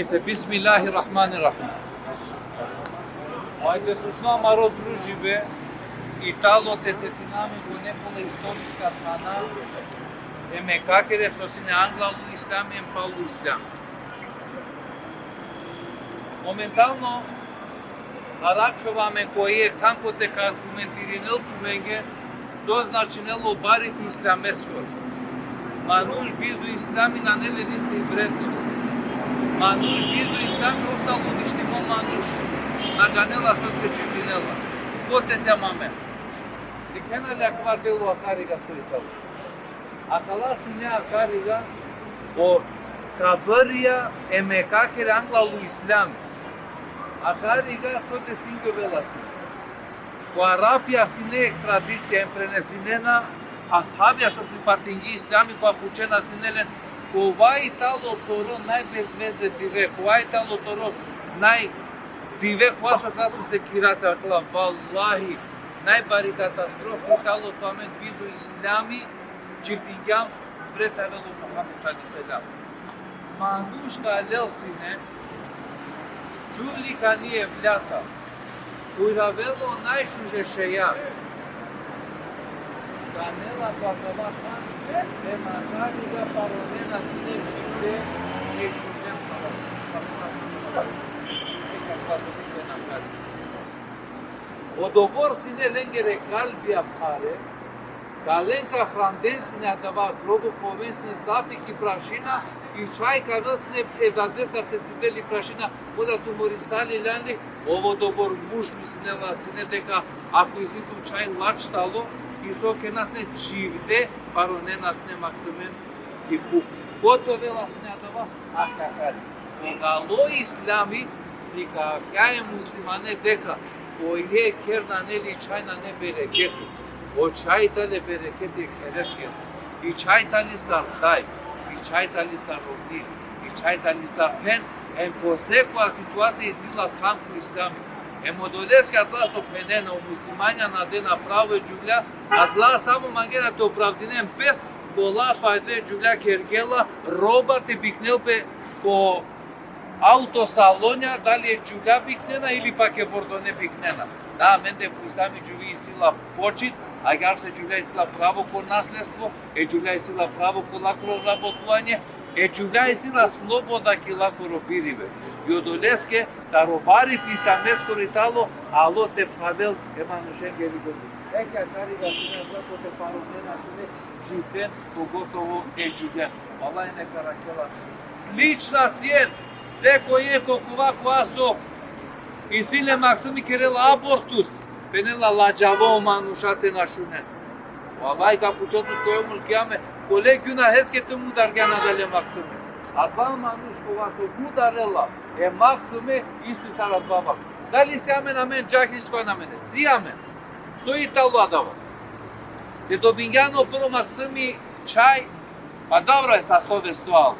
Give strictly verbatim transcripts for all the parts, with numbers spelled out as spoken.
Bismillahirrahmanirrahim. Ajde, tutno amaro družibe, i talo te setiname ko nekola istoriska strana e Mekakere, so sine angla o Islam, em palo Islam. Momentalno, arakhljova amen ko jekh than kote ka argumentirinel tumenge so značinela o bari te islameskoro. Manuš bizo Islami nane le nisi vrednost. Manuš bizo Islami ov tano uništimo manuš. Na džanela soske čhivdinela. Kote sijam amen. Dikhena li akava telo akariga so i tano. Akala sine akariga o kabrija e Mekakere angla o Islam. Akariga so te singjovela sine. Ko Arapija sine jekh tradicija, em prenesinena ashabija so prifatinge Islami, kova pučena sine len, kova i tano toro najbezveze dive, kova i tano toro naj dive, kova so ka tu sekiracija, akala, vallahi, najbari katastrofa i tano so amen bizo Islami čhivdingjam, bre, te avel o Muhammed alejhi selam. Manuš ka lel sine, čhuvli ka ni evlada, khuravela o najšuže šeja. Ka nela ko akava than, e, akariga paronena sine čhivde, e čhivde paronena. Odobor sine lengere kalbija phare, ka len ka hranden sine adava grobo, ka oven sine safi ki prašina, i čhaj ka avel sine e dadestar te cidel i prašina, kola tu morisali, ljan li, ov odobor muž mislinela sine deka ako isi tu čhaj lačhalo, i so kerena sine, čhivde paronena sine maksime ki phuv. Kote ovela sine adava? Akakari. Ko anglo Islami sikavgja e muslimane deka ko jekh kher nane li čhaj nane bereketi. O čhaj tale bereketi e khereske. I čhaj tali sar daj, i čhaj tali sar romni, i čhaj tali sar phen, em ko sekova situacija isi la than ko Islami. Em odoleske adala so phenena o muslimanja na dena pravo e džuvlja, adala samo mangena te opravdinen pes, kola so ajde džuvlja kergje la, roba te biknel pe ko auto salonja, dali e džuvlja biknena ili pak e vordone biknena. Da, amende ko Islami džuvli isi la počit, agjaar so e džuvlja isi la pravo ko nasledstvo, e džuvlja isi la pravo ko lakoro rabotuvanje, e džuvlja isi la sloboda ki lakoro biribe. I odoleske taro bari te islameskoro i tano, alo te phravel e manušengeri godi. Eke akariga sine, brato, te paronena sine, dživden, pogotovo e džuvljen. Allah neka rakhel la. Slična sien, sekoj jekh okova kova so isi le maksimi kerela abortus, phenela ladžavo manuša te na šunen. Vallahi ka pučel tut ko jevmul kijame, kole gjunaheske te mudargjan adale maksime. Adava manuš kova so mudarela e maksime, isto sar adava. Dali si amen, amen džahil, soj amen? Si amen. So i tano adava? Te dobingjan o prvo maksimi čhaj, pa dobro e, sasto vesto alo.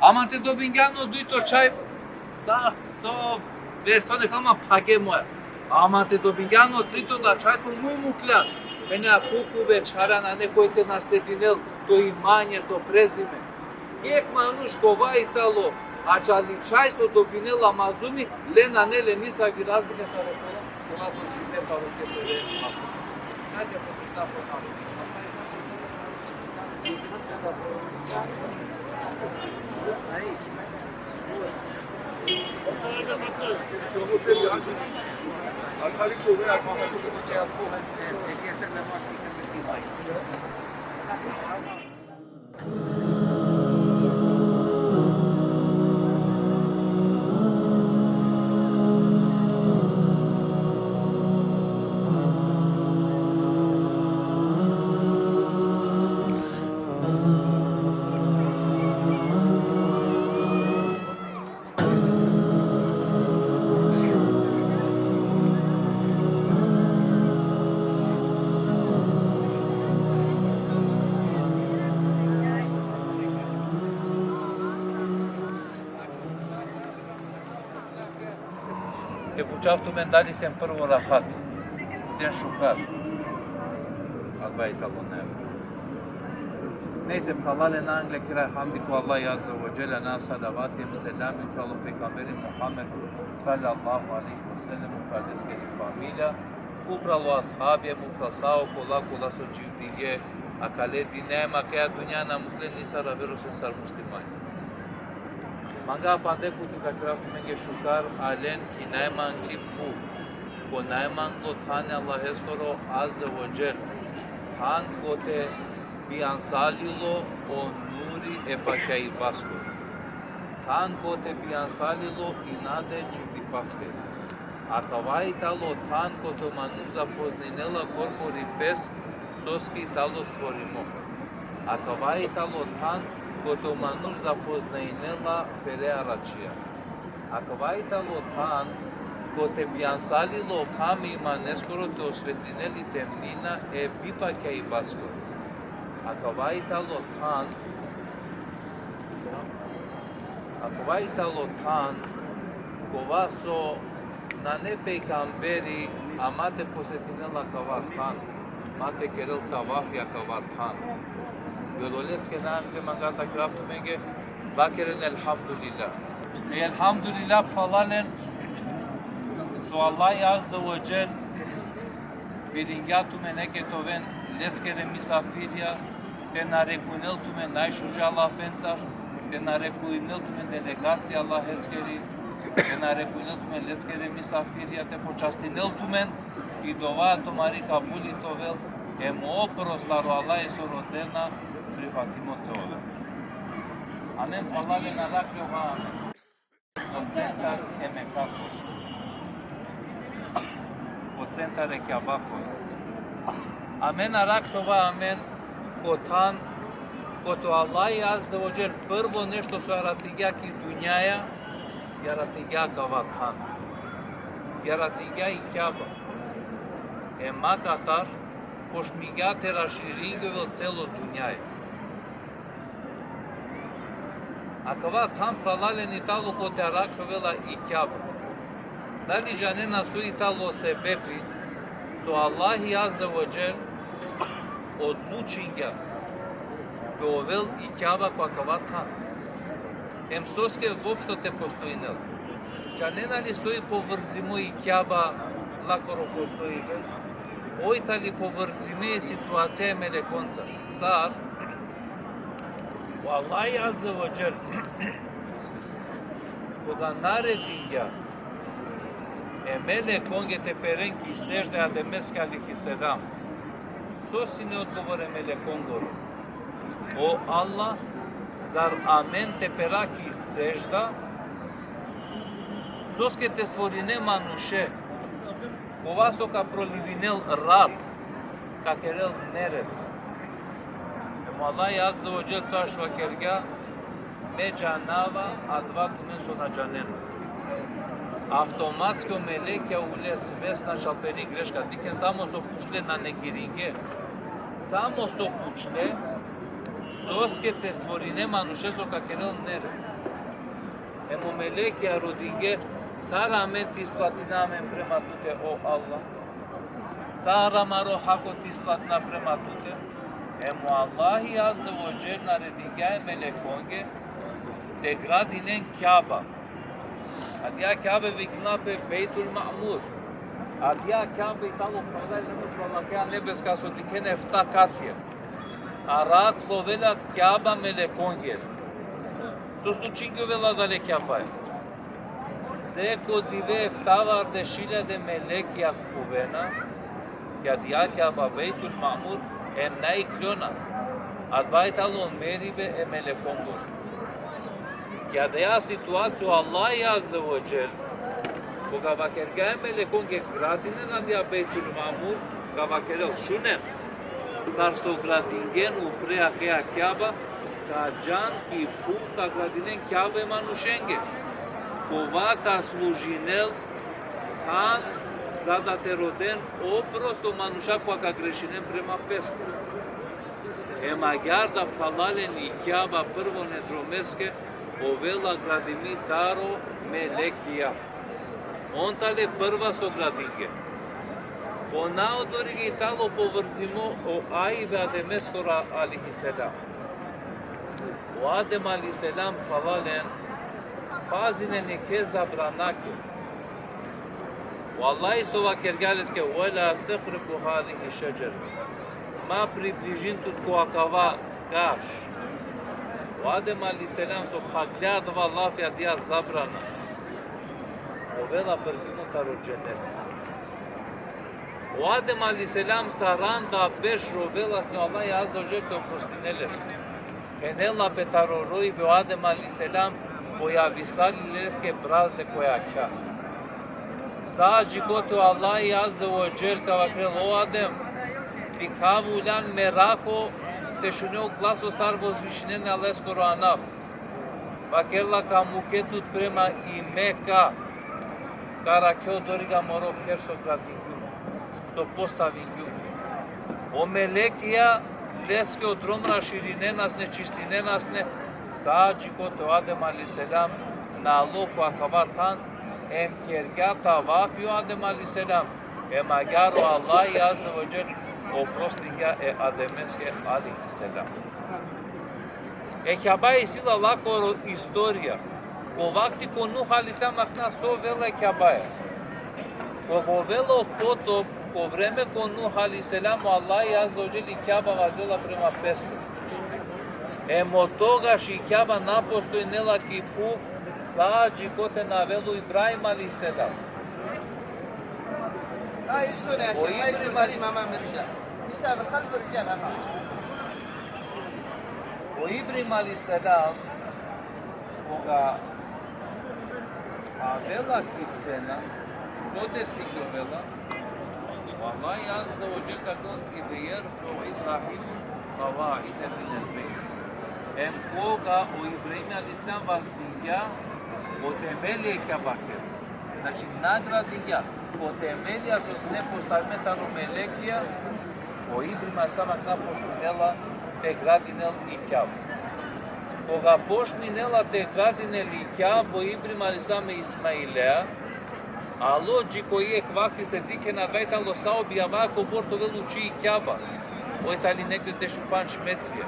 Ama te dobingjan o dujto čhaj, sasto vesto, neka ma phage moja. Ama te dobingjan o trito da čhaj, to muj mukljan. Phenea, kukuve čhave nane koj te nasledinel to imanje, to prezime. Jekh manuš kova i tano, ačhali čhaj so dobinela maksimi, le nane le nisavi razlika taro kola so čhivde taro te pere. Te pučav tumen dali sen prvo rahat, sen šukar. Adava i tano najbolje. Nejse, phralalen, angled kera hamdi ko Allah azze ve dželle, na salavati hem selami upral o pejgamberi Muhammed sallallahu alejhi ve sellem, upral leskeri familija, upral o ashabija, upral sa okola kola so dživdinge akale dine, hem akaja dunja na mukle nisar aver osven sar muslimanja. Manga panda puti te vakerav tumenge šukar, alen ki najmangli phuv, ko najmanglo than e Allaheskoro azze ve dželle, than kote bijansalilo o nuri e pakjaibaskoro. Than kote bijansalilo i nada e dživdipaskoro. Akava i talo than kote o manuš zapoznajnela korkori pes, soske i talo stvorimo. Akava i talo than kote o manuš zapoznajnela pere aračija. Akava i talo than kote bijansalilo o kham e imaneskoro te osvetlinel i temnina e bipakjaibaskoro. Akava i talo than, akava i talo than kova so nane pejgamberi, ama te posetinel akava than, ama te kerel tavafi akava than. I odoleske najmangli manga te vakerav tumenge, vakeren elhamdulillah. E elhamdulillah, phralalen, so Allah azze ve dželle biringja tumen neka te oven leskere misafirja, te narekujnel tumen najšuža lafenca, te narekujnel tumen delegacija Allaheskeri, te narekujnel tumen leskere misafirja, te počastinel tumen, i dova tumari kabuli te ovel, hem o oprost taro Allaheskoro dena prifatimo te ovel. Amen, phralalen, arakhljovaja amen ko centar e Mekakoro, ko centar e Kjabakoro. Amen arakhljovaja amen ko than kote o Allah azze ve dželle prvo nešto so aratingja ki dunjaja, i aratingja akava than. I aratingja i Kjaba. Hem akatar počmingja te raširingjovel celo dunjaja. Akava than, phralalen, i talo kote arakhljovaja i Kjaba. Dali džanena so i talo sebepi so Allahi azze ve dželle odlučingja te ovel i Kjaba ko akava than? Hem soske voopšto te postojinel? Džanena li so i povrzimo i Kjaba lakoro postojibe? Oj tali povrzime i situacija e melekonca. Sar? O Allahi azze ve dželle, koga naredingja e melekonge te peren ki sežda e Ademeske alejhi selam, so sine odgovor e melekongoro? O Allah, zar amen te pera ki sežda, soske te stvorine manuše, kova so ka prolivinel rat, ka kerel nered? Hem o Allah azze ve dželle toaš vakergja: Me džanava adava tumen so na džanena. Avtomatski o melekja ule svesna šal peri greška. Dikhen, samo so pučle, na negiringe. Samo so pučle, soske te stvorine manuše so ka kerel nered. Hem o melekja rodinge: Sar amen te isplatina amen prema tute, o Allah? Sar amaro hako te isplatina prema tute? Hem o Allahi azze ve dželle naredingja e melekonge te gradinen Kjaba. Adija Kjaba vikinela pe Bejtul Ma'mur. Adija Kjaba i talo, phralalen, nebeska, so dikhena efta katija. Arakhlovela Kjaba melekongere. So slučingjovela adale Kjabaja? Seko dive eftavardeš hiljade melekija khuvena ki adija Kjaba, Bejtul Ma'mur, hem na iklona. Adava i talo meribe e melekongoro. Ki adaja situacija o Allahi azze ve dželle, koga vakergja e melekonge gradinen adija Bejtul Ma'mur, ka vakerel: Šunen, sar so gradingen upre akaja Kjaba, ka džan ki phuv, ka gradinen Kjaba e manušenge, kova ka služinel than za da te roden oprost o manuša kova ka grešinen prema peste. Hem agjaar da, phralalen, i Kjaba prvo nedromeske ovela gradimi taro melekija. On tale prva so gradinge. Ponaodori i talo povrzimo o ajvi e Ademeskoro alejhi selam. O Adem alejhi selam, phralalen, pazinen jekhe zabranake. O Allahi so vakergja leske: "Ve la tekribu hazihi šedžere." Ma približin tut ko akava kaš. O Adem alejhi selam so phaglja adava lafi, adija zabrana, ovela prgimo taro dženet. O Adem alejhi selam saranda berš rovela sine, o Allahi azze ve dželle te oprostinel leske. Phenela pe taro rojbe: O Adem alejhi selam, pojavisali leske brazde ko jakha. Sa dži kote o Allahi azze ve dželle ka vakerel: O Adem, dikhav ulan merako te šune o glaso sar vozvišinena leskoro anav. Vakerela: Ka muke tut prema i Meka, ka arakhe odoriga moro kher so gradingjum, so postavingjum. O melekija leske o drom raširinena sine, čistinena sine, sa dži kote o Adem alejhi selam na alo ko akava than, em kergja tavafi o Adem alejhi selam, em agjaar o Allahi azze ve dželle oprostingja e Ademeske alejhi selam. E Kjaba isi la lakoro istorija. Ko vakti ko Nuh alejhi selam akana so ovela e Kjabaja. Koga ovela o potop, ko vreme ko Nuh alejhi selam, o Allahi azze ve dželle i Kjaba vazdela prema peste. Em od togaš i Kjaba na postojnela ki phuv, sa dži kote na avela o Ibrahim alejhi selam. Ai, isso, né? O Ai, isso, Ibrahim Mari, mamá, Merja. Isso, é, fala por já, mamá. O Ibrahim alejhi selam, koga avela ki scena, so desi ovela, o Allahi azze ve dželle ka vakerel: "Idh jerfe'u Ibrahimu l-kavaide minel bejt." Em koga o Ibrahim alejhi selam vazdingja o temelja e Kjabakere. Znači, na gradingja. O temelja so sine postavime taro melekija, o Ibrahim alejhi selam akana počminela te gradinel i Kjaba. Koga počminela te gradinel i Kjaba o Ibrahim alejhi selam e Ismailea, alo dži ko jekh vakti, se dikhena, adava i tano sa objava, kobor te ovel uči i Kjaba. Oj tani negde dešupandž metrija.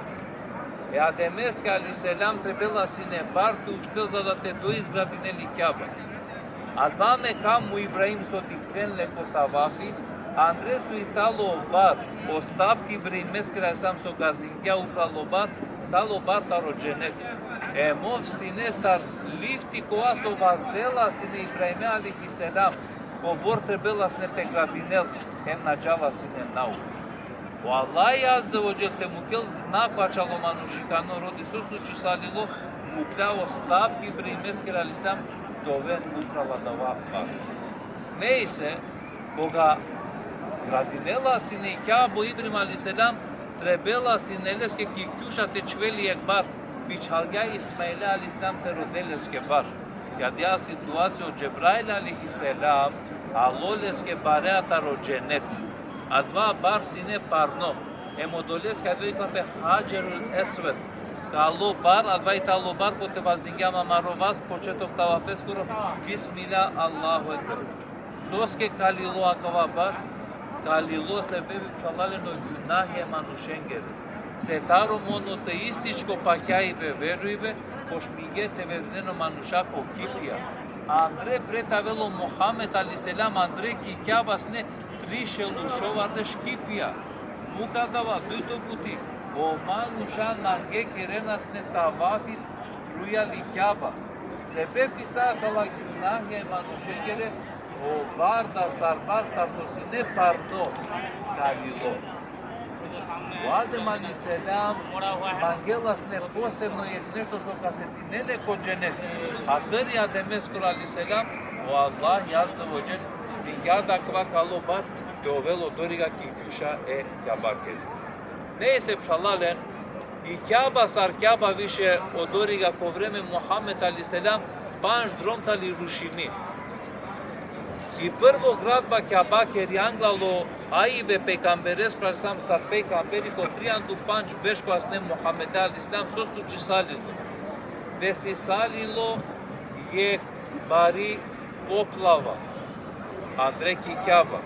E Ademeske alejhi selam trebela sine bar te uštel za da te doizgradinel i Kjaba. Adava mekam o Ibrahim so dikhljen le ko tavafi, andre so i tano bar, o stapki Ibrahimeskere alejhi selam so gazingja upral o bar, tano bar taro dženet. Em ov sine sar lifti kova so vazdela sine Ibrahime alejhi selam, kobor trebela sine te gradinel, em na džala sine nauk. O Allahi azze ve dželle te mukel znak ačhilo manušikano rodi, so slučisalilo, mukla o stapki Ibrahimeskere alejhi selam te oven upral adava bar. Nejse, koga gradinela sine i Kjaba o Ibrahim alejhi selam, trebela sine leske ki kjuša te čhivel jekh bar, bičhalgja e Ismaile alejhi selam te rodel leske bar. Ki adija situacija o Džebrail alejhi selam alo leske barea taro dženet. Adava bar sine parno. Em odoleske adava vikela pe Hadžerul Esved. Kalo bar, adava i tano bar kote vazdingja amaro vas, početok tavafeskoro, Bismillah, Allahu Ekber. Soske kalilo akava bar? Kalilo sebepi, phralalen, o gjunahija e manušengere. Se taro monoteističko pakjaibe, verujbe, počmingje te verujnen o manuša ko kipija. Andre pred te avel o Muhammed alejhi selam, andre ki Kjaba sine trišel u šovardeš kipija. Muk adava, dujto puti, o manuša nange kerena sine tavafi trujal i Kjaba. Sebepi sa akala gjunahija e manušengere, o bar da sar bar, sar so sine parno, kalilo. O Adem alejhi selam mangela sine posebno jekh nešto so ka setinel le ko dženet. A tari Ademeskoro alejhi selam, o Allahi azze ve dželle dingja da akava kalo bar te ovel odoriga ki kjuša e Kjabakere. Nejse, phralalen, i Kjaba sar Kjaba više odoriga ko vreme Muhammed alejhi selam pandž drom tali rušimi. I prvo gradba Kjabakeri anglalo aibe pejgamberesko alejhi selam, sar pejgamberi, ko trianda u pandž berš kova sine Muhammed alejhi selam, so slučisalilo? Desisalilo jekh bari poplava andre ki Kjaba.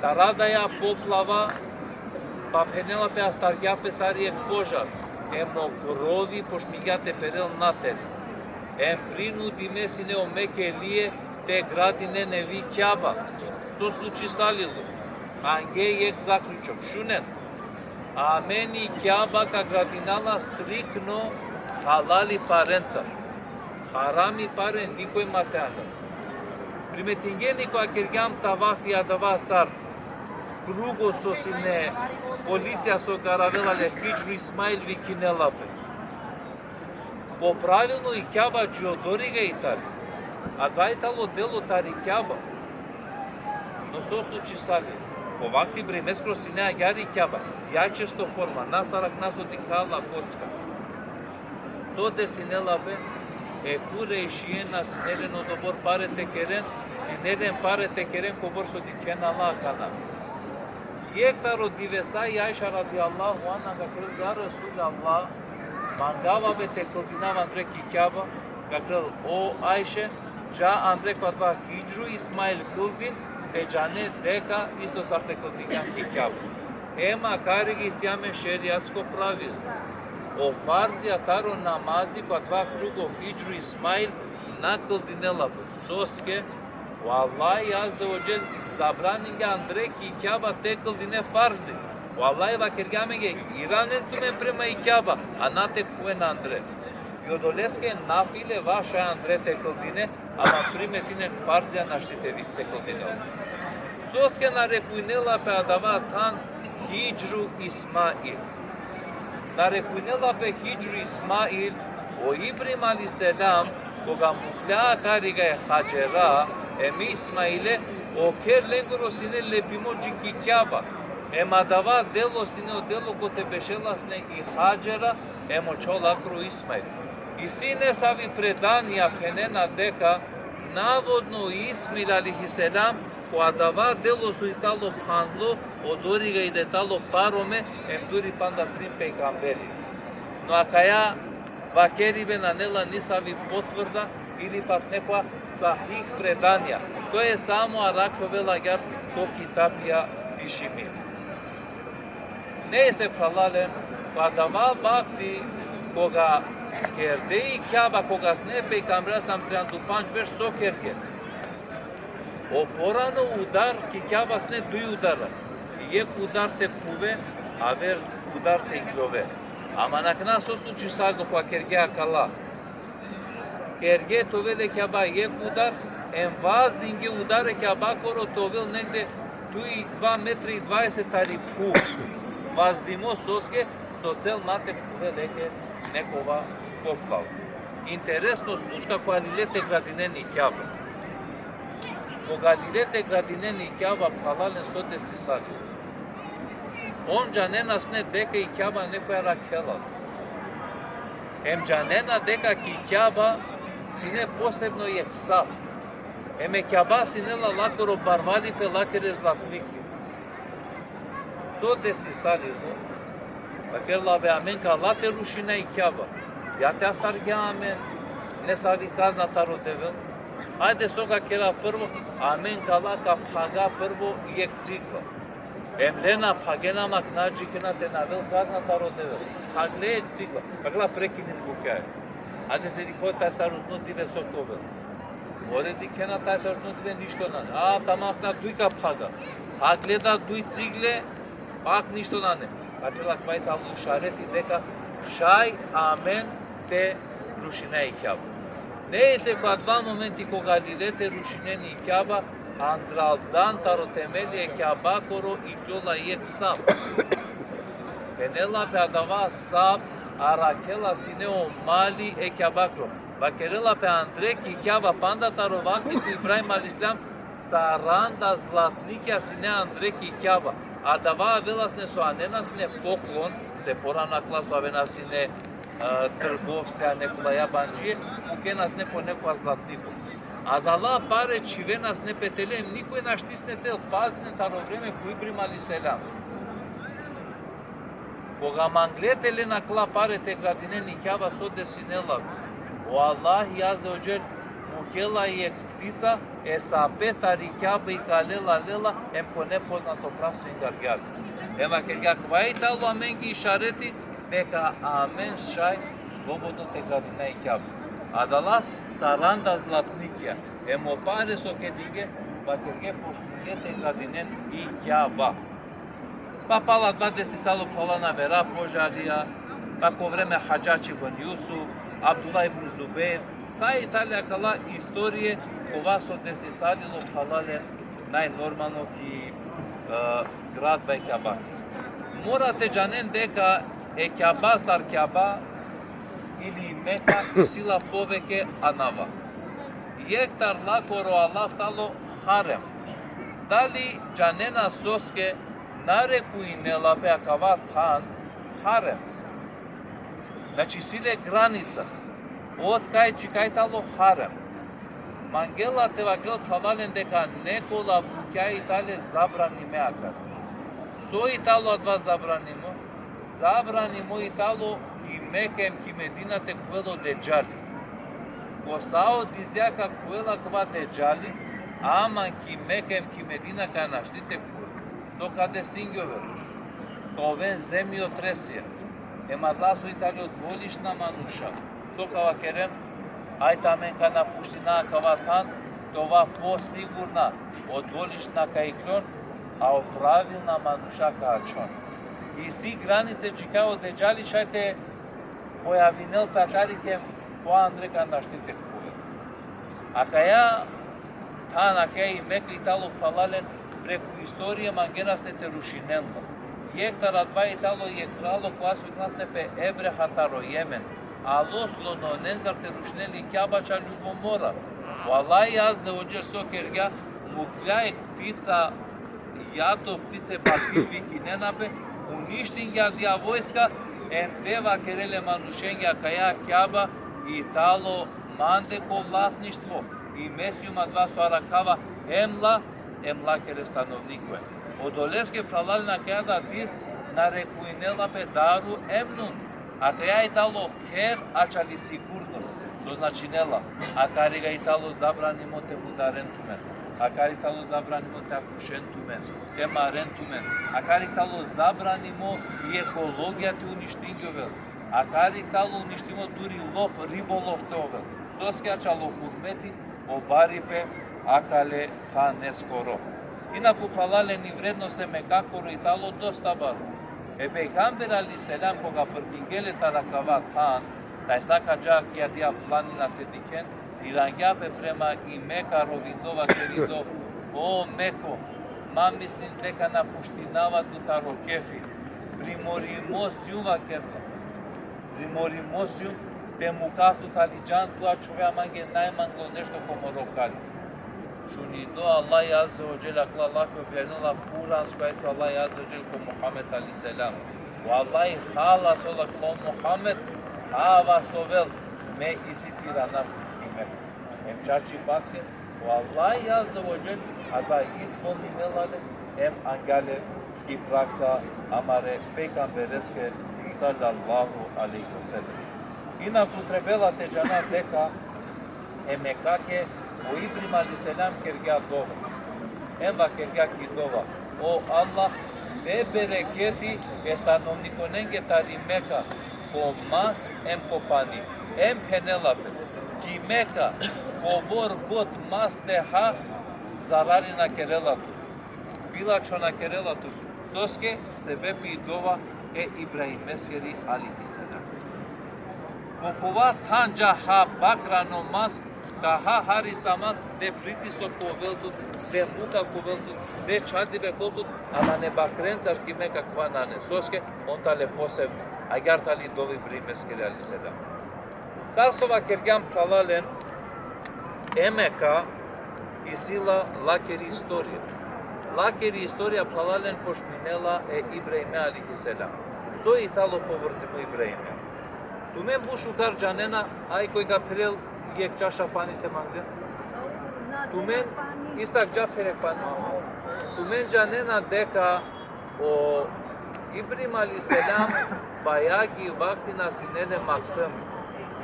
Tari adaja poplava, pa phenela pe, astargja pe sar jekh požar. Em o krovi pošmingja te perel na teren. Em prinudime sine o Mekelije te gradinen nevi Kjaba. So slučisalilo? Ange jekh zaključok. Šunen. Amen i Kjaba ka gradina la striktno halali parenca. Harami pare nikoj ma te anel. Primetingjen li koga kergjam tavafi adava sar krugo so sine policija so garavela le, Hidžru Ismail vikinela pe. Po pravilno i Kjaba dži odoriga i tali. Adava i talo delo tari Kjaba. No so slučisali? Po vakti Ibrahimeskoro sine agjaar i Kjaba. Jačesto forma, na sar akana so dikha la kocka. So desinela pe? E Kurejšijena sine len odobor pare te keren, sine len pare te keren kobor so dikhena la akana. Jekh taro divesa i Ajša radijallahu anha vakerel: Ja Resulallah, mangava be te kldinav andre ki Kjaba. Vakerel: O Ajše, dža andre ko adava Hidžru Ismail kldin, te džane deka isto sar te kldingjam ki Kjaba. Em akariga isi amen šerijatsko pravilo. O farzija taro namazi ko adava krugo Hidžru Ismail na kldinela pe. Soske? O Allahi Azze ve Dželle zabraningja andre ki Kjaba te kldine farzi. O Allahi vakergja amenge: Iranen tumen prema i Kjaba, a na te khuven andre. I odoleske nafile vaš andre te kldine, ama primetinen, farzija našti te vi-, te kldine. Soske narekujnela pe adava than Hidžru Ismail? Narekujnela pe Hidžru Ismail, o Ibrahim alejhi selam, koga mukhlja akariga e Hadžera em Ismaile, o kher lengoro sine lepimo dži ki Kjaba. Em adava delo sine o delo kote bešela sine i Hadžera em o čhavo lakoro Ismail. Isi nesavi predanija, phenena deka navodno Ismail alejhi selam, ko adava delo so i talo phanlo, odoriga i da i talo parome, em duri panda trin pejgamberi. No akaja vakeribe nane la nisavi potvrda ili pak nekoja sahih predanija. To je samo arakhovela agjaar ko kitabija pišimi. Nejse, phralalen, ko adava vakti koga kerde i Kjaba, koga sine pejgamberi sam trianda u pandž berš, so kerge? O porano udar ki Kjaba sine duj udara. Jekh udar te khuve, aver udar te iklove. Ama akana so slučisalgo koga kerge akala? Kerge te ovel e Kjaba jekh udar, em vazdinge udar e Kjabakoro te ovel negde duj, dva metra i dvaeset tari phuv. Vazdimo, soske? So cel ma te khuvel leke nekova poplava. Interesno slučka koga lile te gradinen i Kjaba. Koga lile te gradinen i Kjaba, phralalen, so desisalo? On džanena sine deka i Kjaba nekoj arakhela. Em džanena deka ki Kjaba sine posebno jekh sap. Em e Kjaba sine la lakoro barvalipe, lakere zlatnike. So desisalo? Vakerela: Be, amen kala te rušina i Kjaba. Ja te astargja amen nesavi kazna taro Devel. Ajde, so ka kera prvo, amen kala ka phaga prvo jekh cigla. Em lena, phagena, ama akana džikena te na avel kazna taro Devel. Phagle jekh cigla. Vakerela: Prekinin bukjaja. Ajde te dikho taj sarutno dive so ka ovel. Ore dikhena taj sarutno dive ništo nane. A, tamam, akana duj ka phaga. Phagle da duj cigle, pak ništo nane. Vakerela: Akava i talo išareti deka šaj amen te rušina i Kjaba. Nejse, ko adava momenti koga lile te rušinen i Kjaba, andraldan taro temeli e Kjabakoro ikljola jekh sap. Phenela pe adava sap arakhela sine o mali e Kjabakoro. Vakerela pe andre ki Kjaba, panda taro vakti ko Ibrahim alejhi selam, saranda zlatnikija sine andre ki Kjaba. Adava avela sine so anena sine poklon, se porano akala so avena sine, e, trgovce, a nekola jabandžie, mukena sine po nekoja zlatniko. Adala pare čhivena sine pe tele, nikoj našti sine te del, pazinen, taro vreme ko Ibrahim alejhi selam. Koga mangle te len akala pare te gradinen i Kjaba, so desinela? O Allahi Azze ve Dželle mukela jekh ptica, e sape tari Kjaba ikalela lela, em ko nepoznato pravco ingargja. Em vakergja: Akava i talo amenge išareti Neka amen šaj slobodno te gradina i Kjaba. Adala saranda zlatnikja, em o pare so kedinge, vakerge počninge te gradinen i Kjaba. Pa pala adava desisalo, pala na vera požarija, pa ko vreme Hadžač ibn Jusuf, Abdullah ibn Zubeir, sa i tale akala istorije, kova so desisalilo, phralalen, najnormalno ki, e, gradba e Kjaba. Mora te džanen deka e Kjaba sar Kjaba ili Meka isi la poveke anava. Jekh tar lakoro alav tano Harem. Dali džanena soske narekujnela pe akava than Harem? Znači, isi le granica. Otkaj čikaj tano Harem. Mangela te vakerel, phralalen, deka nekola bukja i tale zabranime akate. So i tano adava zabranimo? Zabranimo i tano ki Meka em ki Medina te khuvel o Dedžali. Ko sa o dizja ka khuvel akava Dedžali, ama ki Meka em ki Medina ka našti te khuvel. So ka desingjovel? Ka oven zemjotresija. Em adala so i tale o dvolična manuša, so ka vakeren? Ajde, amen ka napuština akava than, te ova posigurna, o dvolična ka ikljon, a o pravilna manuša ka ačhon. Isi granice, čikaj o Dedžali šaj te pojavinel pe akari, em po andre ka našti te khuvel. Akaja than, akaja i Meka i tano, phralalen, preku istorije mangena sine te rušinen la. Jekh tar adava i tano jekh kralo, kova so vikinena sine pe Ebreha taro Jemen. Alo slononencar te rušinel i Kjaba ča ljubomora. O Allah azze ve dželle so kergja? Muklja jekh ptica, jato ptice, batil vikinena pe, uništingja adaja vojska, em te vakerel e manušenge, akaja Kjaba i tano mande ko vlasništvo, i me sijum adava so arakhava, em la, em lakere stanovnikoja. Odoleske, phralalen, akaja da diz narekujnela pe Daru Emnun. Akaja i tano kher ačhali sigurnost. To značinela, akari i tano zabranimo te mudaren tumen. Akari i tano zabranimo te akušen tumen, te maren tumen. Akari i tano zabranimo i ekologija te uništingjovel. Akari i tano uništimo duri lov, ribolov te ovel. Soske ačhalo hurmeti, o baripe akale thaneskoro. Inaku, phralalen, i vrednost e Mekakoro i tano dosta baro. E pejgamber alejhi selam, koga prkinge le taro akava than, taj sa ka dža ki adaja planina te dikhen, irangja pe prema i Mekaro, vindova, kerido: O Meko, ma mislin deka napuštinava tut taro kefi. Primorimo sijum, vakerela. Primorimo sijum te mukav tut, ali džan, tu ačhove mange najmanglo nešto ko moro kalbi. Šunindo Allah azze ve dželle akala lafi, objavnela Kuransko ajeti o Allah azze ve dželle ko Muhammed alejhi selam. O Allah halas ola, o Muhammed, hava so ovel, me isi te iranav ki Meka. Em čačipaske, o Allah azze ve dželle adava ispolninela le, em angja le ki praksa amare pejgambereske sallallahu alejhi ve sellem. Inaku trebela te džana deka e Mekake o Ibrahim alejhi selam kergja dova. Em vakergja ki dova: O Allah, de bereketi e stanovnikonenge tari Meka ko mas em ko pani. Em phenela pe: Ki Meka kobor god mas te ha, zarari na kerela tut, vilačho na kerela tut. Soske? Sebepi i dova e Ibrahimeskeri alejhi selam. Ko kova than dža, ha bakrano mas, ka ha hari sa mas, de pritisok ka ovel tut, de muka ka ovel tut, de čhadibe ka ovel tut, ama e bakrencar ki Meka kova nane. Soske? On tale posebno. Agjaar tali dova e Ibrahimeskeri alejhi selam. Sar so vakergjam, phralalen, e Meka isi la lakeri istorija. Lakeri istorija, phralalen, počminela e Ibrahime alejhi selam. So i talo povrzimo Ibrahime? Tumen but šukar džanena, aj koj ka pherel jekh čaša pani te mangle. Tumen, Isak, dža pher jekh pani. Tumen džanena deka o Ibrahim alejhi selam bajagi vaktina sine le maksumi.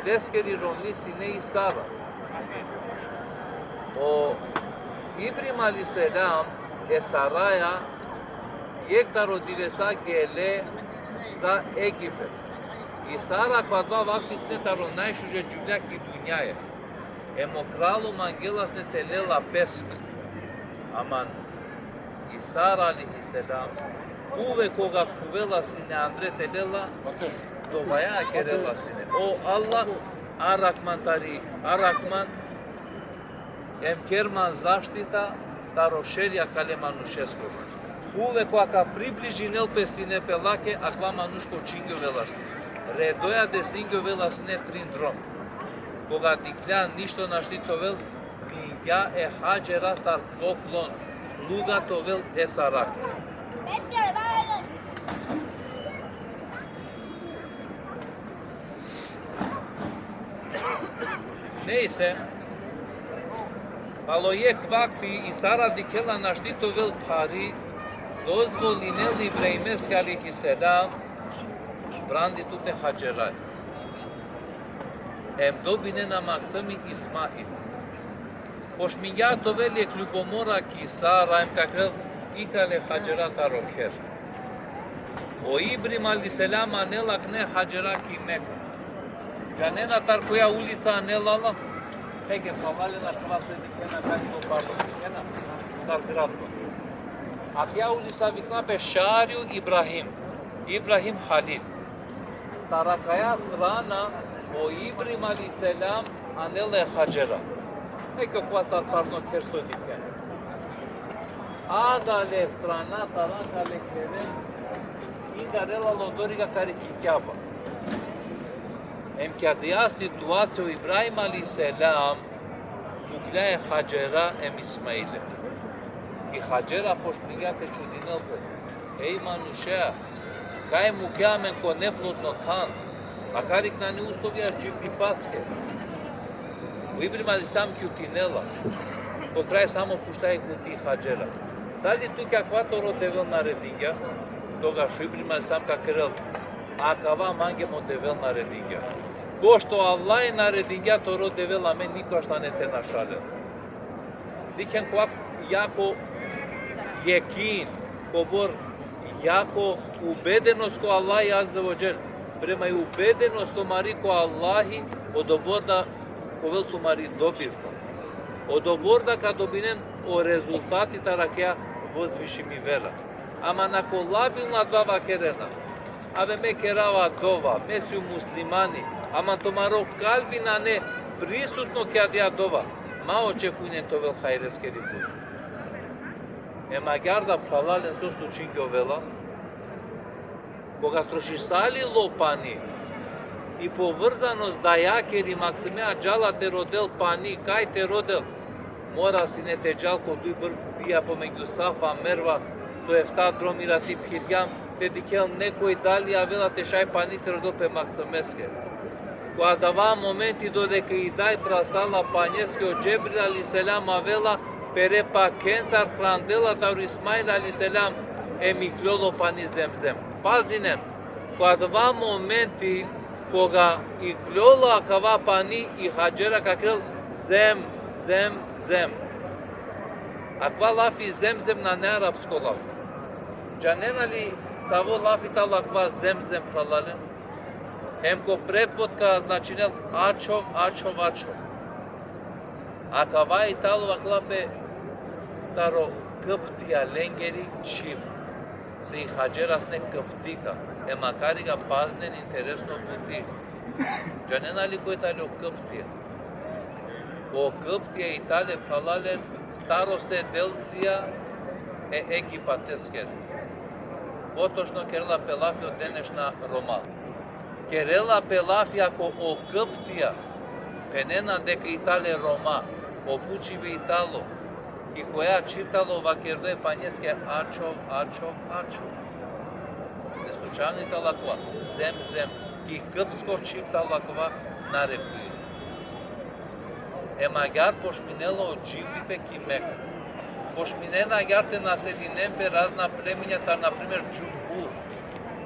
Leskeri romni sine i Sara. O Ibrahim alejhi selam e Saraja jekh taro divesa gele za Egipet. I Sara ko adava vakti sine taro najšuže džuvlja ki dunjaja. Em o kralo mangela sine te lela pesk. Aman i Sara alejhi selam, uvek koga khuvela sine andre te lela, dovaja kerela sine: O Allah, arakh man tari, arakh man, em ker man zaštita taro šerja kale manušesko. Uvek koga ka približinel pe sine pe lake, akava manuš ko čingjovela sine. Redoja desingjovela sine trin drom. Koga dikhlja ništo našti te ovel, mingja e Hadžera sar poklon, sluga te ovel e Sarake. Nejse, palo jekh vakti i Sara dikhela našti te ovel phari, dozvolinel Ibrahimeske alejhi selam, prandi tut e Hadžera. Em dobinena maksumi Ismail. Pošmingja te ovel jekh ljubomora ki Sara, em ka kerel: Ikal e Hadžera taro kher. O Ibrahim alejhi selam anela akana e Hadžera ki Meka. Džanena taro koja ulica anela la? Peke, phralalen, našti te dikhena kaj to parko dikhena, sar gradko. Akaja ulica vikna pe Šariu Ibrahim, Ibrahim Halil. Taro akaja strana o Ibrahim alejhi selam anela e Hadžera. Eke kova sar parno kher so dikhena. Adale strana taro akale khere ingarela la odoriga kari ki Kjaba. Em ki adaja situacija o Ibrahim alejhi selam muklja e Hadžera em Ismaile. I Hadžera pošmingja te čudinel pe: Ej manušea, kaj muklja amen ko neplodno than, akarik nane uslovija dživdipaske. O Ibrahim alejhi selam kjutinela. Po kraj samo pučlja i Hadžera: Dali tuke akava toro Devel naredingja? Togaš o Ibrahim alejhi selam ka kerel: Akava mange mo Devel naredingja. Pošto Allah naredingja, toro Devel amen nikogaš nane te našalen. Dikhen kova jako jekin, kobor jako ubedenost ko Allah azze ve dželle. Prema i ubedenost tumari ko Allahi, odobor da ka ovel tumari dobivka. Odobor da ka dobinen o rezultati taro akaja vozvišimi vera. Ama na ko labilna dova kerena. Ave, me kerava dova, me sium muslimani, ama tumaro kalbi nane prisutno ki adaja dova, ma očekujnen te ovel hajreskeri but. Em agjaar da, phralalen, so slučingjovela? Koga trošisalilo pani, i povrzanost dajakeri, maksumea džala te rodel pani, kaj te rodel? Mora sine te džal ko duj brbija pomegju Safa, Merva, so efta drom irati phirgjam, te dikhel nekoj dali avela te šaj pani te rodel pe maksumeske. Ko adava momenti dodeka i daj prasala panjeske, o Džebril alejhi selam avela, pere pakhencar hrandela taro Ismail alejhi selam, em ikljola o pani Zemzem. Pazinen, ko adava momenti, koga ikljola akava pani, i Hadžera ka kerel: Zem, Zem, Zem. Akava lafi Zemzem nane arapsko lafi. Džanena li savo lafi tano akava Zemzem, phralalen? Em ko prevod ka značinel ačhov, ačhov, ačhov. Akava i tano, vakla pe, taro Kiptija lengeri čhib. Se i Hadžera sine Kiptika. Em akariga paznen interesno buti. Džanena li koj tale o Kiptija? O Kiptija i tale, phralalen, starosedelcija e Egipateskere. Potočno kerela pe lafi o denešna Roma. Kerela pe lafi ako o Kiptija phenena deka i tale Roma, o pučibe i talo, ki koja čhib tano vakerdo e panjeske ačhov, ačhov, ačhov. Neslučajno i talo akava, Zemzem, ki kiptsko čhib tano akava, narekujlo. Em agjaar pošminela o dživdipe ki Meka. Pošminena agjaar te naselinen pe razna plemenja, sar na primer Džumhur.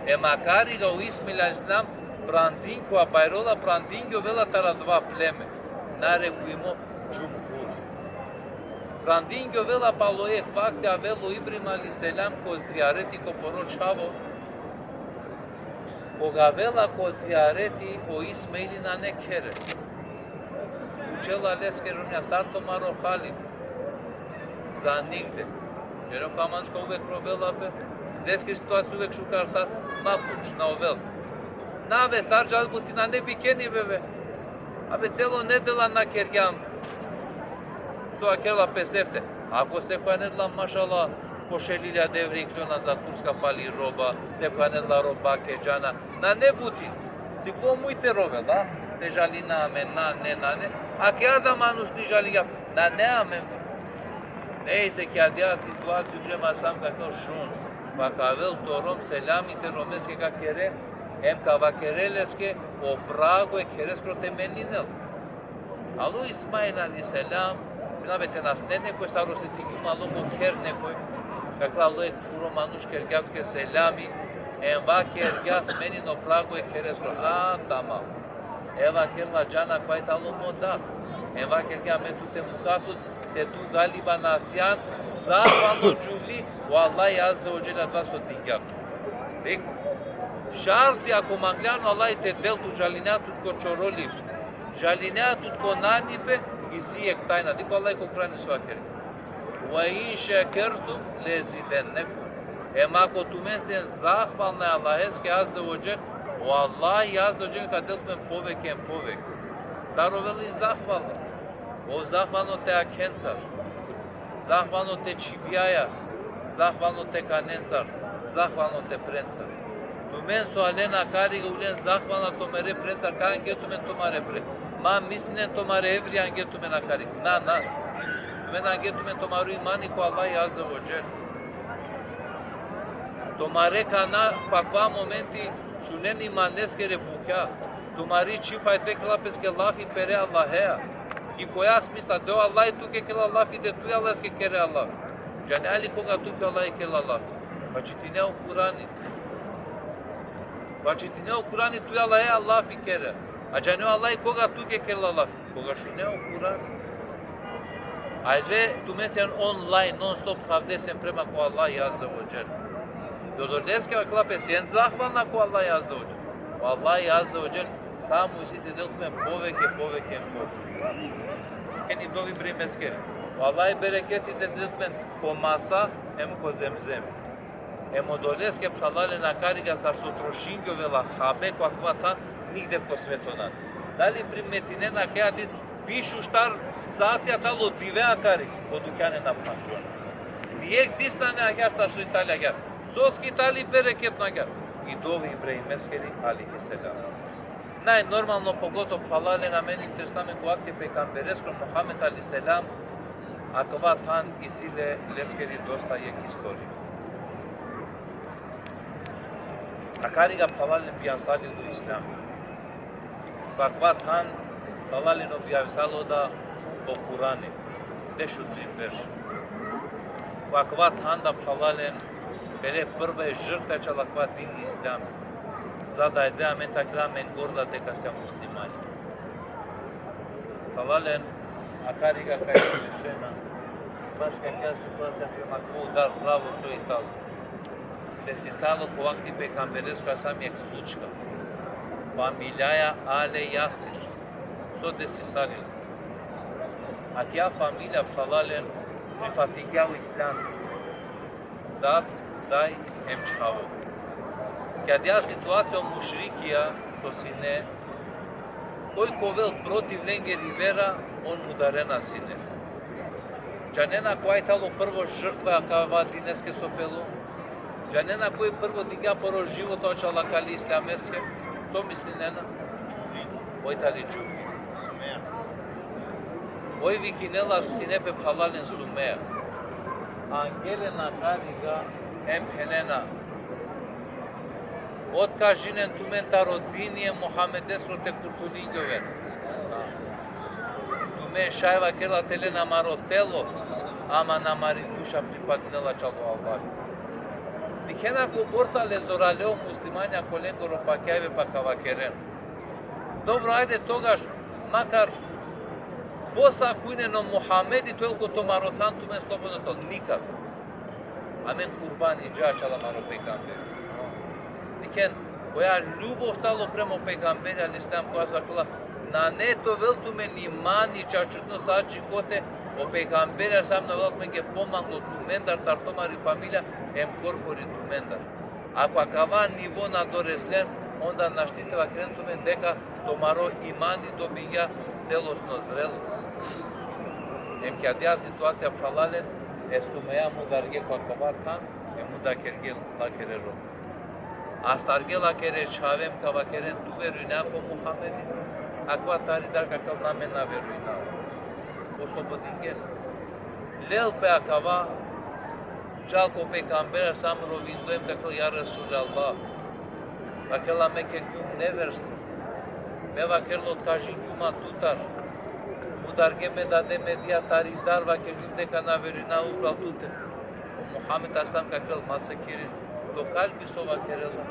Em akariga o Ismail alejhi selam prandingjola, bajrola, prandingjovela taro adava pleme, narekujimo Džumhur. Prandingjovela, palo jekh vakti avela o Ibrahim alejhi selam ko zijareti ko poro čhavo. Koga avela ko zijareti o Ismaili nane khere. Pučela leskere romnja sar tumaro hali. Za nigde. Jer o ka manuš ka uvek rovela pe. Leskiri situacija uvek šukar sar ma puč na ovel. Na be, sar džal buti nane bikeni be be. Abe celo nedela na kergjam. So akerela pe sefte. Ako sekoja nedela, mašala, po šelilja devri iklona za Turska pali roba, sekoja nedela roba ke džana. Nane buti. Ti ko muj te rovel, a? Te žalina amen, nane, nane. A ke ada manuš ni žalingja, nane amen. Nejse, ki adija situacija, bre, ma sam ka kal šun. Pa ka avel to rom, selami te romeske ka kere, em ka vakere leske o prago e khereskoro te meninel. Alo Ismail alejhi selam, na be te nasne nekoj, sar osetingjum alo ko kher nekoj. Kakva alo, e puro manuš kergja tuke selami, em vakergja smenin o prago e khereskoro. A, tamam. E vakerla, džana kova i tano mo dad. Em vakergja me tut te muka tut, se tu galiba na sian zahvalno čuvli o Allah azze ve dželle adava so dingja. Dikh, šarti ako mangljan o Allah te del tut, žalinea tut ko čoroli, žalinea tut ko nanipe, isi jekh tajna. Dikh o Allah ko Kur'ani so vakeri. Ve in šekertum lezidennekum. Em ako tumen sen zahvalna e Allaheske azze ve dželle, o Allah azze ve dželle ka del tumen poveke, poveke. Sar ovela i zahvalna? O zahvalno te akhencar. Zahvalno te čhibjaja. Zahvalno te kanencar. Zahvalno te prencar. Tumen so alen akari, ulen zahvalna tumare prencar, ka ange tumen tumare pre. Ma mislinen tumare evri ange tumen akari. Na, na. Tumen ange tumen tumaro imani ko Allah azze ve dželle. Tumare kana, pa kova momenti šunen imaneskere bukja. Tumari čhib hajde kerela peske lafi pere Allahea. Ki koja smisla? De o Allah tuke kerela lafi, de tu e Allaheske kere lafi. Džanea li koga tuke o Allah kerela lafi? Pa čitine o Kur'ani. Pa čitine o Kur'ani, tu e Allahea lafi kere. A džane o Allah koga tuke kerela lafi? Koga šune o Kur'ani. Ajde, tumen sen online, non stop havde sen prema ko Allah azze ve dželle. Odoleske vakla pe sen zahvalna ko Allah azze ve dželle. O Allah azze ve dželle samo isi te del tumen poveke, poveke, poveke. Eni dovi Ibrahimeskeri. O Allah bereketi te del tumen ko masa em ko zemzem. Em odoleske, phralalen, akariga sar so trošingjovela habe ko akava than, nigde ko sveto nane. Dali primetinena kaj adis biš u štar satja tano dive akari ko dukjane na phangjona. Ni jekh dis nane agjaar sar so i tali agjaar. Soske i tali bereketno agjaar? I dovi Ibrahimeskeri alejhi selam. Naj normalno, pogotovo, phralalen, amen interesna amen ko vakti pejgambereskoro Muhammed alejhi selam, akava than isi le leskeri dosta jekh istorija. Akariga, phralalen, bijavisalo o Islam. Ko akava than, phralalen, objavisalo da o Kur'ani, dešutrin berš. Ko akava than da, phralalen, pele prva žrtva čala akava din Islam. Za da ajde amen te kera amen gorda deka sijam muslimanja. Phralalen, akariga kaj dešena, baš kaj akava situacija prema ko udar pravo so i tano. Desisalo ko vakti pejgambereskoro samo jekh slučka. Familijaja Ale Jasir. So desisalo? Akija familija, phralalen, prifatingja o Islam. Dad, daj, em čhavo. Ki adija situacija o mušrikija so sine, koj ka ovel protiv lengeri vera, on mudarena sine. Džanena koj tano prvo žrtva akava dineske so pelo? Džanena koj prvo dingja poro životo čala akale islameske? So mislinena? Oj tali Džuvli. Sumeja. Oj vikinela sine pe, phralalen, Sumeja. Angje len akariga em phenena: Otkažinen tumen taro dini e Muhammedeskoro te kurtulingjovena. Tumen šaj, vakerela, te len amaro telo, ama amari duša pripadinela čalo Allah. Dikhena kobor tale zorale o muslimanja ko lengoro pakjajbe, pa ka vakeren: Dobro, ajde togaš, makar posakujnen o Muhammedi te ovel ko tumaro than, tumen slobodno te ovel. Nikako. Amen kurbani dža čala amaro pejgamber. Dikhen, Koja ljubov talo prema o pejgamberi alejhi selam, koja so vakerela: Nane te ovel tumen imani čačutno sa dži kote o pejgamberi alejhi selam na ovel tumenge pomanglo tumendar, tar tumari familija, em korkori tumendar. Ako akava nivo na doreslen, onda našti te vakeren tumen deka tumaro imani dobingja celosno zrelost. Em ki adaja situacija, phralalen, e Sumeja mudargje ko akava than, em mudargje lakere rob. Astargje lakere čhave em ka vakeren: Tu verujna ko Muhamedi? Akava tari dar ka vakerel: Na, me na verujna. Oslobodingje le. Lel pe akava, džal ko pejgamber alejhi selam rovindo em ka vakerel: Ja Resulallah, vakerela, me kergjum neverstvo. Me, vakerela, otkažingjum tutar. Mudargje me dade, me dija tari dar, vakergjum deka na verujna upral tute. O Muhammed alejhi selam ka vakerel: Ma sekirin, to kalbi so vakerela.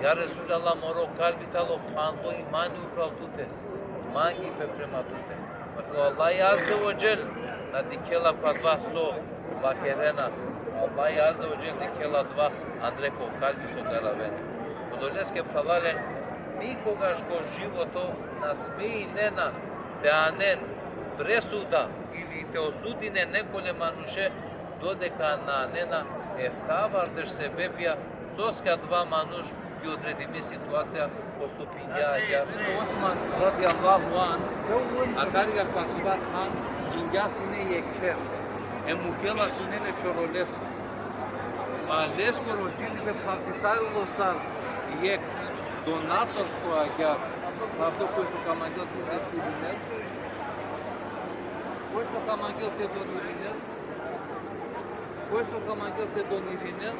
Ja Resulallah, moro kalbi talo phandlo imani upral tute. Mangipe prema tute. Vakerela: Allah azze ve dželle na dikhela ko adava so vakerena. Allah azze ve dželle dikhela adava andre ko kalbi so garavena. Odoleske, phralalen, nikogaš ko životo na smejinena te anen presuda ili te osudinen nekole manuše dodeka na anena eftavardeš sebepija soske adava manuš ki odredimi situacija postupingja agjaar. Osman radijallahu anh, akari ko akava than džingja sine jekh kher, em mukela sine e čoroleske. Pa leskoro džildipe phravdisalo sar jekh donatorsko agjaar, phravdo koj so ka mangel te investirinel, koj so ka mangel te donirinel, koj so ka mangel te donirinel.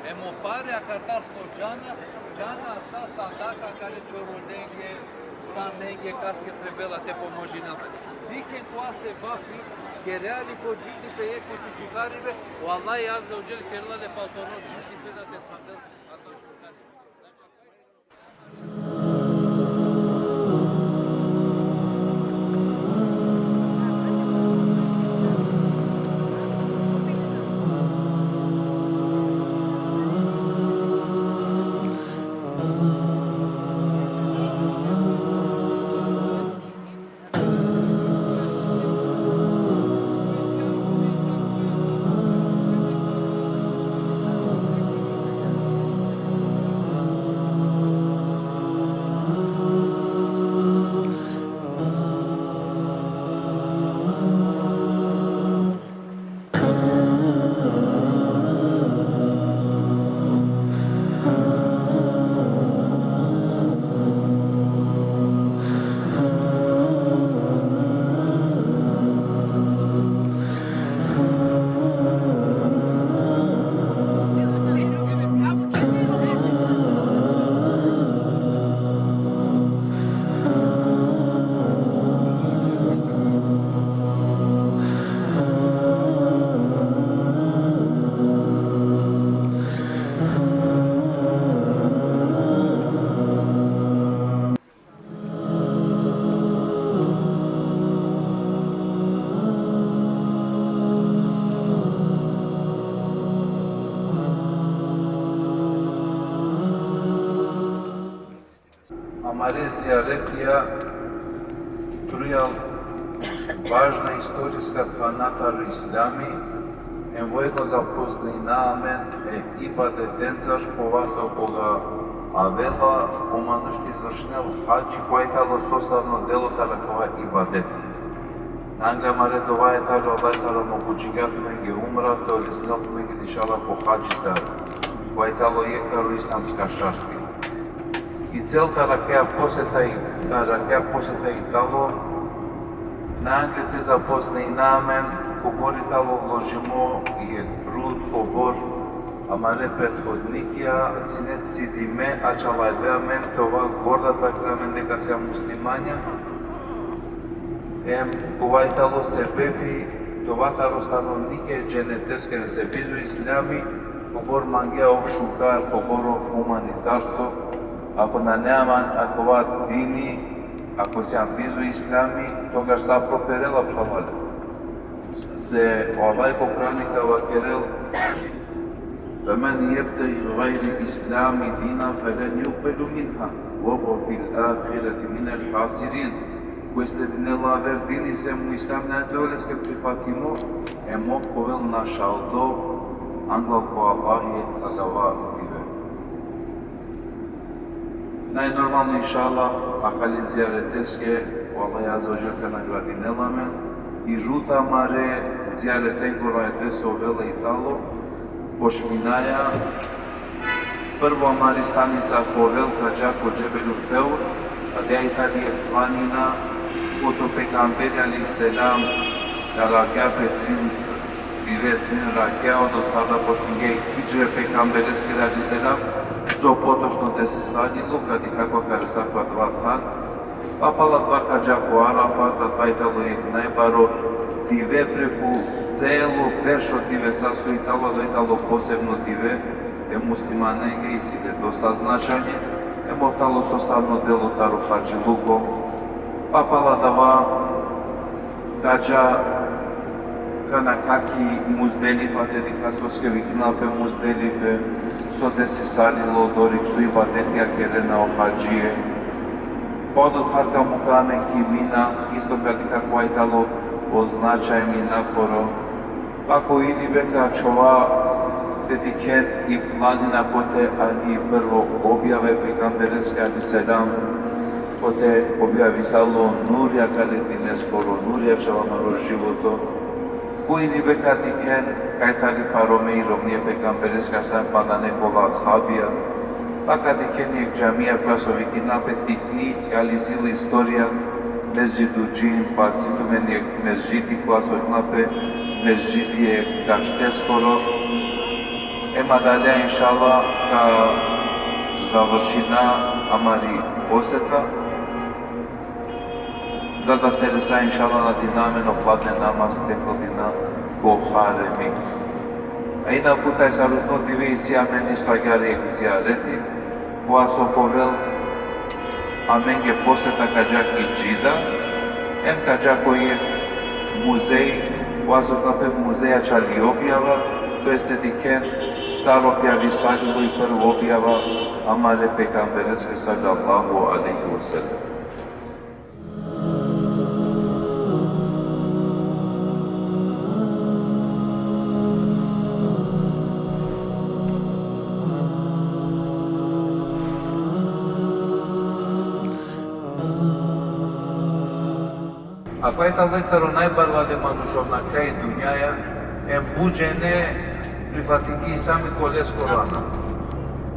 Em o pare akatar so džana, džana sa sadaka kale čorolenge, pranenge, kaske trebela te pomožinel. Dikhen kova sevapi, kerea li ko džildipe jekh puti šukaribe, o Allah azze ve dželle kerela le pal toro džildipe da te sandel. Amare zijaretija trujal važna istoriska thana taro islami, em vojno zapoznina amen e ibadetencar, kova so koga avela o manuš te izvršinel hadži, kova i talo sostarno delo taro akava ibadet. Nangle amare dova taro Allah sar omogućingja tumenge umra, te orisnel tumenge inšallah ko hadži taro, kova i talo jekh taro islamska šarti. I cel taro akaja poseta i, taro akaja poseta i talo, nangle te zapoznina amen kobor i talo vložimo i trud, kobor amare prethodnikija sine cidime, ačhalavde amen te ova gorda te vakera amen deka sijam muslimanja. Em kova i talo sebepi te ova taro stanovnikija e dženeteske, sebepi so islami, kobor mangea ov šukar, kobor ov humanitarco, ako nane amen akava dini, ako sijam bizo islami, togaš sa properela, phralalen. Se o Allah ko Kur'ani ka vakerel: "Ve men jebtegi gajre l-islami dinan felen jukbelu minhu ve huve fil ahireti minel hasirin." Ko sledinela aver dini sem o islam, nane te ovel leske prifatimo, em ov ka ovel našaldo anglal ko Allahi adava dive. Najnormalno, inšallah, akale zijareteske o Allah azze ve dželle ka nagradinel amen. I ruta amare zijaretengoro adava so ovela i tano, počminaja, prvo amari stanica ka ovel ka dža ko Džebelu Sevr, adava i tani jekh planina kote o pejgamberi alejhi selam ka ravgja pe trin dive, trin rakja, odotar da počmingja i hidžre e pejgambereskiri alejhi selam, so potočno desisalilo, ka dikha koga ka resel pe adava than. Pa pala adava ka dža ko Arafat, adava i tano jekh najbaro dive preku celo berš o divesa so i tano, adava i tano posebno dive e muslimanenge, isi le dosta značenje, em ov tano sostavno delo taro hadžiluko. Pa pala adava ka dža kana ka ki Muzdelifa, te dikha soske vikinela pe Muzdelife, so desisalilo odori, so ibadetija kerena o hadžije. Pa odotar ka muka amen ki Mina, isto ka dikha kova i tano o značaj Minakoro. Pa ko Idi Beka čhova te dikhen i planina kote ali prvo objava e pejgambereske alejhi selam, kote objavisalo nuri akale dineskoro, nuri ačhal amaro životo. Ko Idi Beka dikhen kaj tani parome i romni e pejgambereske sa panda nekola ashabija. Pa ka dikhen jekh džamija koja so vikinela pe tikni, ali isi le istorija, Mesdžidu Džin, pa isi tumen jekh mesdžidi koja so vikinela pe Mesdžidi e Gašteskoro. Em adalea, inšallah, ka završina amari poseta. Za da te resa, inšallah, na dina amen o pladne namaz te kldina ko haremi. A inaku taj sarutno dive isi amen isto agjaar jekh zijareti, kova so ka ovel amenge poseta, ka dža ki Džida, em ka dža ko jekh muzej, kova so ka pe muzej ačhali objava, to jest te dikhen sar objavisalilo i prvo objava amare pejgambereske sallallahu alejhi ve sellem. Akava i tano jekh taro najbarvale manušo na kraj dunjaja, em but džene prifatingje islami ko leskoro anan.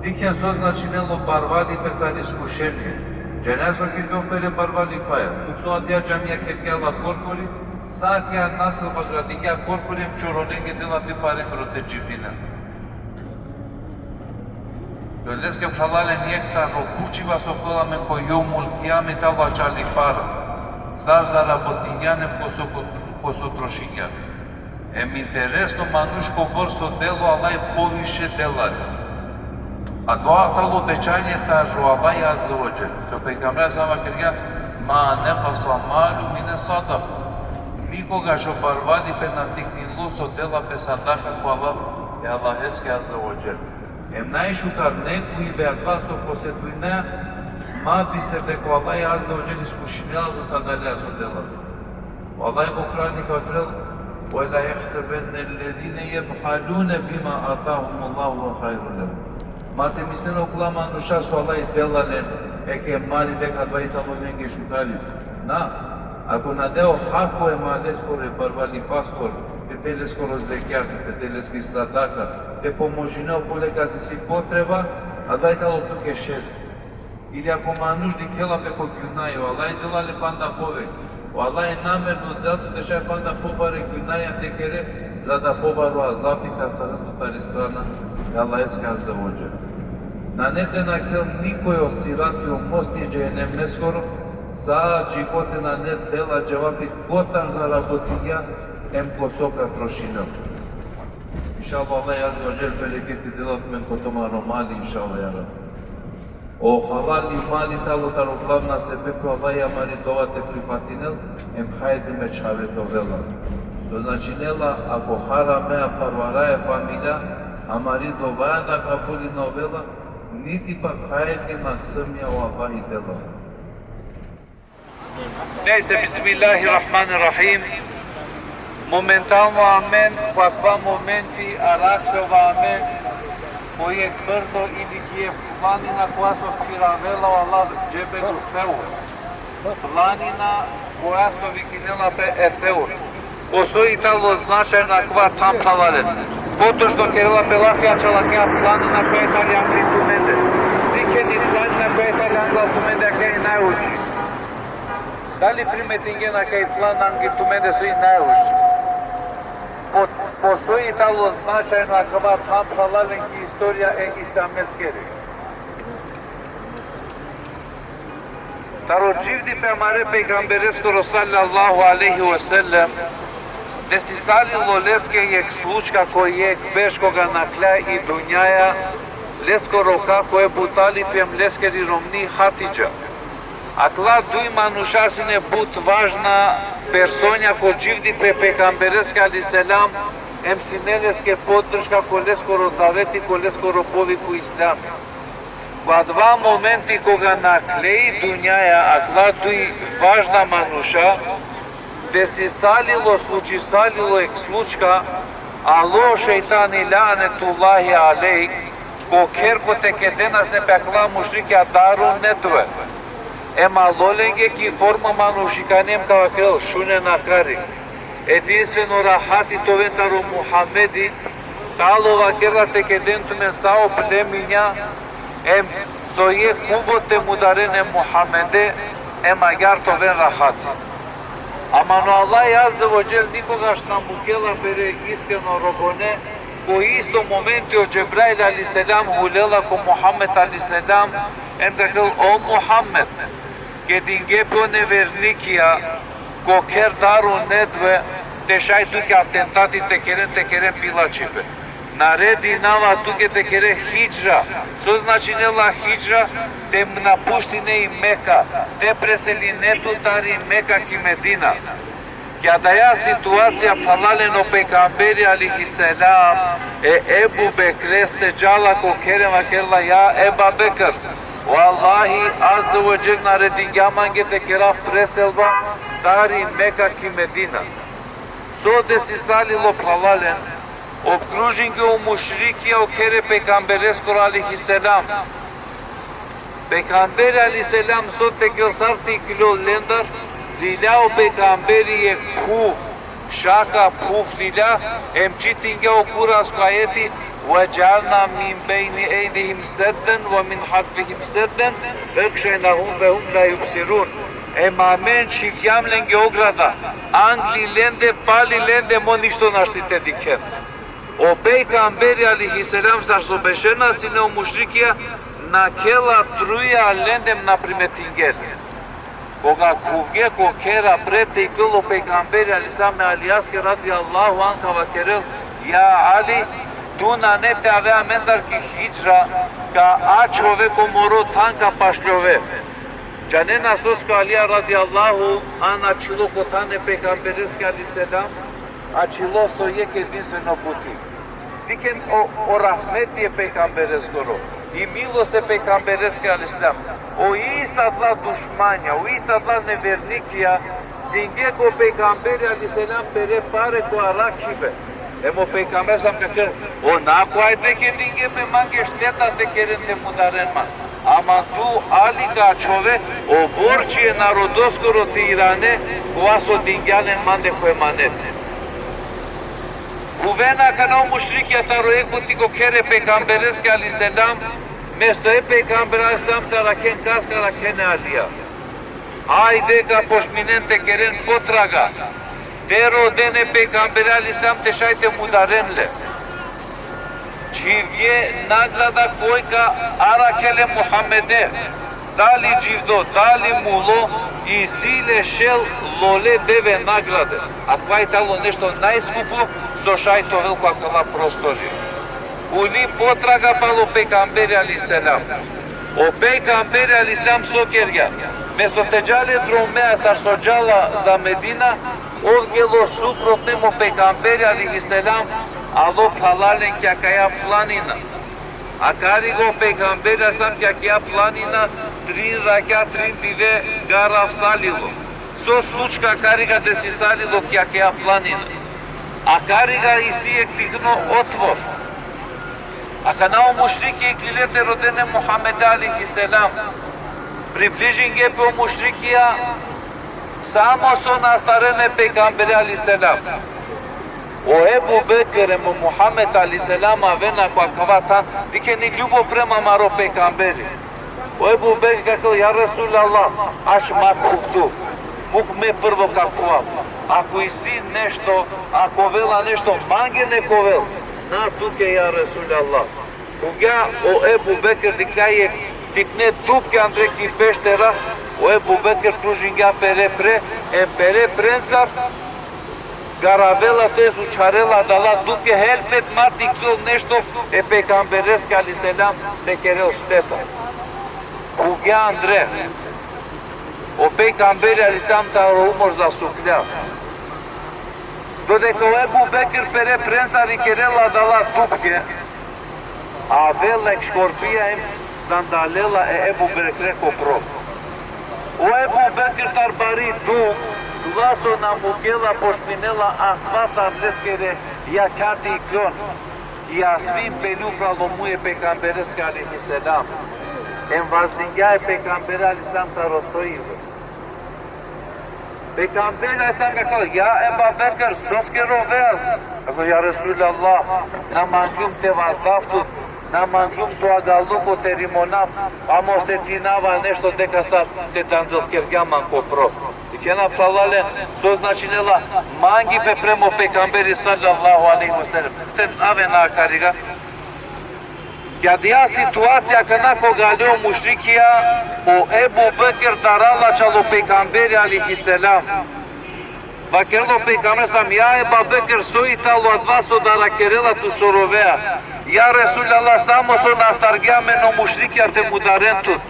Dikhen so značinela o barvalipe sar iskušenie. Džaneja so kergja pere barvalipaja? Mukso adija džamija, kergja la korkori, sa akija naselba gradingja korkori, em čoronenge dela te pare koro te dživdina. Leske phralalen, jekh taro pučiba so ka ovel amen ko jomul kijame tano ačhali para. Sar zarabotingjan em ko so, ko, ko so trošingjan. Em interesno, manuš kobor so dela o Allah poviše dela le. Adava tano obećanje taro Allah azze ve dželle. So pejgamberi sa vakergja: "Ma nekasa malu mine sadaka." Nikogaš o barvalipe na tiknilo so dela pe sadaka ko Allah, e Allaheske azze ve dželle. Em najšukar, nekoj ibe adava so posedujna, ma bister deka o Allah azze ve dželle iskušinela tut adalea so dela. O Allah ko Kur'ani ka vakerel: "Ve la jahsebenne ellezine jebhalune bima atahumullahu huve hajren lehum." Ma te mislen okola manuša so o Allah dela len jekh mali deka adava i tano lenge šukaripe. Na, ako na dea o hako e maleskoro, e barvalipaskoro, te de leskoro zekjati, te de leske sadaka, te pomožine okole kas isi potreba, adava i tano tuke šer. Ili ako manuš dikhela pe ko gunaja, o Allah dela le panda poveke. O Allah namerno dela tut te šaj panda pobare gunaja te kere, za da pobaro azapi te astarel tut tari strana e Allaheske azze ve dželle. Nane te nakhel nikoj o sirati, o mosti e džehennemeskoro, sa džikote nane dela dževapi kotar zarabotingja em ko so ka trošinel. Inšallah, Allah azze ve dželle bereketi dela tumen ko tumaro mali, inšallah, ja Rabbi. O halali mali tano taro glavna sebepi o Allah amari dova te prifatinel, em hajri me čhave te ovela. To značinela, ako haramea parvaraja familija, amari dovaja na kabuli na ovela, niti pak hajri maksumija o Allahi dela. Nejse, bismillahirrahmanirrahim. Momentalno amen, ko akava momenti, arakhljova amen, ko jekh brdo ili ki jekh planina koja so phiravela o Allah, Džebelu Theur. Planina koja so vikinela pe e Theur. Po so i tano značajno akava than, phralalen? Potočno kerela pe lafi, ačhal akaja planina koja i tani angli tumende. Dikhen i planina koja i tani angla tumende, akaja i najuči. Dali primetingjen akaja i planina angli tumende so i najuči? Po, po so i tano značajno akava than, phralalen, ki istorija e islameskeri? Taro dživdipe amare pejgambereskoro sallallahu alejhi ve sellem, desisalilo leske jekh slučka ko jekh berš koga nakhlja i dunjaja, leskoro kako Ebu Talib em leskeri romni Hatidža. Akala duj manuša sine but važna personja ko dživdipe pejgambereske alejhi selam, em sine leske podrška ko leskoro daveti, ko leskoro poviku islam. Ko adava momenti koga nakhle i dunjaja akala duj važna manuša, desisalilo, slučisalilo jekh slučka, alo šejtani lanetullahi alejh, ko kher kote kedenas ne pe akala mušrikija Darun Nedve. Em alo lenge ki forma manušikani em ka vakerel: Šunen akari. Edinstveno rahati te oven taro Muhamedi, talo vakerela te keden tumen sa o pleminja, em so jekh kubo te mudaren e Muhamede, em agjaar te oven rahati. Ama o Allah azze ve dželle nikogaš na mukela pere iskreno robone, ko isto momenti o Džebrail alejhi selam hulela ko Muhammed alejhi selam, em vakerel: O Muhammed, kedinge pe o nevernikija ko kher Darun Nedve, te šaj tuke atentati te keren, te keren pilačipe. Naredinava tuke te kere hidžra. So značinela hidžra? Te napuštine i Meka, te preseline tu tari Meka ki Medina. Ki adaja situacija, phralalen, o pejgamberi alejhi selam e Ebu Bekreste džala ko kher em vakerela: Ja Eba Bekr, o Allahi azze ve dželle naredingja mange te kerav preselba tari Meka ki Medina. So desisalilo, phralalen? Opkružinge o mušrikija o kher e pejgambereskoro alejhi selam. Pejgamberi alejhi selam so te kerel, sar te iklol lendar, lilja o pejgamberi jekh phuv, šaka phuv lilja, em čitingja o kurasko ajeti: وجعلنا من بين أيديهم سدا ومن خلفهم سدا فأغشيناهم فهم لا يبصرون. Em amen čhivgjam lenge ograda, angli lende, pali lende, em on ništo našti te dikhen. O pejgamberi alejhi selam, sar so bešena sine o mušrikija, nakhela truja lende em na primetingje le. Koga khuvge ko kher, pred te iklol o pejgamberi alejhi selam e Alijaske radijallahu anhu ka vakerel: Ja Ali, tu nane te ave amencar ki hidžra, ka ačhove ko moro than, ka pašljove. Džanena soske Alija radijallahu anhu ačhilo ko than e pejgambereske alejhi selam? Ačhilo so jekh edinstveno buti. Dikhen o, o rahmeti e pejgambereskoro, i milost e pejgambereske alejhi selam. O ista adala dušmanja, o ista adala nevernikija dinge ko pejgamberi alejhi selam pere pare ko arakhibe. Em o pejgamber sam ka kerel: O, na, ko ajde kedinge pe mange šteta te keren, te mudaren man. Ama tu, Ali, ka ačhove, o borči e narodoskoro te irane, kova so dingja len mande ko emanet. Khuvena akana o mušrikija taro jekh buti ko kher e pejgambereske alejhi selam, mesto e pejgamber alejhi selam te arakhen, kas ka arakhen? E Alija. Ajde, ka pošminen te keren potraga. Te roden e pejgambere alejhi selam te šaj te mudaren le. Čhivge nagrada koj ka arakhel e Muhammede, dali dživdo, dali mulo, isi le šel lole deve nagrade. Akava i tano nešto najskupo so šaj te ovel ko akala prostorija. Uli potraga palo pejgamberi alejhi selam. O pejgamberi alejhi selam so kergja? Mesto te džal e dromea sar so džala za Medina, Ov gelo suprotno em o pejgamberi alejhi selam, alo, phralalen, ki akaja planina. Akariga o pejgamberi alejhi selam ki akaja planina trin rakja, trin dive garavsalilo. So slučka akariga desisalilo ki akaja planina? Akariga isi jekh tikno otvor. Akana o mušrikija iklile te roden e Muhammede alejhi selam. Približinge pe o mušrikija, samo so na astaren e pejgambere alejhi selam. O Ebu Bekr em o Muhammed alejhi selam avena ko akava than, dikhen i ljubov prema amaro pejgamberi. O Ebu Bekr ka kerel: Ja Resulallah, ač ma khuv tu. Muk me prvo ka khuvav. Ako isi nešto, ako ovela nešto, mange nek ovel. Na tuke, ja Resulallah. Khuvgja o Ebu Bekr, dikhlja jekh tikne dupke andre ki peštera, o Ebu Bekr pružingja pere pre, em pere prencar garavela, to jest učharela adala dupke, helbet ma te iklol nešto e pejgambereske alejhi selam te kerel šteta. Khuvgja andre. O pejgamberi alejhi selam taro umor zasuklja. Dodeka o Ebu Bekr pere prencar ikerela adala dupke, avela jekh škorpija em dandalela e Ebu Bekre ko pro. O Ebu Bekr tari bari dug, glaso na mukela, počminela asva tari leskere jakha te ikljon. I asvin pelj upral o muj e pejgambereske alejhi selam. Em vazdingja e pejgambere alejhi selam taro sojibe. Pejgamberi alejhi selam ka kerel: Ja Eba Bekr, soske roveas? Ka kerel: Ja Resulallah, na manglum te vazdav tut, na manglum to agaluko te rimonav, ama osetinava nešto deka sar te dandalkergja man ko pro. Dikhena, phralalen, so značinela mangipe prema o pejgamberi sallallahu alejhi ve sellem. Te avena akariga. Ki adaja situacija akana koga ale o mušrikija, o Ebu Bekr darala čalo pejgamberi alejhi selam. Vakerela o pejgamberi sam: Ja Eba Bekr, so i tano adava so darakerela tut, so rovea? Ja Resulallah, samo so na astargje amen o mušrikija te mudaren tut.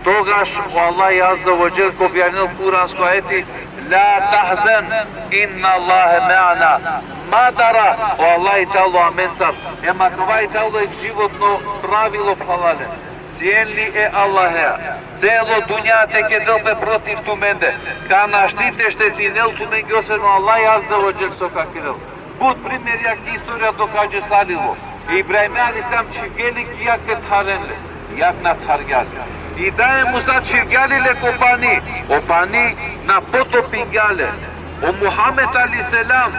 Togaš o Allah azze ve dželle ka objavini kuransko ajeti: La tahzen, innallahe me'ana. Ma dara, o Allah i tano amencar. Em akava i tano jekh životno pravilo, phralalen. Sien li e Allahea celo dunja te kedel pe protiv tumende, ka našti te štetinel tumenge osven o Allah azze ve dželle so ka kerel. But primerja ki istorija dokažesalilo. E Ibrahime alejhi selam čhivgje li ki jag te tharen le? Jag na thargja le. I daj e Musa čhivgja li le ko pani? O pani na potopingja le. O Muhammed alejhi selam,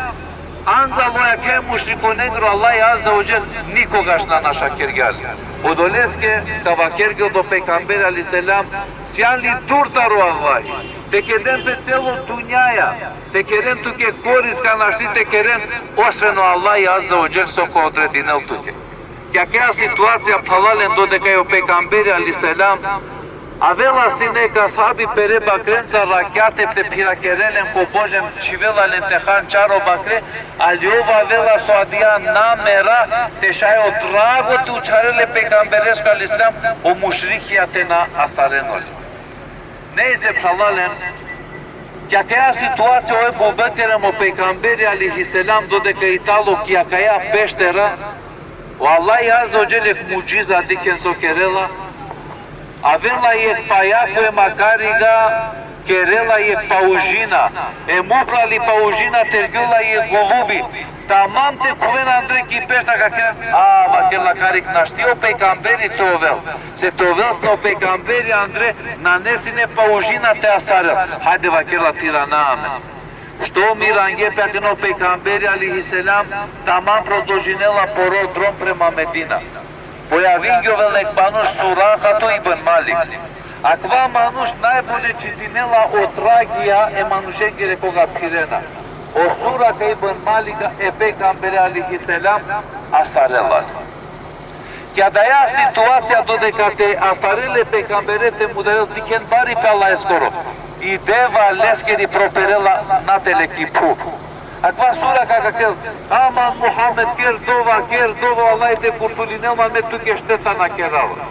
anglal o jakhe mušrikonengro, Allah azze ve dželle nikogaš na našakergja le. Odoleske ka vakergja o pejgamberi alejhi selam: Sian li dur taro Allah, te keden pe celo dunjaja, te keren tuke korist, ka našti te keren osven o Allah azze ve dželle so ka odredinel tuke. Ki akaja situacija, phralalen, dodeka i o pejgamberi alejhi selam avela sine jekh ashabi pere bakrenca rakjate te phirakeren len ko božem, čhivela len te han čaro bakre, ali ov avela so adaja namera te šaj o trago te učharel e pejgamberesko alejhi selam, o mušrikija te na astaren ole. Nejse, phralalen, ki akaja situacija o Ebu Bekr em o pejgamberi alejhi selam dodeka i tano ki akaja peštera, o Allah azze ve dželle jekh mudžiza dikhen so kerela. Avela jekh pajako em akariga kerela jekh paužina, em upral i paužina, tergjola jekh golubi, tamam te khuven andre ki pešta, ka keren, a, vakerla, akariga našti o pejgamberi te ovel. Se te ovel sine o pejgamberi andre, nane sine paužina te astarel. Hajde, vakerla, te irana amen. Štom irange pe akana o pejgamberi alejhi selam, tamam prodolžinela poro drom prema Medina. Pojavingjovela jekh manuš Surahatu ibn Malik. Akava manuš najbolje čitinela o tragija e manušengere koga phirena. O Suraka ibn Malika e pejgambere alejhi selam astarela. Ki adaja situacija dodeka te astarel e pejgambere te mudarel, dikhen baripe Allaheskoro. I deva leskeri properela natele ki phuv. Akava Suraka ka kerel: Aman Muhammed, ker dova, ker dova, Allah te kurtulinel man, me tuke šteta na kerava.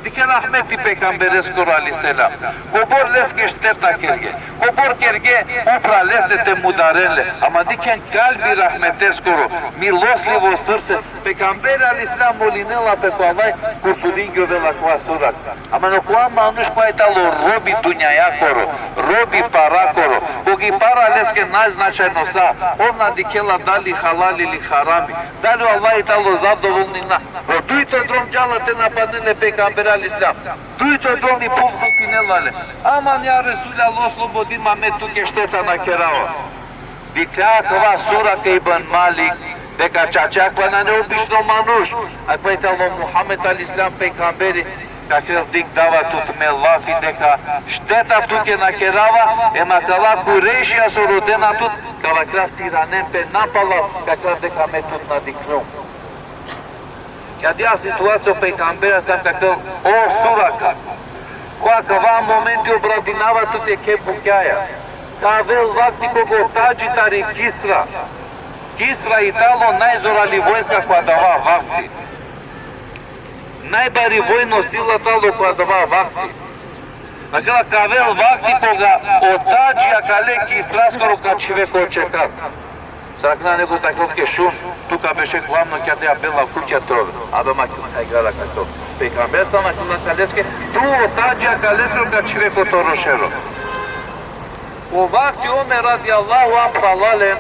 Dikhen rahmeti pejgambereskoro alejhi selam. Kobor leske šteta kerge. Kobor kerge upra leste te mudaren le. Ama dikhen kalbi rahmeteskoro, milostljivo srce. Pejgamberi alejhi selam molinela pe ko Allah, kurtulingjovela kova Suraka. Ama okova manuš kova i talo robi dunjajakoro, robi parakoro, koga i para leske najznačajno sa, ov na dikhela dali halali ili harami, dali o Allah i talo zadovolno ili na. O dujto drom džala te napadnel e pejgambere alejhi selam. Dujto drom i phuv gupinela le. Aman ja Resulallah, oslobodin ma, me tuke šteta na kerava. Dikhlja akava Suraka ibn Malik, deka čače akava nane obično manuš, akava i talo Muhammed alejhi selam pejgamberi, ka kerel: Dikh, dava tut me lafi deka šteta tuke na kerava, em akala Kurejšija so rodena tut, ka vakerel te iranen pe napalal, ka kerel deka me tut na dikhlum. Ki adaja situacija o pejgamberi alejhi selam ka kerel: O Suraka, ko akava momenti obradinava tut jekhe bukjaja. Ka avel vakti koga o tadži tari Kisra. Kisra i talo najzorali vojska ko adava vakti. Najbari vojno sila talo ko adava vakti. Akala ka avel vakti koga o tadži akale Kisraskoro ka čhive ko čekar. Sar akana neko te kerel tuke: Šun, tu ka beše glavno ki adaja bela kukja te ove. Abe ma ki hajgara ka to. Pejgamberi alejhi selam akaleske: Tu o tadži akaleskoro ka čhive ko toro šero. O vakti Omer radijallahu anh, phralalen,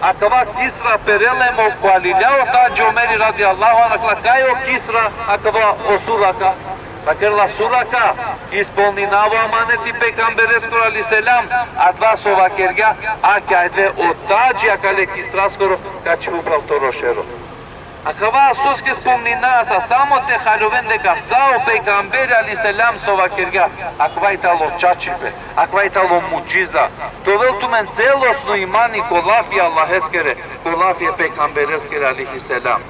akava Kisra perela em o kvalilja o tadži Omeri radijallahu anh, akala kaj o Kisra, akava o Suraka. Vakerela: Suraka, ispolninava o amaneti pejgambereskoro alejhi selam, adava so vakergja, ake ajde o tadži akale Kisraskoro ka čhive upral toro šero. Akava soske spomninaja sa, samo te haljoven deka sa o pejgamberi alejhi selam so vakergja, akava i talo čačipe, akava i talo mudžiza. Te ovel tumen celosno imani ko lafi Allaheskere, ko lafi e pejgambereskere alejhi selam.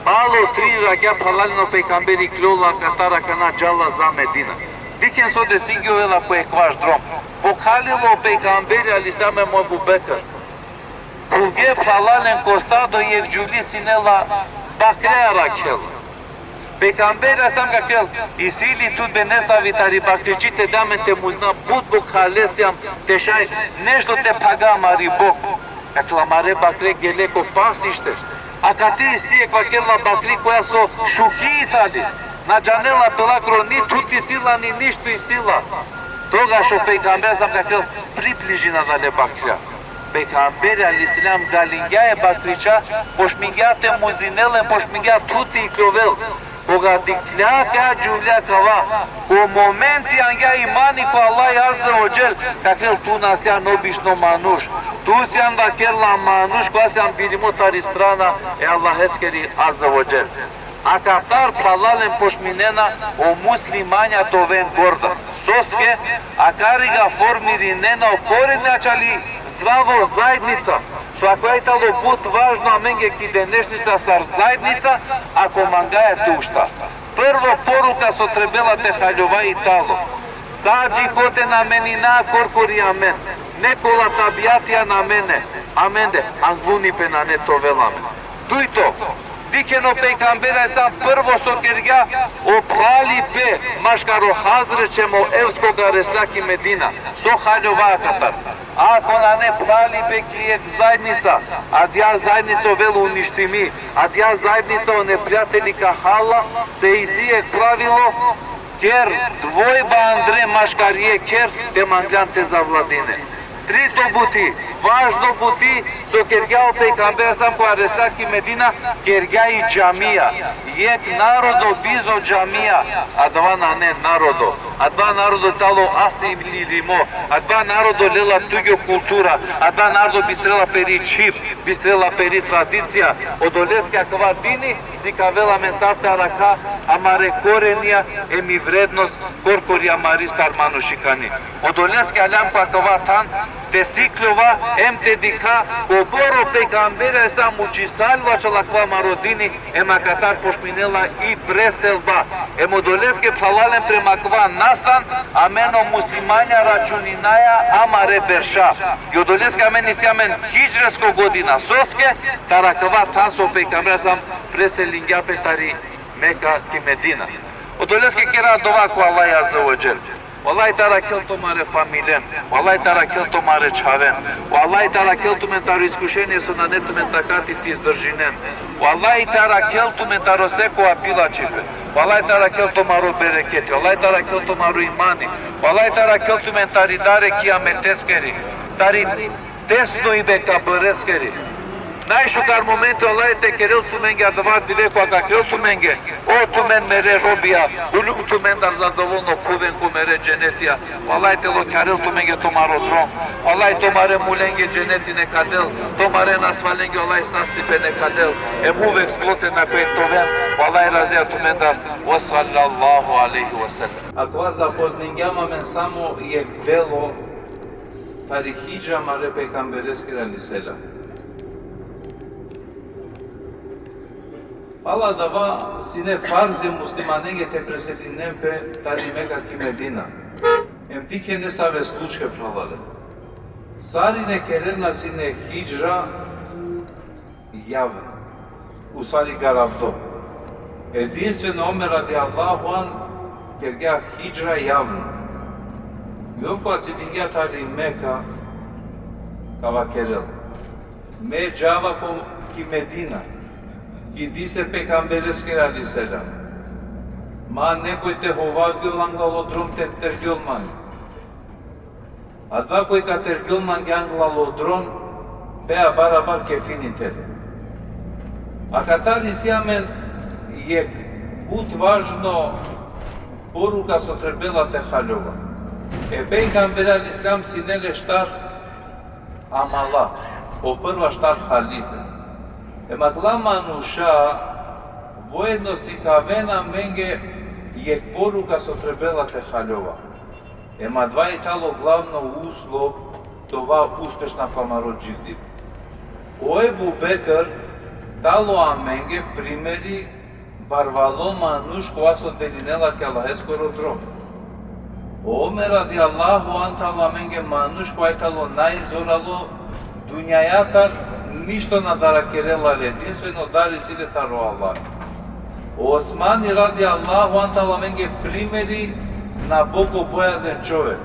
Palo trin rakja, phralalen, o pejgamberi ikljola katar akana, džala za Medina. Dikhen so desingjovela ko ekvaš drom. Pokhalilo o pejgamberi alejhi selam em o Ebu Bekr. Phuvge, phralalen, ko stado, jekh džuvli sine la bakre arakhela. Pejgamberi alejhi selam ka kerel: Isi li tut be nesavi tari bakridži te de amen te muzina, but bokhale sijam, te šaj nešto te phaga amari bok. Akala amare bakre gele ko pasište. Akate isi jekh, vakerela, bakri koja so šuhi i tali. Na džanela pe lakoro, ni tut isi la, ni ništo isi la. Togaš o pejgamberi alejhi selam ka kerel: Približin adale bakrja. Pejgamberi alejhi selam galingja e bakrića, pošmingja te muzinel em pošmingja tut te ikljovel. Koga dikhlja akaja džuvlja akava, ko momenti angja imani ko Allah azze ve dželle, ka kerel: Tu na sian obično manuš. Tu sian, vakerela, manuš kova sian birimo tari strana e Allaheskeri azze ve dželle. Akatar, phralalen, pošminena o muslimanja te oven gorda. Soske? Akari ga formirinena o koreni ačhali zdravo zaednica. So akava i talo but važno amenge ki denešnica sar zaednica, ako mangaja te ušta. Prvo poruka so trebela te haljova i talo: Sa dži kote namenina korkori amen, nekola tabijatija na amende, amende, anglunipe nane te ovel amen. Dujto, dikhen o pejgamberi alejhi selam prvo so kergja, o phralipe maškaro Hazredž em o Evs koga resla ki Medina, so haljova akatar. Ako nane phralipe ki jekh zaednica, adaja zaednica ovel uništimi, adaja zaednica o neprijateli ka hal la, se isi jekh pravilo, ker dvojba andre maškarije kher, te mangljan te zavladine. Trito buti, važno buti, so kergja o pejgamberi alejhi selam koga resla ki Medina, kergja i džamija. Jekh narodo bizo džamija, adava nane narodo. Adava narodo talo asimilirimo. Adava narodo lela tugjo kultura. Adava narodo bistrela peri čhib, bistrela peri tradicija. Odoleske akava dini sikavela amen sar te arakha amare korenija em i vrednost korkori amari sar manušikani. Odoleske aljam ko akava than te sikljova em te dikha kobor o pejgamberi alejhi selam učisalo ačhal akava amaro dini, em akatar pošminela i preselba. Em odoleske, phralalen, prema akava nastan amen o muslimanja računinaja amare berša. I odoleske amen isi amen hidžresko godina. Soske? Taro akava than so o pejgamberi alejhi selam preselingja pe tari Meka ki Medina. Odoleske kera dova ko Allah Azze ve Dželle. O Allah te arakhel tumare familijen, o Allah te arakhel tumare čhaven, o Allah te arakhel tumen taro iskušenie so nane tumen takati te izdržinen. O Allah te arakhel tumen taro sekova pilačipe. O Allah te arakhel tumaro bereketi, o Allah te arakhel tumaro imani, o Allah te arakhel tumen tari dare kijameteskeri, tari tesnoibe kabreskeri. Najšukar momenti o Allah te kerel tumenge adava dive kova ka kerel tumenge: O tumen mere robija, uljum tumendar zadovolno, khuven ko mere dženetija. O Allah te lokjarel tumenge tumaro drom. O Allah tumare mulenge dženeti neka del, tumare nasvalenge o Allah sastipe neka del. Em uvek splote na kojtoven, o Allah razija tumendar. Ve sallallahu alejhi ve sellem. Akava zapozningja ma amen samo jekh delo tari hidžra mare pejgambereskere alejhi selam. Pala adava sine farzi muslimanenge te preselinen pe tari Meka ki Medina. Em dikhen nesave slučke, phralalen. Sarine kerena sine hidžra javno, u stvari garavdo. Edinstveno Omer radijallahu anh kergja hidžra javno. I ov kova cidingja tari Meka, ka vakerel: Me džava ko, ki Medina, ki dise pejgambereskere alejhi selam. Ma nekoj te hovavgjol anglalo drom te tergjol mange. Adava koj ka tergjol mange anglalo drom, pe barabar kefini te le. Akatar isi amen jekh but važno poruka so trebela te haljova. E pejgamberi alejhi selam sine le štar amala, o prva štar halife. Em akala manuša voedno sikavena amenge jekh poruka so trebela te haljova. Em adava i tano glavno uslov te ova uspešna ko amaro dživdipe. O Ebu Bekr tano amenge primeri barvalo manuš kova so delinela ki Allaheskoro drom. O Omer radijallahu anh tano amenge manuš kova i tano najzoralo, dunjajatar ništo na darakerela le, edinstveno dar isi le taro Allah. O Osmani radijallahu anh tano amenge primeri na bogobojazan čovek.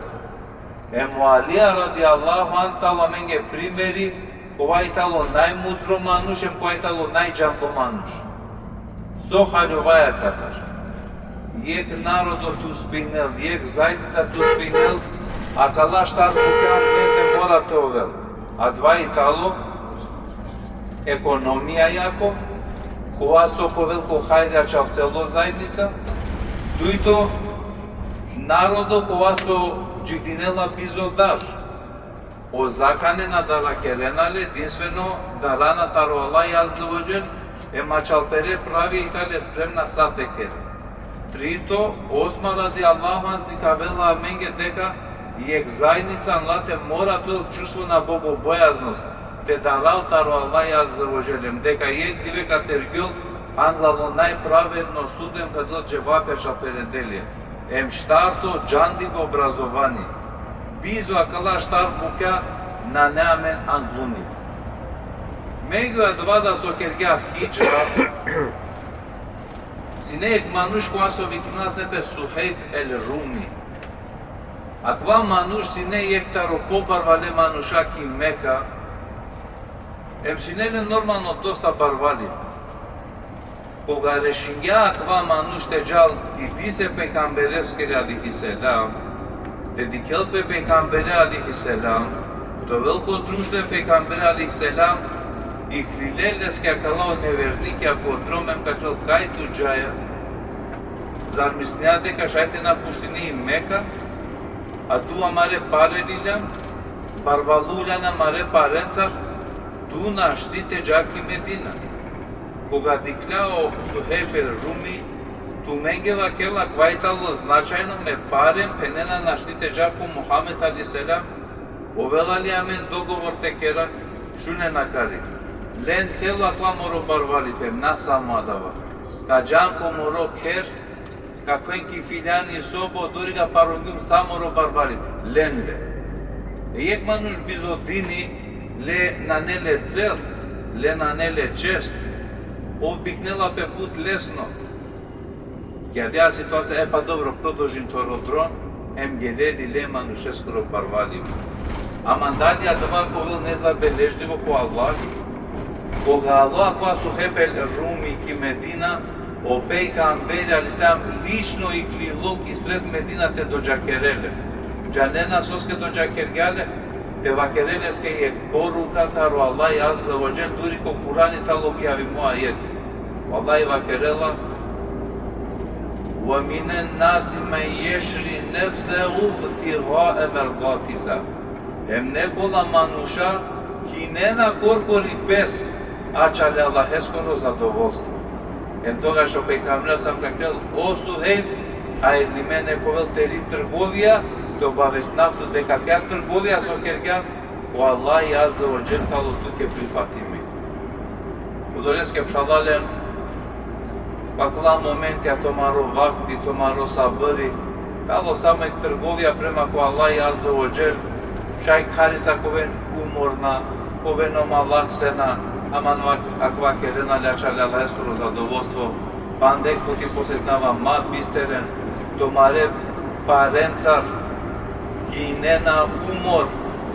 Em o Alija radijallahu anh tano amenge primeri kova i tano najmudro manuš, em kova i tano najdžando manuš. So haljovaja akatar? Jekh narodo te uspinel, jekh zaednica te uspinel, akala štar bukja te mora te ovel. Adava i tano ekonomija jako, kova so ka ovel ko hajri čal celo zaednica. Dujto, narodo kova so dživdinela bizo dar. O zakane na darakerena le, edinstveno darana taro Allah azze ve dželle, em čal pere pravija i tane spremna sa te kere. Trito, Osman radijallahu anh sikavela amenge deka jekh zaednica anglate mora te ovel čustvo na bogobojaznost, te daral taro Allah azze ve dželle, em deka jekh dive ka tergjol anglalo najpravedno sud em ka del dževapja čal pere delija. Em štarto, džandibe, obrazovanie. Bizo akala štar bukja nane amen anglunibe. Megju adava da so kergja hidžra, sine jekh manuš kova so viknas nepe Suhejb el Rumi. Akava manuš sine jekh taro pobarvale manuša ki Meka, em sine le normalno dosta barvalipe. Koga rešingja akava manuš te džal ki dise pejgambereskere alejhi selam, te dikhel pe pejgambere alejhi selam, te ovel ko društvo e pejgambere alejhi selam, iklile leske akala o nevernikija ko drom em vakerel: Kaj tu džaja? Zar mislinea deka šaj te napuštine i Meka? A tu amare pare liljan, barvaluljan amare parencar, tu našti te dža ki Medina. Koga dikhlja o Suhejb el Rumi, tumenge vakerela, akava i tano značajno, me pare, phenena, našti te dža ko Muhamed alejhi selam, ovela li amen dogovor te kera? Šunen akari. Len celo akava moro barvalipe, na samo adava. Ka džan ko moro kher, ka khuven ki filjani soba, odori ka parungjum sa moro barvalipe. Len le. E jekh manuš bizo dini, le nane le cel, le nane le čest. Ov biknela pe but lesno. Gerdea situacija, e pa dobro, prodolžin toro drom, em gele lile manušeskoro barvalibe. Ama dali adava ka ovel nezabeležlivo ko Allahi? Koga alo akava Suhejb el Rumi ki Medina, o pejgamberi alejhi selam lično iklilo ki sred Medina te dodžakerel le. Džanena soske dodžakergja le? Te vakerel leske jekh poruka taro Allahi Azze ve Dželle, duri ko Kurani tano objavimo ajet. Vallahi vakerela: "Ve minen nasi men ješri nefsehu ibtigae merdatillah." Em nekola manuša kinena korkori pes ačhale Allaheskoro zadovolstvo. Em togaš o pejgamberi sam vakerel: "O Suhejb, ajde li me nek ovel teri trgovija, te obavestinav tut deka akaja trgovija so kergjan, o Allahi Azze ve Dželle tano tuke prifatime." Odoleske phralalen, pa kola momentija tumaro vakti, tumaro sabri, tano samo jekh trgovija prema ko Allahi Azze ve Dželle, šaj kharisa ka oven umorna, ka oven omalaksena, ama akava kerena le ačhale Allaheskoro zadovolstvo, panda jekh puti potsetinava, ma bisteren, tumare parencar kinena umor,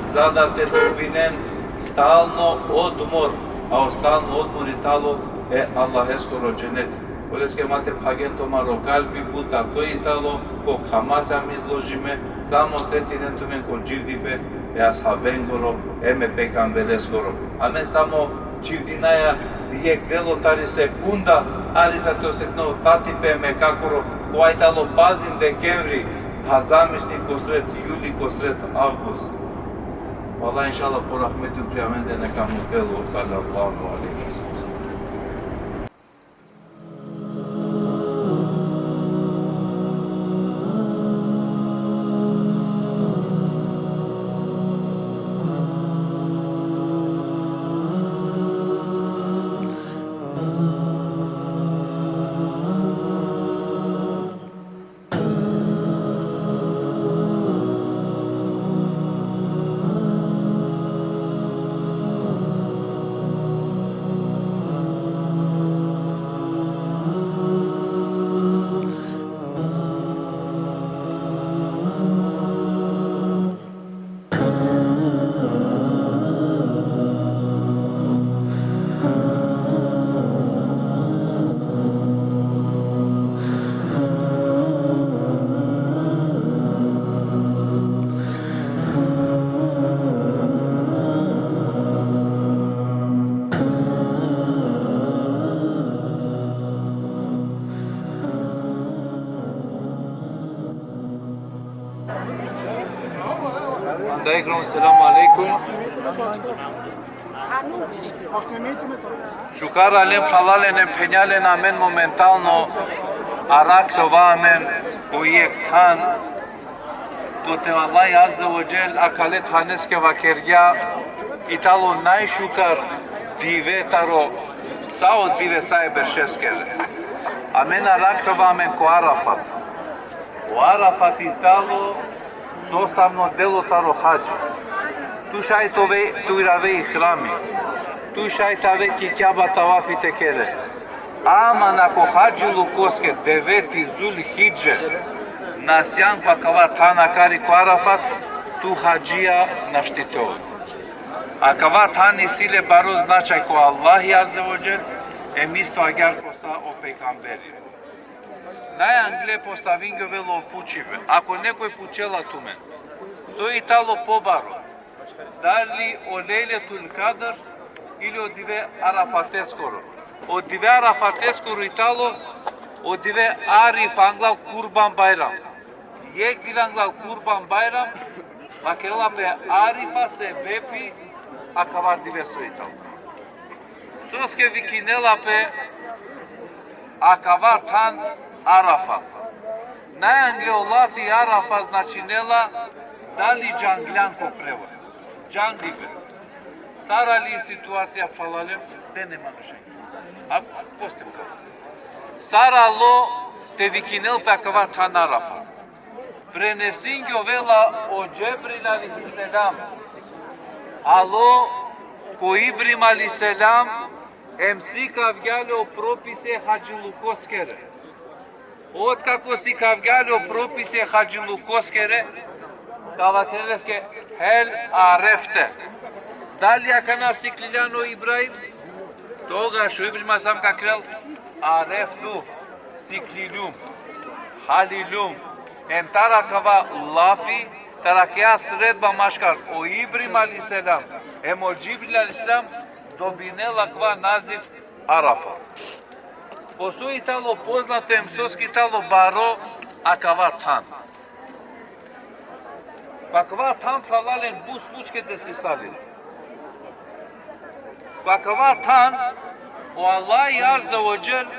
za da te dobinen stalno odmor, a o stalno odmor i tano e Allaheskoro dženet. Oleske ma te phagen tumaro kalbi, but ato i tano, ko khama sijam izložime, samo setinen tumen ko dživdipe e ashabengoro, em e pejgambereskoro. Amen samo čhivdinaja jekh delo tari sekunda, arisa te osetina o tatipe e Mekakoro, kova i tano pazin dekembri, a zamislin ko sred juli, ko sred avgust. Vallahi, inšallah, po rahmeti upri amende neka mukel. Sallallahu alejhi ve sellem. Selamu alejkum. Šukar alen, phralalen, em phenjalen, amen momentalno arakhlova amen ko jekh than kote o Allahi Azze ve Dželle akale thaneske vakergja i tano najšukar dive taro sa o divesa e beršeskere. Amen arakhlova amen ko Arafat. O Arafat i tano sostavno delo taro hadži. Tu šaj te ove, te urave ihrami. Tu šaj te ave ki Kjaba tavafi te kere. Ama na ko hadžilukoske deveti Zulhidže, na sijan ko akava than akari ko Arafat, tu hadžija našti te ove. Akava than isi le baro značaj ko Allahi Azze ve Dželle, em isto agjaar ko sa o pejgamberi. Najangle postavingjovela o pučibe. Ako nekoj pučela tumen, so i tano pobaro, dali o Lejletul Kadr ili o dive Arafateskoro? O dive Arafateskoro i tano o dive Arifa anglal Kurban Bajram. Jekh dive anglal Kurban Bajram, vakerela pe Arifa sebepi akava dive so i tano. Soske vikinela pe akava than Arafa? Najangle o lafi Arafa značinela dali džangljan ko prevod. Džanglibe. Sar ali i situacija, phralalen, te ne manušen. A postim ka. Sar alo te vikinel pe akava than Arafa? Prenesingjovela o Džebril alejhi selam. Alo ko Ibrahim alejhi selam, em sikavgja le o propise hadžilukoskere. Otkako sikavgja le o propisi e hadžilukoskere, ka vakerel leske: hel arefte? Dali akana sikliljan o Ibrahim? Togaš o Ibrahim alejhi selam ka vakerel: areftu, sikliljum, haliljum. Em taro akava lafi, taro akaja sredba maškar o Ibrahim alejhi selam em o Džibril alejhi selam, dobinela akava naziv Arafa. Po so i tano poznato em soske i tano baro akava than? Ko akava than, phralalen, but slučke desisalile. Ko akava than, o Allahi Azze ve Dželle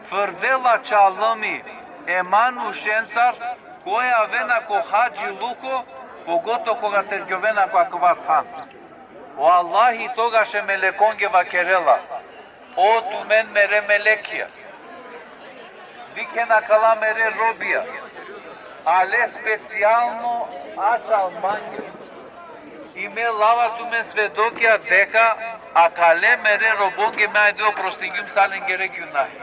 frdela čalimi e manušencar koja avena ko hadžiluko, pogotovo koga tergjovena ko akava than. O Allahi togaš e melekonge vakerela: o tumen mere melekija, dikhen akala mere robija, ale specijalno ačal mange. I me lava tumen svedokija deka akale mere robonge me ajde oprostingjum sa lengere gjunahi.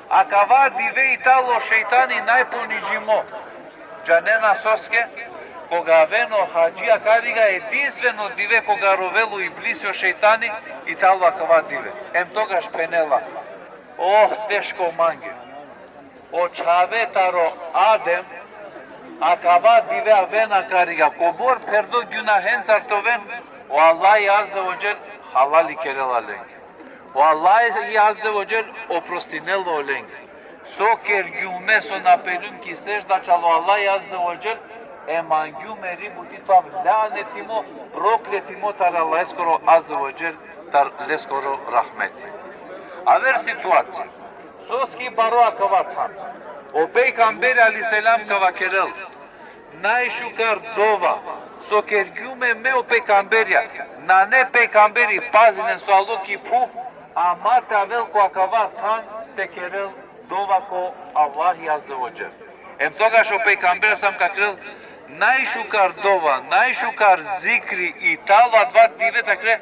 Akava dive i tano šejtani najponižimo. Džanena soske? Koga aven o hadžija akariga, edinstveno dive koga rovela o iblisi, o šejtani, i tano akava dive. Em togaš phenela: oh, teško mange. O čhave taro Adem akava dive avena akariga, kobor pherdo gjunahencar te oven, o Allahi Azze ve Dželle halali kerela lenge. O Allahi Azze ve Dželle oprostinela olenge. So kergjum me, so na peljum ki sedžda čalo Allahi Azze ve Dželle, e mangjum meri buti te ovav lanetimo, prokletimo taro Allaheskoro Azze ve Dželle, taro leskoro rahmeti. Aver situacija. Soske baro akava than? O pejgamberi alejhi selam ka vakerel: najšukar dova so kergjum me, me o pejgamberja, nane pejgamberi, pazinen, so alo ki phuv, ama te avel ko akava than te kerel dova ko Allahi Azze ve Dželle. Em togaš o pejgamberi sam ka kerel: najšukar dova, najšukar zikri i tano adava dive te kere: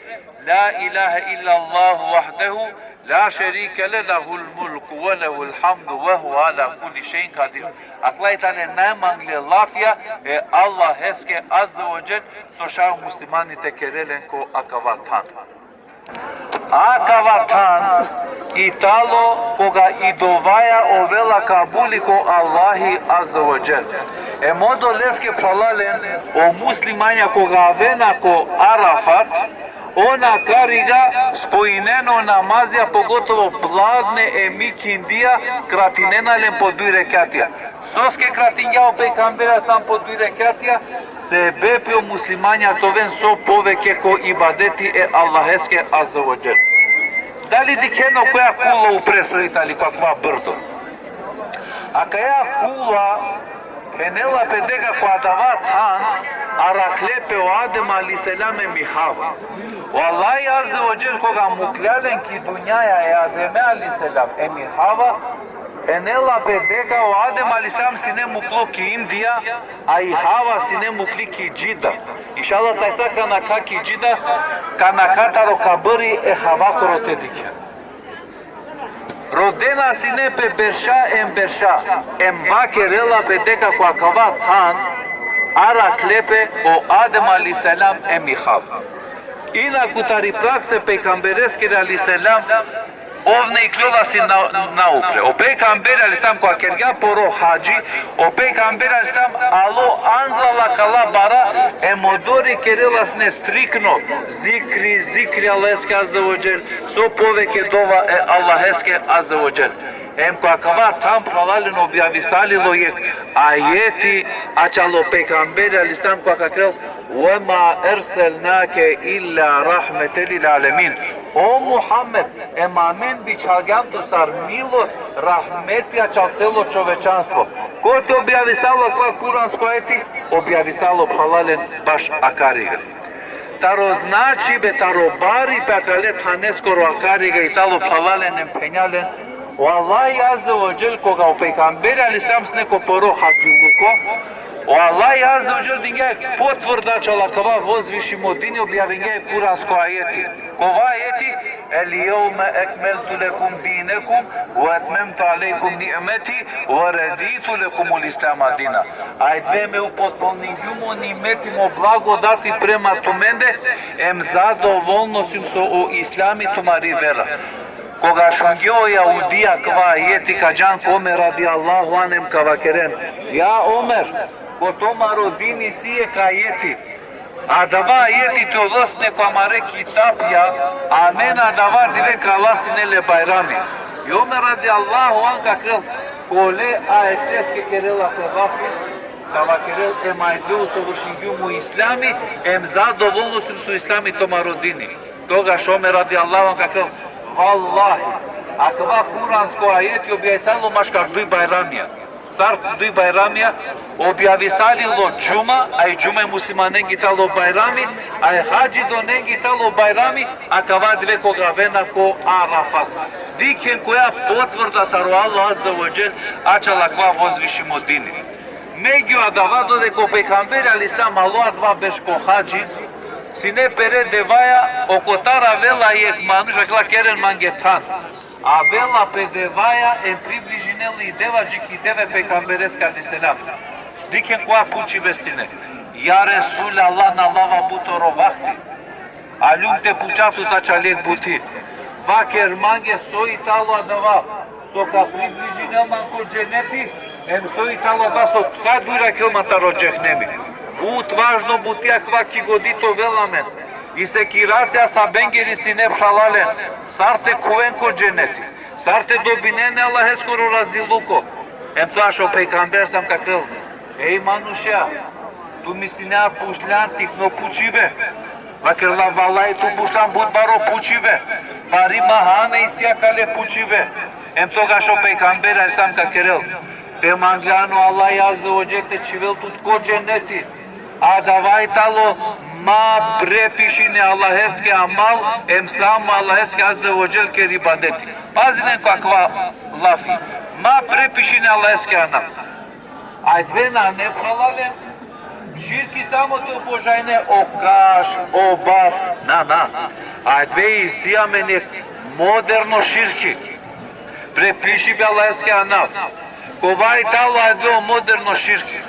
la ilahe illallah vahdehu la šerike leh, lehul mulku ve lehul hamdu ve huve ala kulli šejin kadir. Akala i tane najmangle lafija e Allaheske Azze ve Dželle, so šaj o muslimani te kerel len ko akava than. Akava than i tano koga i dovaja ovela kabuli ko Allahi Azze ve Dželle. Em odoleske, phralalen, o muslimanja koga avena ko Arafat, on akariga spojinena o namazija, pogotovo pladne em ikindija, kratinena len po duj rekjatija. Soske kratingja o pejgamberi sam po duj rekjatija? Sebepi o muslimanja te oven so poveke ko ibadeti e Allaheske Azze ve Dželle. Dali dikhena koja kula upre so i tali ko akava brdo? Akaja kula phenela pe deka ko adava than arakhle pe o Adem alejhi selam em i Hava. O Allahi Azze ve Dželle koga muklja len ki dunjaja e Ademe alejhi selam em i Hava, phenela pe deka o Adem alejhi selam sine muklo ki Indija, a i Hava sine mukli ki Džida. Inšallah, tajsa ka nakha ki Džida, ka nakha taro kaburi e Havakoro te dikhen. Rodena sine pe berša em berša, em vakerela pe deka ko akava than arakhle pe o Adem alejhi selam em i Hava. Inaku tari praksa e pejgambereskiri alejhi selam, ov na ikljola sine na, na upre. O pejgamberi alejhi selam koga kergja poro hadži, o pejgamberi alejhi selam alo anglal akala bara, em odori kerela sine striktno zikri, zikri Allaheske Azze ve Dželle, so poveke dova e Allaheske Azze ve Dželle. Em ko akava than, phralalen, objavisalilo jekh ajeti ačhalo pejgamberi alejhi selam, koga vakerel: ve ma erselnake illa rahmeten lil alemin. O Muhammed, em amen bičhalgjam tu sar milost, rahmeti ačhal celo čovečanstvo. Kote objavisalo akava kuransko ajeti? Objavisalo, phralalen, baš akariga. Taro značibe, taro baripe akale thaneskoro akariga i tano, phralalen em phenjalen, o Allahi Azze ve Dželle, koga o pejgamberi alejhi selam sine ko poro hadžiluko, O Allah Azze ve Dželle dingja potvrda čala kava vozvišimo dini, objavingja kuransko ajeti. Kova ajeti? El jevme ekmeltu lekum dinekum, ve etmemtu alejkum ni'meti, ve reditu lekumul islama dina. Ajde me upotpuningju mo nimeti, mo blagodati prema tumende, em zadovolno sim so o islami tumari vera. Koga šungje o jahudija kava ajeti, ka džan ko Omer radijallahu anhu em ka vakeren: Ja Omer, ko tumaro dini isi jekh ajeti. Adava ajeti te ovel sine ko amare kitapja, amen adava dive ka la sine le bajrami. I Omer radijallahu anhu ka kerel, kole ajeteske kerela pe lafi, ka vakerel: Em ajde usovršingjum o islami, em zadovolno sim so islami tumaro dini. Togaš Omer radijallahu anhu ka kerel: Vallahi, akava kuransko ajeti objavisa lo maškar duj bajramija. Sar duj bajramija? Objavisa li lo džuma, a i džuma e muslimanenge tano bajrami, a e hadžidonenge tano bajrami, akava dive koga avena ko Arafat. Dikhen koja potvrda taro Allah Azze ve Dželle, ačhal akava vozvišimo dini. Megju adava, dodeka o pejgamberi alejhi selam alo adava berš ko hadži, sine pere devaja, okotar avela jekh manuš, vakerela: Keren mange than. Avela pe devaja, em približinela i deva dži ki deve pejgambereske alejhi selam. Dikhen koja pučibe sine: Ja Resulallah, na lava but toro vakti. Aljum te pučav tut ačhal jekh buti. Vaker mange so i tano adava so ka približinel man ko dženeti, em so i tano adava so ka durakerel man taro džehenemi. But važno buti akava ki godi te ovel amen. I sekiracija ashabengiri sine, phralalen, sar te khuven ko dženeti, sar te dobinen e Allaheskoro raziluko. Em togaš o pejgamber sam ka kerel: Ej manuša, tu mislinea pučljan tikno pučibe? Vakerela: Vallahi, tu pučljan but baro pučibe. Bari mahana isi akale pučibe. Em togaš o pejgamber alejhi selam ka kerel: Te mangljan o Allah Azze ve Dželle te čhivel tut ko dženeti. Adava i tano ma prepišine Allaheske amal, em samo Allaheske Azze ve Dželle ker ibadeti. Pazinen ko akava lafi. Ma prepišine Allaheske anav. Ajde nane, phralalen, širki samo te obožajne o kaš, o bar, na, na. Ajde isi amen jekh moderno širki. Prepišibe Allaheske anav. Kova i tano ajde o moderno širki?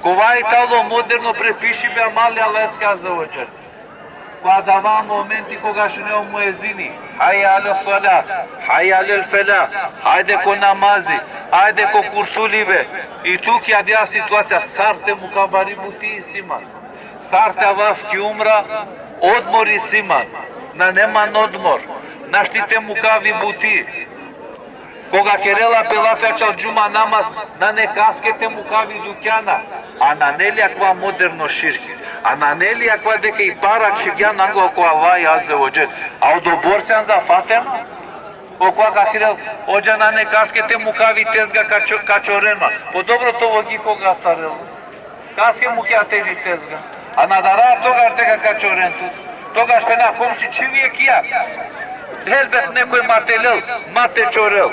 Kova i tano moderno prepišibe amali Allaheske Azze ve Dželle? Ko adava momenti koga šunea o muezini: Hajje ale salah, hajje ale felah, ajde ko namazi, ajde ko kurtulibe. I tu ki adaja situacija, sar te mukav, bari buti isi man. Sar te avav ki umra, odmor isi man. Nane man odmor. Našti te mukav i buti. Koga kerela pe lafi ačhal džuma namaz, nane kaske te mukav i dukjana. A nane li akava moderno širki? A nane li akava deka i para čhivgjan anglo ko Allah Azze ve Dželle? A odobor sian za fatema? Okova ka kerel: Hodža, nane kaske te mukav i tezga, ka čo-, ka čoren ma. Po dobro, to vogi koga astarel. Kaske mukja teli tezga? A na dara togaš deka ka čoren tut. Togaš phenea: Komši, čhiv jekh jak. Helbet nekoj ma te lel, ma te čorel.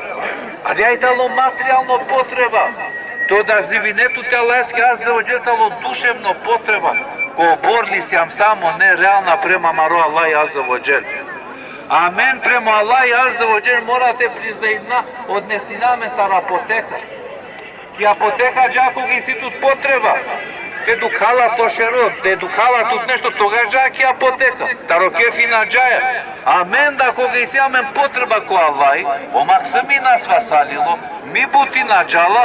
Adaja i tano materijalno potreba. Te odazivine tut e Allaheske Azze ve Dželle tano duševno potreba. Kobor li siam samo nerealna prema amaro Allah Azze ve Dželle. Amen prema Allah Azze ve Dželle mora te priznajna, odnesina amen sar apoteka. Ki apoteka dža koga isi tut potreba. Te dukhala to šero, te dukhala tut nešto, togaš dža ki apoteka. Taro kefi na džaja. Amen da koga isi amen potreba ko Allah, o maksumi na svasalilo, mi buti na džala,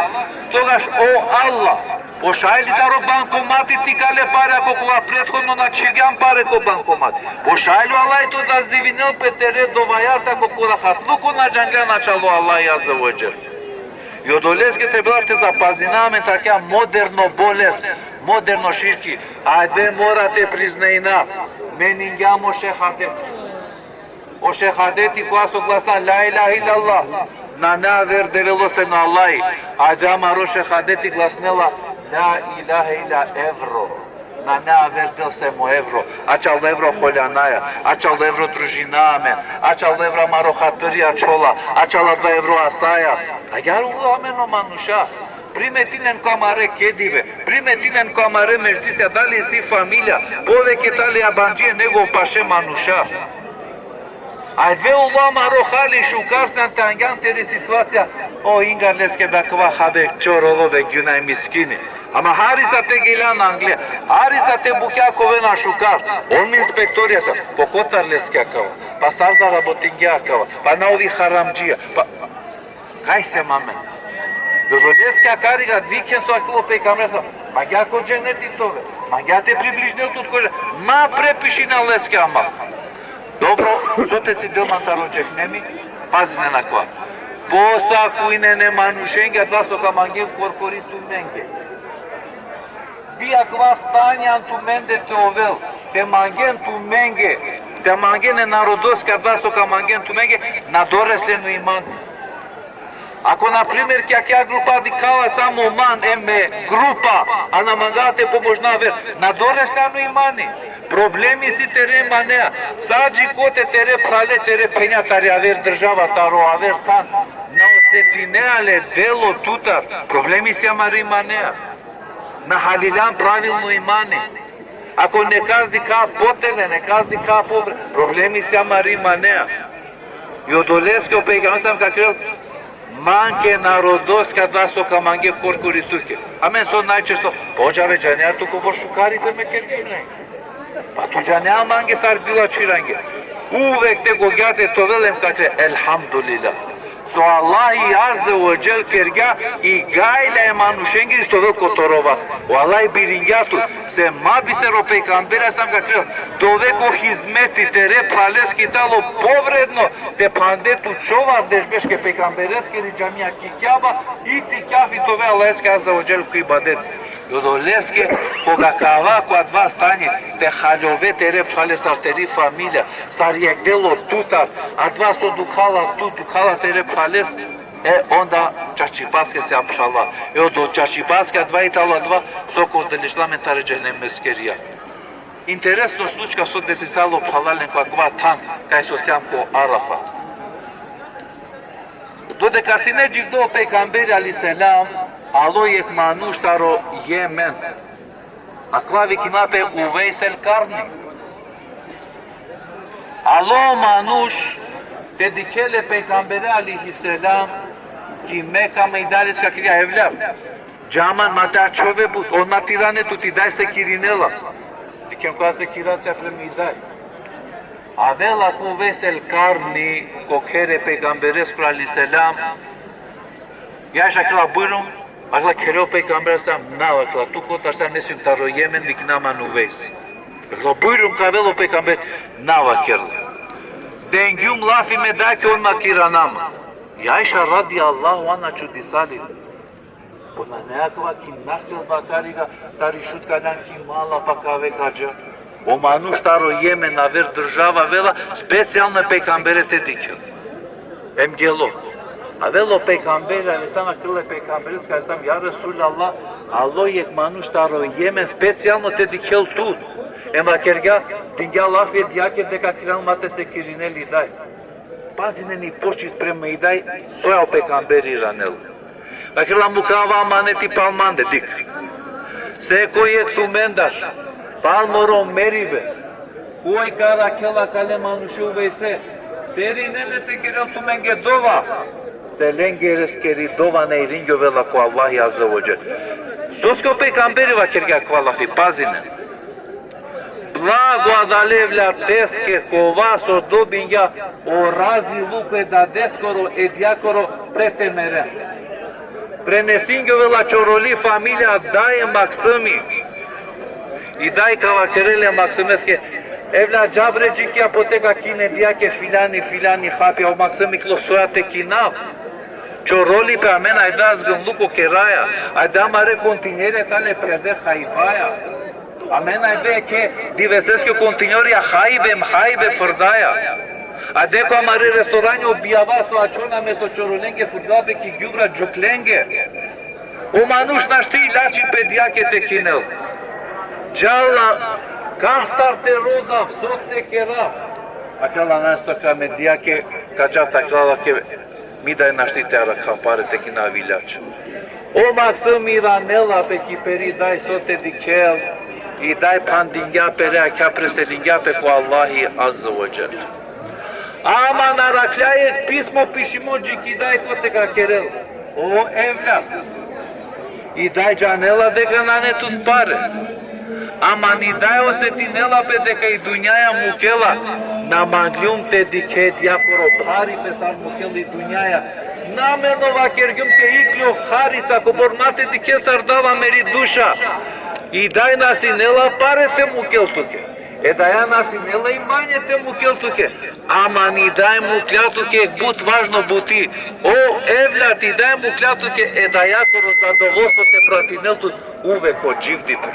togaš o Allah. Pošaj li taro bankomati te ikale pare, ako kova prethodno na čhivgjan pare ko bankomati? Pošaj li o Allah te odazivinel pe tere dovaja, ako ko rahatluko na džangla na čalo Allah Azze ve Dželle? I odoleske trebela te zapazina amen taro akaja moderno bolest, moderno širki. Ajde mora te priznajna, meningjam o šehadet. O šehadeti kova so glasna la ilahe illallah, nane aver Devel osven o Allah. Ajde amaro šehadeti glasnela la ilahe illa evro. Nane aver Del sem o evro. Ačhal evro holjanaja, ačhal evro družina amen, ačhal evro amaro hatiri ačhola, ačhal adava evro asaja. Agjaar ulo amen o manuša. Primetinen ko amare kedibe, primetinen ko amare mežlisja, dali isi familija, poveke tale jabandžie nego paše manuša. Ajde ulo amaro hali šukar san te angjan teri situacija, o ingar leske be akava habe čorolo be gjunaj miskini. Ama hari sa te geljan angle, hari sa te bukja ka ovena šukar, on mi inspektorija sa, po kotar leske akava, pa sar zarabotingja akava, pa na ovi haramdžija, pa kaj sem amen. Odoleske akariga dikhen so akilo pejgamberi sa, mangja ko dženeti te ovel, mangja te približinel tut ko dže-, ma prepišina leske ama. Dobro, so te cidel man taro džehenemi, pazinen akava. Posakujnen e manušenge, adava so ka mangen korkori tumenge. Bi akava stanje an tumende te ovel, te mangen tumenge, te mangen e narodoske adava so ka mangen tumenge, na doreslen o iman. Ako, na primer, ki akaja grupa dikhava samo man em e grupa, a na mangava te pomožina aver, na doresla ano imani. Problemi si tere manea. Sa dži kote tere phrale, tere phenja tari aver država, taro aver than, na osetinea le delo tutar. Problemi si amari manea. Na haliljan pravilno imani. Ako nekas dikha potele, nekas dikha pobre, problemi si amari manea. I odoleske o pejgamberi sam ka kerel, mange narodoske adava so ka mange korkori tuke. Amen so najčešće, pa o džabe džanea tu kobor šukaripe me kergjum lenge. Pa tu džanea mange sar bilačhirange. Uvek te gogja te ovel em ka kerel, elhamdulillah. So Allahi Azze ve Dželle kergja i gajla e manušengiri te ovel ko toro vas. O Allah biringja tut, se ma biser o pejgamberi sam ka kerel, te ove ko hizmeti tere phraleske i tano povredno te phande tu čovar deš berš ke pejgambereskiri džamija ki Kjaba, itikjafi te ove Allaheske Azze ve Dželle ko ibadet. I odoleske, koga ka ava ko adava stanje, te haljove tere phrale sar teri familija, sar jekh delo tutar, adava so dukhala tut, dukhala tere phrales, e, onda čačipaske sian phrala. E, odo čačipaske adava i tano adava so ka odeliniš amen tari džehennemeskiri jag. Interesno slučka so desisalo phralalen ko akava than, kaj so siam ko Arafat. Dodeka sine dživdo o pejgamberi alejhi selam, alo jekh manuš taro Jemen. Akava vikina pe Uvejs el Karni. Alo manuš te dikhel e pejgambere alejhi selam ki Meka, me i daj leske kergja: Evlad, dža man, ma te ačhove but, odma te irane tut, i daj sekirinela. Dikhen koja sekiracija prema i daj. Avela ko Uvejs el Karni ko kher e pejgambereskoro alejhi selam. I Ajša kerela: Bujrum. Vakerela: Khere o pejgamber alejhi selam? Na, vakerela, tu kotar sian, me sium taro Jemen, vikna man Uvejs. Vakerela: Bujrum, ka avel o pejgamber. Na, vakerela. Dengjum lafi me dajake, odma ka irana man. I Ajša radijallahu anha čudisali. Ona, nane akava ki naselba akariga, tari Šutka, nane ki mala pa ka ave ka dža. O manuš taro Jemen, aver država avela, specijalno e pejgambere te dikhel. Em gelo. Avela o pejgamberi alejhi selam, vakerela e pejgambereske alejhi selam: Ja Resulallah, alo jekh manuš taro Jemen specijalno te dikhel tut. Em vakergja, dingja lafi e dajake deka ka iranel, ma te sekirinel i daj. Pazinen i počit prema i daj, so ja o pejgamberi iranel. Vakerela: Mukava amaneti pal mande, dikh. Seko jekh tumendar, pal moro meribe, koj ka arakhel akale manuše Uvejse, te irinel le te kerel tumenge dova, se lengereskeri dova na iringjovela ko Allahi Azze ve Dželle. Soske o pejgamberi vakergja akava lafi, pazinen. Blago adale evladeske kova so dobingja o raziluko e dadeskoro, e dajakoro, pre te meren. Prenesingjovela čoroli familija, daj e maksumi. I daj ka vakerel e maksumeske: Evlad, dža bre dži ki apoteka, kin e dajake filani, filani hapi. A o maksumi kerela: So ja te kinav? Čoroli pe, amen ajde azginluko keraja, ajde amare kontinjere tane perde hajbaja. Amen ajde ke diveseske kontinjorja hajbe em hajbe frdaja. Ajde ko amare restoranja o bijava so ačhona mesto čorolenge, frdela pe ki gjubra džuklenge. O manuš našti ilači pe dajake te kinel. Džala, kastar te rodav, so te kerav? Vakerela: Nasto ka me dajake, ka džav te akrala ke mi daj našti te arakha pare te kinav ilač. O Maksum iranela pe ki peri daj so te dikhel, i daj phandingja pe, reakha preselingja pe ko Allahi Azze ve Dželle. Ama na arakhla jekh pismo pišimo dži ki daj kote ka kerel: O evlad, i daj džanela deka nane tut pare. Ama i daj osetinela pe deka i dunjaja mukela, na mangljum te dikhe jakoro pharipe sar mukel i dunjaja. Namerno vakergjum te ikljo harica, kobor ma te dikhe sar dava meri duša. I daj na sinela pare te mukel tuke. E daja na sinela imanje te mukel tuke. Ama i daj mukla tuke but važno buti. O evlad, i daj mukla tuke e dajakoro zadovoljstvo te pratinel tut uvek ko dživdipe.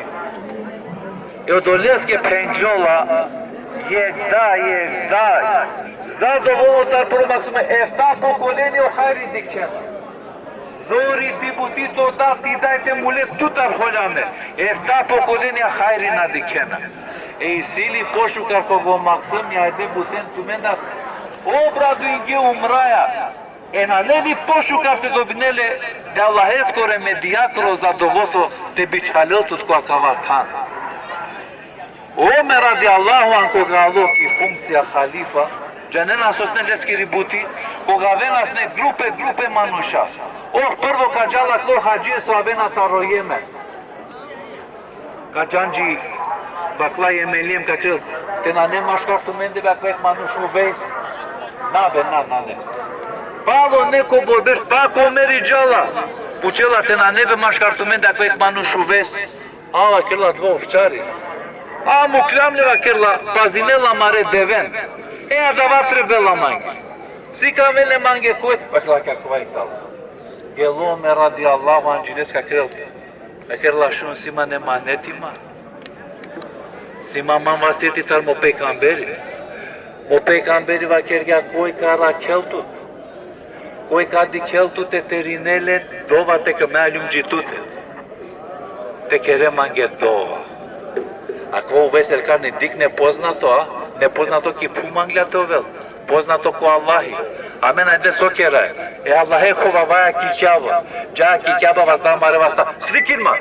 E odoleske phengljola: Jekh daj, jekh daj. Zadovoljno tar prvo Maksume, efta pokolenija o hajri dikhena. Zori ti buti to tat i daj te mule tutar holjame. Efta pokolenija hajri na dikhena. E isi li pošukar, koga o Maksum, ajde buten tumen da obradujnge umraja. E nane li pošukar te dobinel e Allaheskoro, e medijakoro zadovoljstvo te bičhalel tut ko akava than? Omer radijallahu anh, koga alo ki funkcija halifa, džanena so sine leskiri buti? Koga avena sine grupe, grupe manuša. O prvo ka džal aklo hadžije so avena taro Jemen. Ka džal dži akala jemenlije, ka kerel: Te nane maškar tumende be akava jekh manuš Uvejs? Na be, na, nane. Palo nekobor berš, pak o Omeri džala. Pučela: Te nane be maškar tumende akava jekh manuš Uvejs? Ava, kerela, adava ovčari. A mukljam le, vakerela, pazinela amare deven. E adava trebela mange. Sikaven le mange koj. Vakerela: Akava i tano. Gelo Omer radijallahu anh dži leske, vakerela: Vakerela: Šun, si man emaneti ma. Si man, man vasijeti tar mo pejgamberi. Mo pejgamberi vakergja: Koj ka arakhel tut, koj ka dikhel tut, te rinel le dova te kere, me aljum dži tute. Te kere mange dova. Akava Uvejs el Karni, dikh, nepoznato, a? Nepoznato ki phuv mangla te ovel. Poznato ko Allahi. Amen ajde so keraja? E Allahe hovavaja ki Kjaba. Dža ki Kjaba, vazda amare vasta: Slikin ma.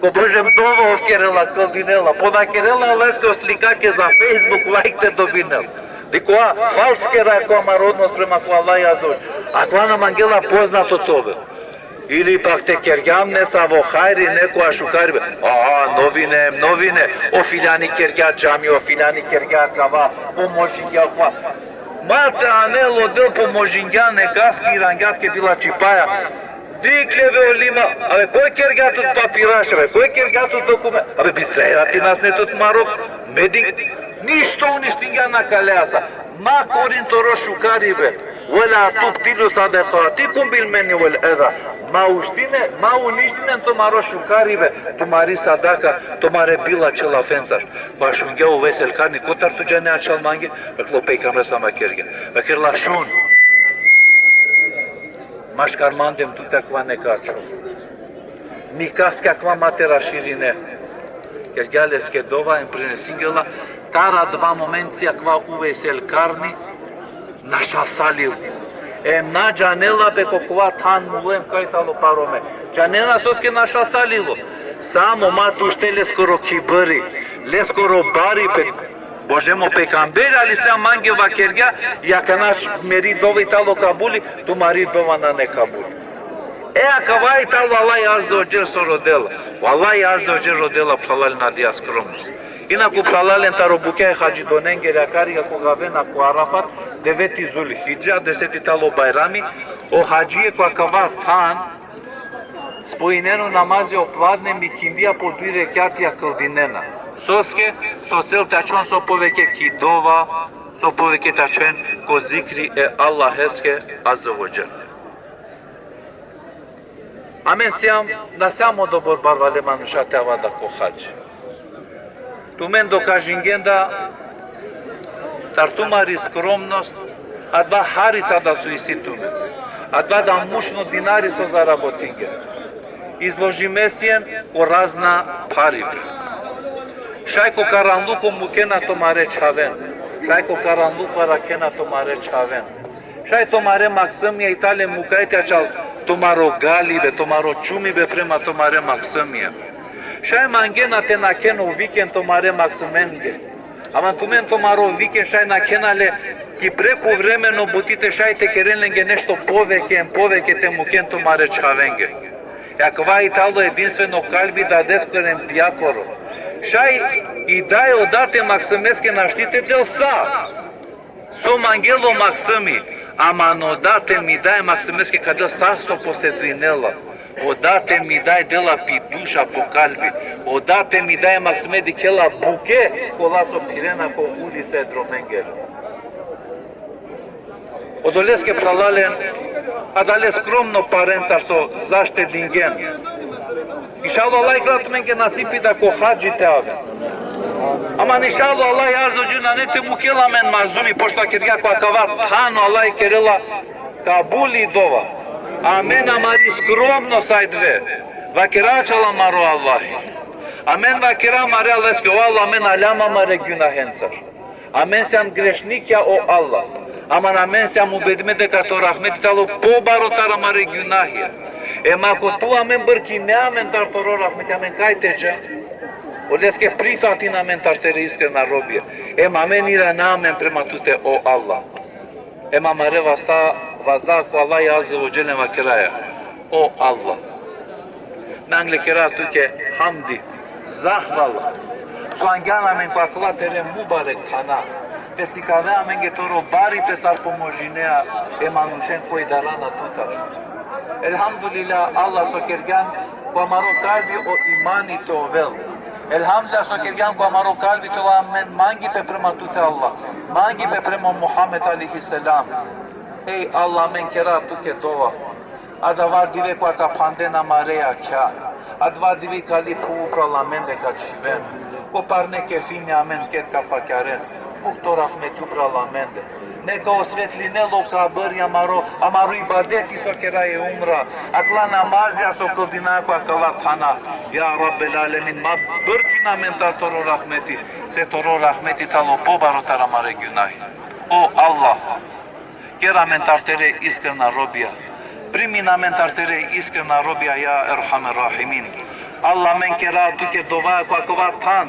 Ko Bože, dova ov kerela, kldinela. Po na kerela Allaheskoro slika ke za Facebook lajk te dobinel. Dikova, falc keraja ko amaro odnos prema ko Allahi Azze ve Dželle. Akava na mangela poznato te ovel. Ili pak te kergjam nesavo hajri, nekoja šukaribe. A, novine, novine. O filjani kergja džami, o filjani kergja akava, pomožingja akava. Ma te anel o del pomožingja nekaske, irangja tuke bilačhipaja. Dikh le be, o lima, abe koj kergja tut papiraš, abe koj kergja tut dokument, abe bistraja ti, na sine tut marok, meding, ništo uništingja na kalea sa. Ma korin toro šukaribe. Ve la tubtilu sadakatikum bil menni vel eza. Ma uništinen, ma uništinen tumaro šukaribe, tumari sadaka, tumare bilačhe lafencar. Pa šungja o Uvejs el Karni: Kotar tu džane ačhal mange? Vakerela: O pejgamberi sa ma kergja. Vakerela: Šun. Maškar mande em tute akava neka ačhol. Nikaske akava ma te raširine. Kergja leske dova em prenesingja la. Taro adava momenti akava Uvejs el Karni našasalilo. Em na džanela pe ko kova than mulo em kaj tano parome. Džanena soske našasalilo? Samo ma te uštel leskoro kibri, leskoro baripe. Bože, mo pejgamberi alejhi selam mange vakergja: Akana meri dova i tano kabuli, tumari dova nane kabuli. E akava i tano Allahi Azze ve Dželle so rodela. O Allahi Azze ve Dželle rodela, phralalen, adaja skromnost. Inaku, phralalen, taro bukja e hadžidonengere, akariga koga avena ko Arafat, deveti Zulhidža, deseti tano Bajrami, o hadžije ko akava than spojinena o namazi o pladne em ikindija po duj rekjatija kldinena. Soske? So cel te ačhon so poveke ki dova, so poveke te ačhon ko zikri e Allaheske Azze ve Dželle. Amen sijam, na sijam odobor barvale manuša te ava da ko hadž. Tumen dokažingjen da tar tumari skromnost, adava harica da so isi tumen, adava da mušno dinari so zarabotingjen, izložime sien ko razna pharibe. Šaj ko karanluko mukena tumare čhaven. Šaj ko karanluko arakhena tumare čhaven. Šaj tumare maksumija i tane mukaj te ačhal Tumaro galibe, tumaro čumibe prema tumare maksumija. Šaj mangena te nakhen o vikend tumare maksumenge. Ama tumen tumaro vikend šaj nakhena le ki prekovremeno buti te šaj te keren lenge nešto poveke, em poveke te muken tumare čhavenge. E akava i tano edinstveno kalbi dadeskoro em pijakoro. Šaj i daj o dad e maksumeske našti te del sa so mangela o maksumi, ama o dad em i daj e maksumeske ka del sa so posedujnela. O dad em i daj dela pi duša, po kalbi. O dad em i daj e maksume dikhela buke kola so phirena ko ulise dromengere. Odoleske phralalen, adale skromno parencar so zaštedingen. Inšallah, Allah kera tumenge nasipi da ko hadži te aven. Ama inšallah, Allah azze ve dželle nane te mukel amen marzumi, pošto kergja ko akava than, Allah kerela kabuli dova. Amen amari skromno sajdve. Vakera čala amaro Allah. Amen vakera amare Allaheske: O Allah, amen aljam amare gunahencar. Amen sijam grešnikja, o Allah. Ama amen sijam ubedime deka to rahmeti tano pobaro taro amare gunahija. Em ako tu amen brkine amen taro toro rahmeti, amen kaj te dža? Oleske prifatin amen taro tere iskrena robija. Em amen irana amen prema tute, o Allah. Em amare vasta, vazda ko Allah azze ve dželle vakeraja: O Allah, me angle kera tuke hamdi, zahvala, so angjan amen ko akala tere mubarek thana, te sikave amenge toro baripe sar pomožinea e manušen koj darana tutar. Elhamdulillah, Allah so kergjan ko amaro kalbi o imani te ovel. Elhamdulillah so kergjan ko amaro kalbi te ovel amen mangipe prema tute, Allah. Mangipe prema Muhammed alejhi selam. Ej Allah, amen kera tuke dova. Adava dive koga ka phanden amare jakha. Adava dive kali phuv upral amende ka čhiven. Ko parne kefini amen ked ka pakjaren. Muk to rahmeti upral amende. Neka osvetlinel o kabri amaro, amaro ibadeti so kera e umra, akala namazija so kldina ko akala thana. Ja Rabbel alemin, ma brkin amen taro toro rahmeti, se toro rahmeti tano pobaro taro amare gunahi. O Allah, ker amen taro tere iskrena robija. Primin amen taro tere iskrena robija, ja Erhamer Rahimin. Allah, amen kera tuke dova ko akava than,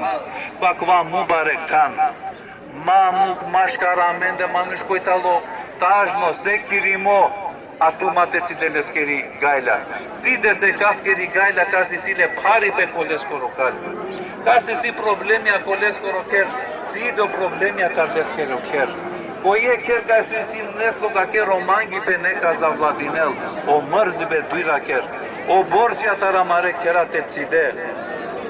ko akava mubarek than. Ma muk maškar amende manuš koj tano tažno, sekirimo, a tu ma te cide leskeri gajla. Cide sekaskeri gajla, kas isi le pharipe ko leskoro kalbi. Kas isi problemija ko leskoro kher, cide o problemija taro leskoro kher. Ko jekh kher kas isi nesloga, ker o mangipe, neka zavladinel, o mrzibe dujra ker. O borčija taro amare khera te cide.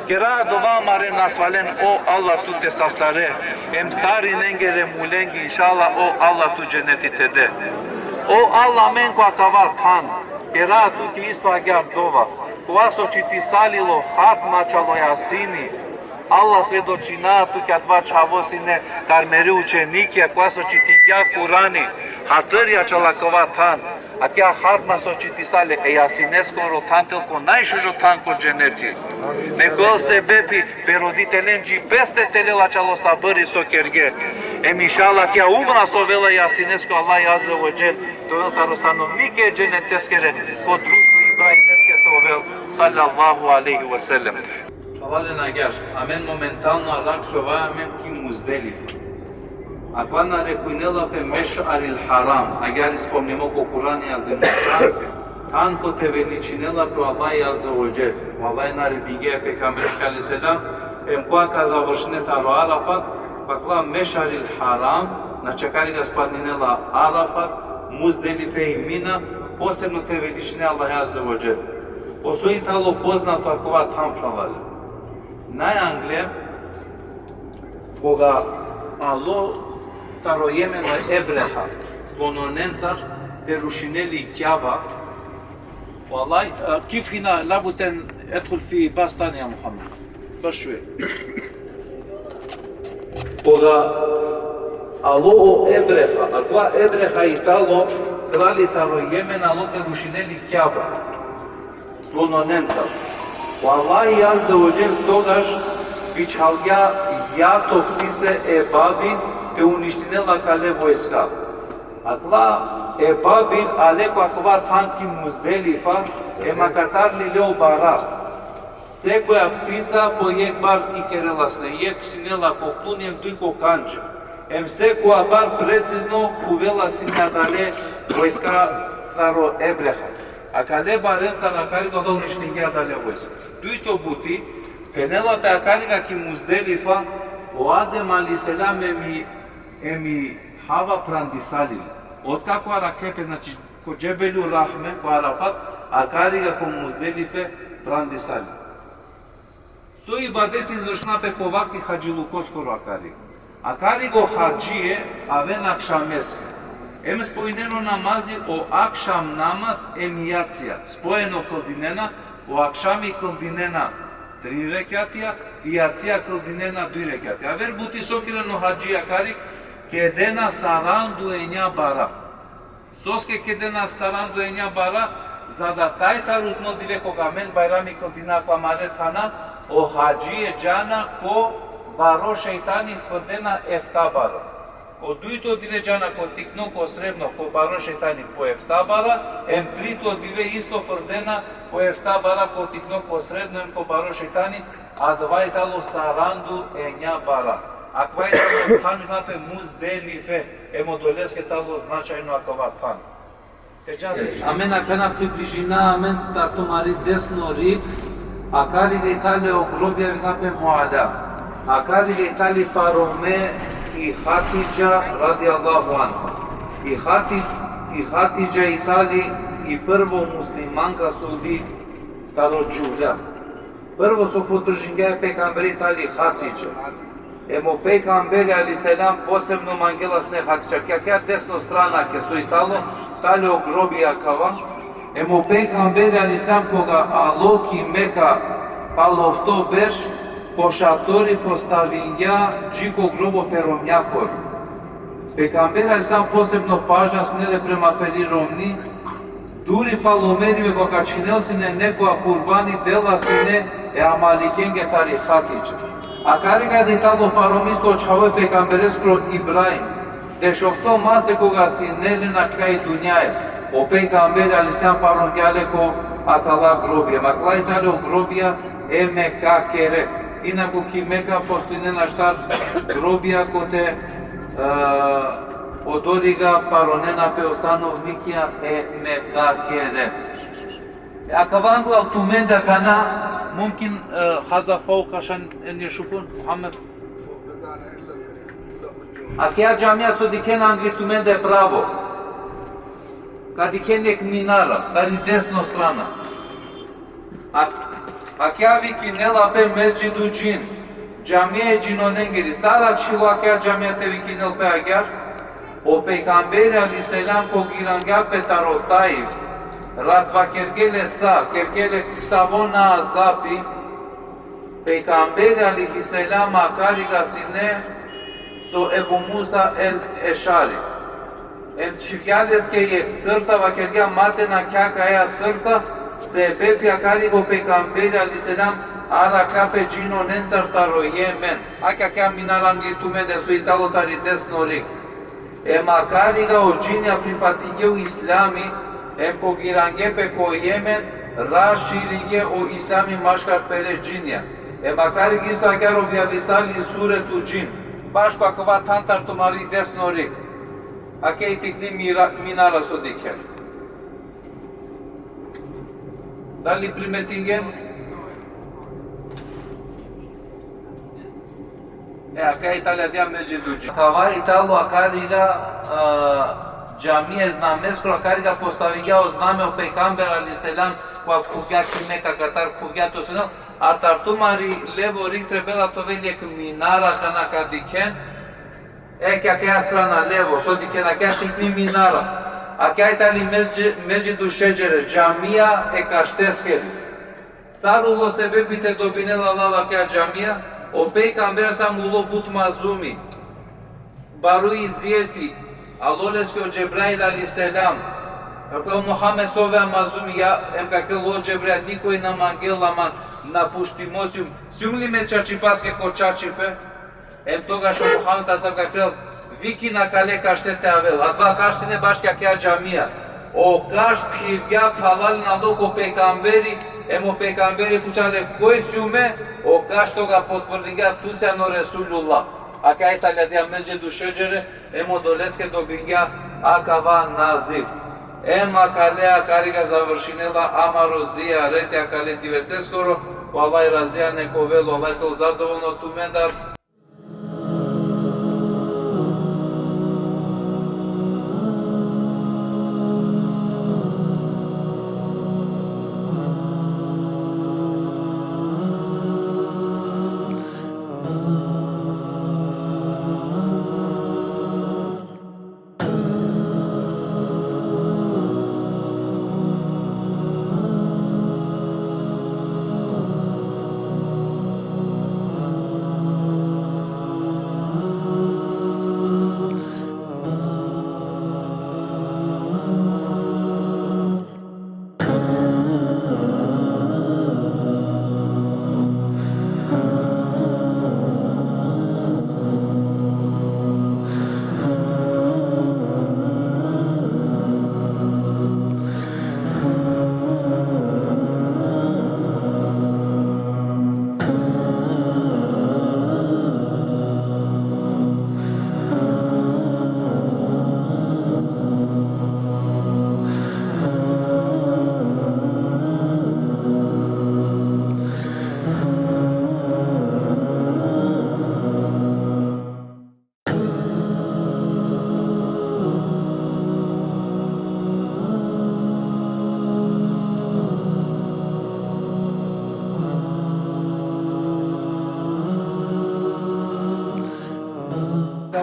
Kera dova amare nasvalen, o Allah, tu te sastare. Em sarinengere mulenge, inšallah, o Allah, tu dženeti te de. O Allah, amen ko akava than kera tuke isto agjaar dova. Kova so čitisali lo hatma čalo Jasini. Allah, svedočina tuke, adava čhavo sine taro mere učenikija, kova so čitingja Kurani, hatrja čala akava than. Akaja hatma so čitisali e Jasineskoro than te ovel ko najšužo than ko dženeti. Neka ovel sebepi pe roditelen džipeste te lela čalo sabri so kerge. Em inšallah akaja umra so ovela e Jasinesko, Allah azze ve dželle te ovel taro stanovnike e dženeteskere, ko društvo Ibrahimeske te ovel, sallallahu alejhi ve sellem. Phralalen, agjaar, amen momentalno arakhljovaja amen ki Muzdelifa. Akava narekujnela pe Meš'aril Haram, agjaar i spomnimo ko Kurani Azim, than koj te veličinela pe o Allah azze ve dželle. O Allah naredingja e pejgambereske alejhi selam, em kova ka završine taro Arafat, pa akava Meš'aril Haram, znači akari ka spaninela Arafat, Muzdelife i Mina, posebno te veličine Allah azze ve dželle. Po so i tano poznato akava than, phralalen? Najangle, koga alo taro Jemen o Ebreha, sklononencar te rušinel i Kjaba, vallahi, e, kif hina, labud en edhul fi bastani, ja Muhammed. Baš šuj. Koga alo o Ebreha, akava Ebreha i tano kralj taro Jemen, alo te rušinel i Kjaba, sklononencar. O Allah azze ve dželle togaš bičhalgja jato ptice e Babil te uništinel akale vojska. Akala Ebabin ale ko akava than ki Muzdelifa, em akatar lile o bara. Sekoja ptica po jekh bar ikerela sine, jekh sine la ko kluni em duj ko kandže. Em sekoja bar precizno khuvela sine adale vojska taro Ebreha. Akale barencar akariga da uništingja adale vojska. Dujto buti, phenela pe akariga ki Muzdelifa, o Adem alejhi selam em i, em i Hava prandisali. Otkako arakhle pe, znači, ko Džebelu Rahme, ko Arafat, akariga ko Muzdelife prandisali. So ibadeti izvršna pe ko vakti hadžilukoskoro akariga. Akariga o hadžije avena akšameske. Em spojinena o namazi, o akšam namaz em jacija. Spojeno kldinena, o akšami kldinena trin rekjatija, i jacija kldinena duj rekjatija. Aver buti so kerena o hadžija akariga, kedena sarandu enja bara. Soske kedena sarandu enja bara? Za da taj sarutno dive koga amen Bajrami kldina ko amare thana, o hadžije džana ko baro šejtani frdena efta bara. Ko dujto dive džana ko tikno, ko sredno, ko baro šejtani po efta bara, em trito dive isto frdena po efta bara ko tikno, ko sredno, em ko baro šejtani, adava i tano sarandu enja bara. Akava i tano than pe Muzdelife, em odoleske tano značajno akava than. Te džan. Amen akana približina amen tar tumari desno rig, akariga i tali o grobja, vina pe Muala. Akariga i tali parome i Hatidža radijallahu anha. I Hati-, i Hatidža i tali i prvo muslimanka so odi taro džuvlja. Prvo so podržingja e pejgambere i tali Hatidža. Em o pejgamberi alejhi selam posebno mangela sine Hatidža. Akija desno strana ke so i talo, tali o grobi akava. Em o pejgamberi alejhi selam koga alo ki Meka palo ofto berš, po šatori postavingja dži ko grobo pe romnjakoro. Pejgamberi alejhi selam posebno pažnja sine le prema peri romni, duri palo meribe koga čhinel sine nekoja kurbani, dela sine e amalikenge tari Hatidža. Akariga da i talo parome isto o čhavo e pejgambereskoro Ibrahim. Dešofto mase koga sine len akaj dunjaja, o pejgamberi alejhi selam parongja le ko akala grobja. Em akala i tali o grobja e Mekakere. Inaku ki Meka postojnena štar grobja kote, e, odoriga paronena pe o stanovnikija e Mekakere. E, akava angla tumende akana, mumkin, e, haza fauka ašan en ješufun, Muhammed. Akija džamija so dikhena angli tumende pravo. Ka dikhen jekh minara, tari desno strana. A, akija vikinela pe Mesdžidu Džin, džamija e džinonengiri. Sar ačhilo akija džamija te vikinel pe agjar? O pejgamberi alejhi selam koga irangja pe taro Taif, ratva kergje le sa, kergje le savo na azapi, pejgamberi alejhi selam akariga sine so Ebu Musa el Ešari. Em čhivgja leske jekh crta, vakergja: ma te nakha akaja crta, sebepi akariga o pejgamberi alejhi selam arakhlja pe džinonencar taro Jemen. Akija, akija minara angli tumende so i talo tari desno rig. Em akariga o džinja prifatingje o islami, em koga irangje pe ko Jemen, raširigje o islami maškar pere džinja. Em akariga isto agjar objavisali Suretu Džin. Baš ko akava than tar tumari desno rig. Akija i tikni mira-, minara so dikhen. Dali primetingjen? E, akija i tali adija Mesdžidu Džin. Akava i talo akariga, a, džamija e znameskoro, akariga postavingja o zname o pejgamber alejhi selam, kova khuvgja ki Meka, katar khuvgja to sino, a tar tumari levo rig trebela te ovel jekh minara, akana ka dikhen. E, ki akaja strana levo, so dikhen, akija tikni minara. Akija i tali Mesdži-, Mesdžidu Šedžere, džamija e kašteskeri. Sar ulo sebepi te dobinel Allah akija džamija? O pejgamber sam ulo but mazumi. Baro izijeti, alo leske o Džebrail alejhi selam. Vakerel: Muhammed, sove mazumi, ja, em vakerel: o Džebrail, nikoj na mangela man, napuštimo sijum. Sijum li me čačipaske ko čačipe? Em togaš o Muhammed alejhi selam vakerel: Vikin akale kašte te avel, adava kašt sine baš ki akaja džamija. O kašt phirgja, phralalen, alo ko pejgamberi, em o pejgamberi pučela le: Koj sium me? O kašt toga potvrdingja: Tu sian o Resulullah. Akaja i tali adaja Mesdžidu Šedžere, em odoleske dobingja akava naziv. Em akale, akariga završinela amaro zijareti akale diveseskoro. O Allah razija nek ovel, o Allah te ovel zadovoljno tumendar.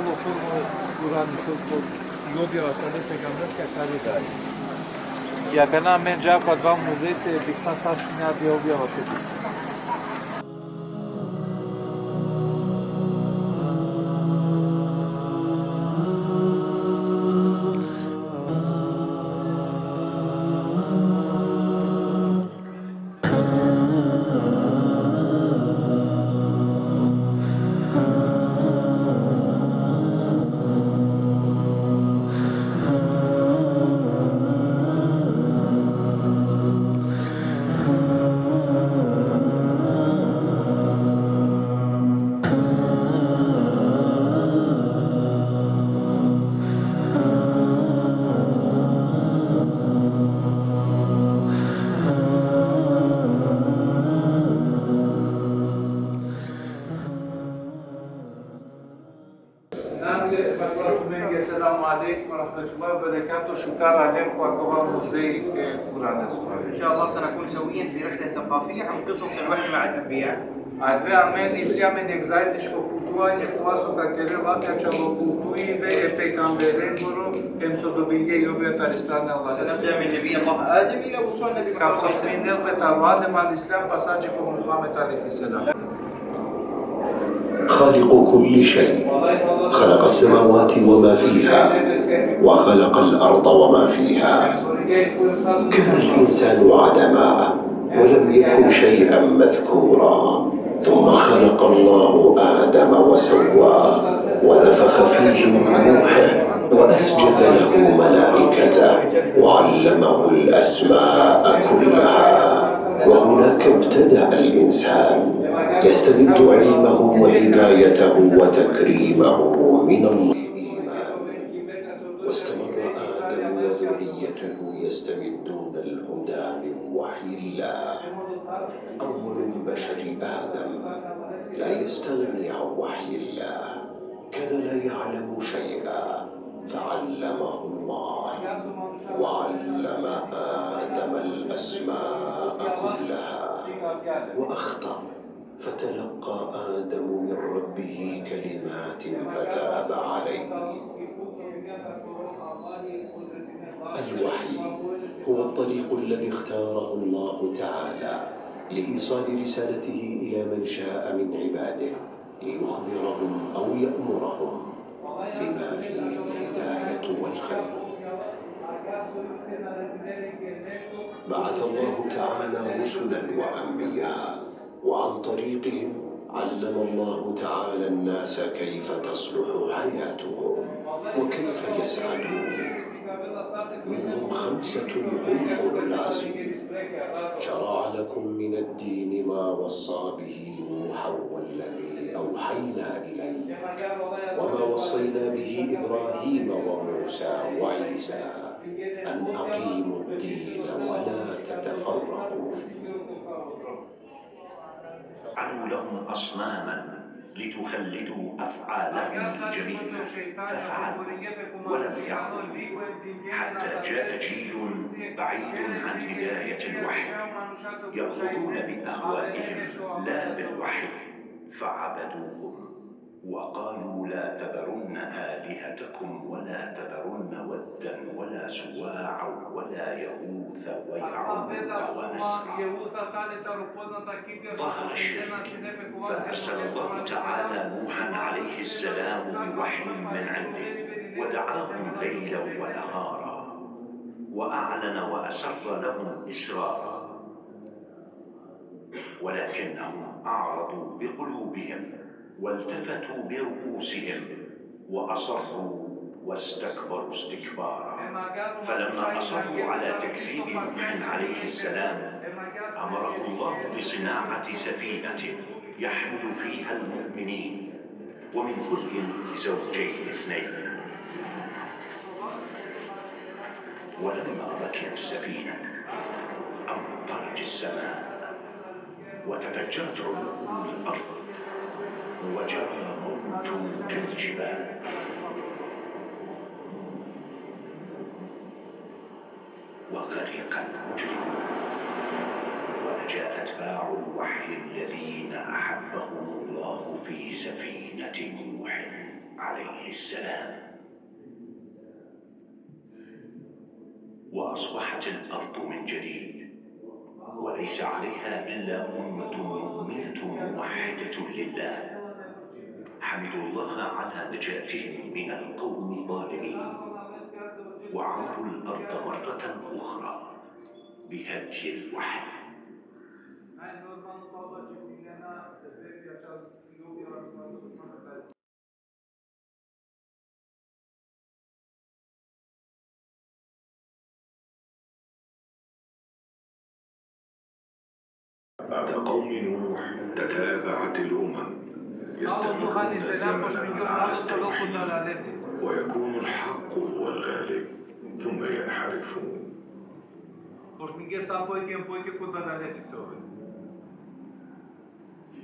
Alo formo Kurani, ko, ko, i objava tale pejgamberska tale dali. I akana amen dža ko adava muzej te dikhna sar sine adaja objava te dikhna. Name le, tumenge, selamu alejkum ve rahmetullahi ve berekatuhu, šukar alem ko akava muzej e Kuranesko. إن شاء الله سنكون سويا في رحلة ثقافية عن قصص الوحي مع الأنبياء. Adava amen isi amen jekh zajedničko putovanje, kova so ka kerel lafi ačhalo putujibe e pejgamberengoro, em so dobingje i objava tari strana e Allahesoro. سنبدأ من نبي الله آدم إلى وصولنا بمحمد صلى الله عليه وسلم. Ka počminel pe taro Adem alejhi selam, pa sa dži ko Muhammed alejhi selam. خالق كل شيء، خلق السماوات وما فيها، وخلق الأرض وما فيها. كان الإنسان عدما، ولم يكن شيئا مذكورا. ثم خلق الله آدم وسواه، ونفخ فيه من روحه، وأسجد له ملائكته، وعلمه الأسماء كلها. وهناك ابتدأ الإنسان يستمد علمه وهدايته وتكريمه من الله. واستمر آدم وذريته يستمدون الهدى من وحي الله. أول البشر آدم لا يستغني عن وحي الله، كان لا يعلم شيئا فعلمه الله، وعلم آدم الأسماء كلها، وأخطأ فتلقى آدم من ربه كلمات فتاب عليه. الوحي هو الطريق الذي اختاره الله تعالى لإيصال رسالته إلى من شاء من عباده ليخبرهم أو يأمرهم بما فيه الهداية والخير. بعث الله تعالى رسلا وأنبياء، وعن طريقهم علم الله تعالى الناس كيف تصلح حياتهم وكيف يسعدون. منهم خمسة هم أولو العزم. شرع لكم من الدين ما وصى به نوحا والذي أوحينا إليك وما وصينا به إبراهيم وموسى وعيسى أن أقيموا الدين ولا تتفرقوا فيه. جعلوا لهم أصناما لتخلدوا أفعالهم الجميلة، ففعلوا ولم يعبدوهم، حتى جاء جيل بعيد عن هداية الوحي، يأخذون بأهوائهم لا بالوحي، فعبدوهم وقالوا: لا تذرن آلهتكم ولا تذرن ودا ولا سواعا ولا يغوث ويعوق ونسرا. ظهر الشرك، فأرسل الله تعالى نوحا عليه السلام بوحي من عنده، ودعاهم ليلا ونهارا، وأعلن وأسر لهم إسرارا، ولكنهم أعرضوا بقلوبهم والتفتوا برؤوسهم وأصروا واستكبروا استكبارا. فلما أصروا على تكذيب نوح عليه السلام، أمره الله بصناعة سفينة يحمل فيها المؤمنين، ومن كل زوجين اثنين. ولما ركبوا السفينة، أمطرت السماء، وتفجرت عيون الأرض، وجرى موج كالجبال، وغرق المجرمون، ونجا أتباع الوحي الذين أحبهم الله في سفينة نوح عليه السلام. وأصبحت الأرض من جديد، وليس عليها إلا أمة مؤمنة موحدة لله، حمدوا الله على نجاتهم من القوم الظالمين، وعمروا الأرض مرة أخرى بهدي الوحي. بعد قوم نوح تتابعت الأمم يستمرون زمنا على التوحيد، ويكون الحق هو الغالب، ثم ينحرفون. Pošto mi gdje sad pojke, pojke kod da ne titove.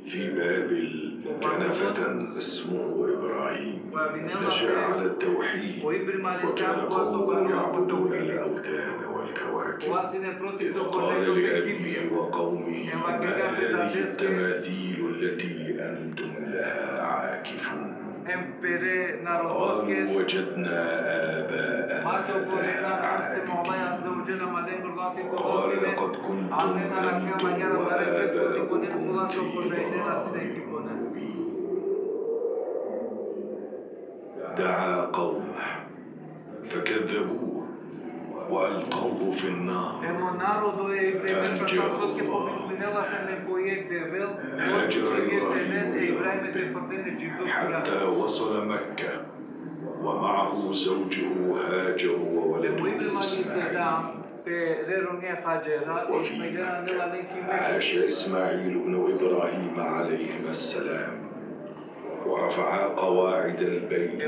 في بابل كان فتى اسمه إبراهيم، نشأ على التوحيد، وكان قومه يعبدون الأوثان والكواكب، إذ قال لأبيه وقومه: ما هذه التماثيل التي أنتم لها عاكفون؟ قالوا: وجدنا آباءنا لها عابدين. قال: لقد كنتم أنتم وآباؤكم في ضلال مبين. دعا قومه فكذبوه وألقوه في النار فأنجاه الله. هاجر إبراهيم إلى ربه حتى وصل مكة ومعه زوجه هاجر وولده إسماعيل. وفي مكة عاش إسماعيل بن إبراهيم عليهما السلام، ورفعا قواعد البيت،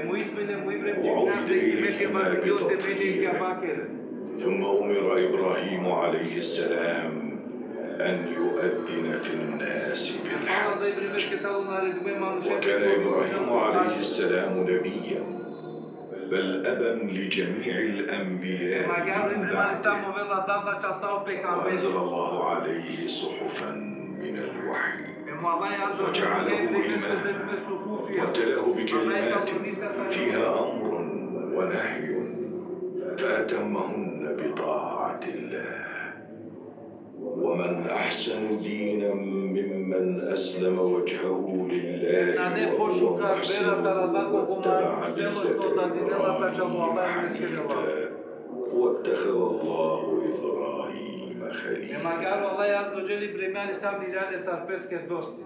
وعهد إليهما بتطهيره، ثم أمر إبراهيم عليه السلام أن يؤذن في الناس بالحج. وكان إبراهيم عليه السلام نبيا، بل أبا لجميع الأنبياء من بعده، وأنزل الله عليه صحفا من الوحي، وجعله إماما، وابتلاه بكلمات فيها أمر ونهي، فأتمهن بطاعة الله. ومن أحسن دينا ممن أسلم وجهه لله وهو محسن واتبع ملة إبراهيم حنيفا واتخذ الله إبراهيم خليلا. Magari Allah azze ve dželle pripremio sam miljarde sar peske dosti.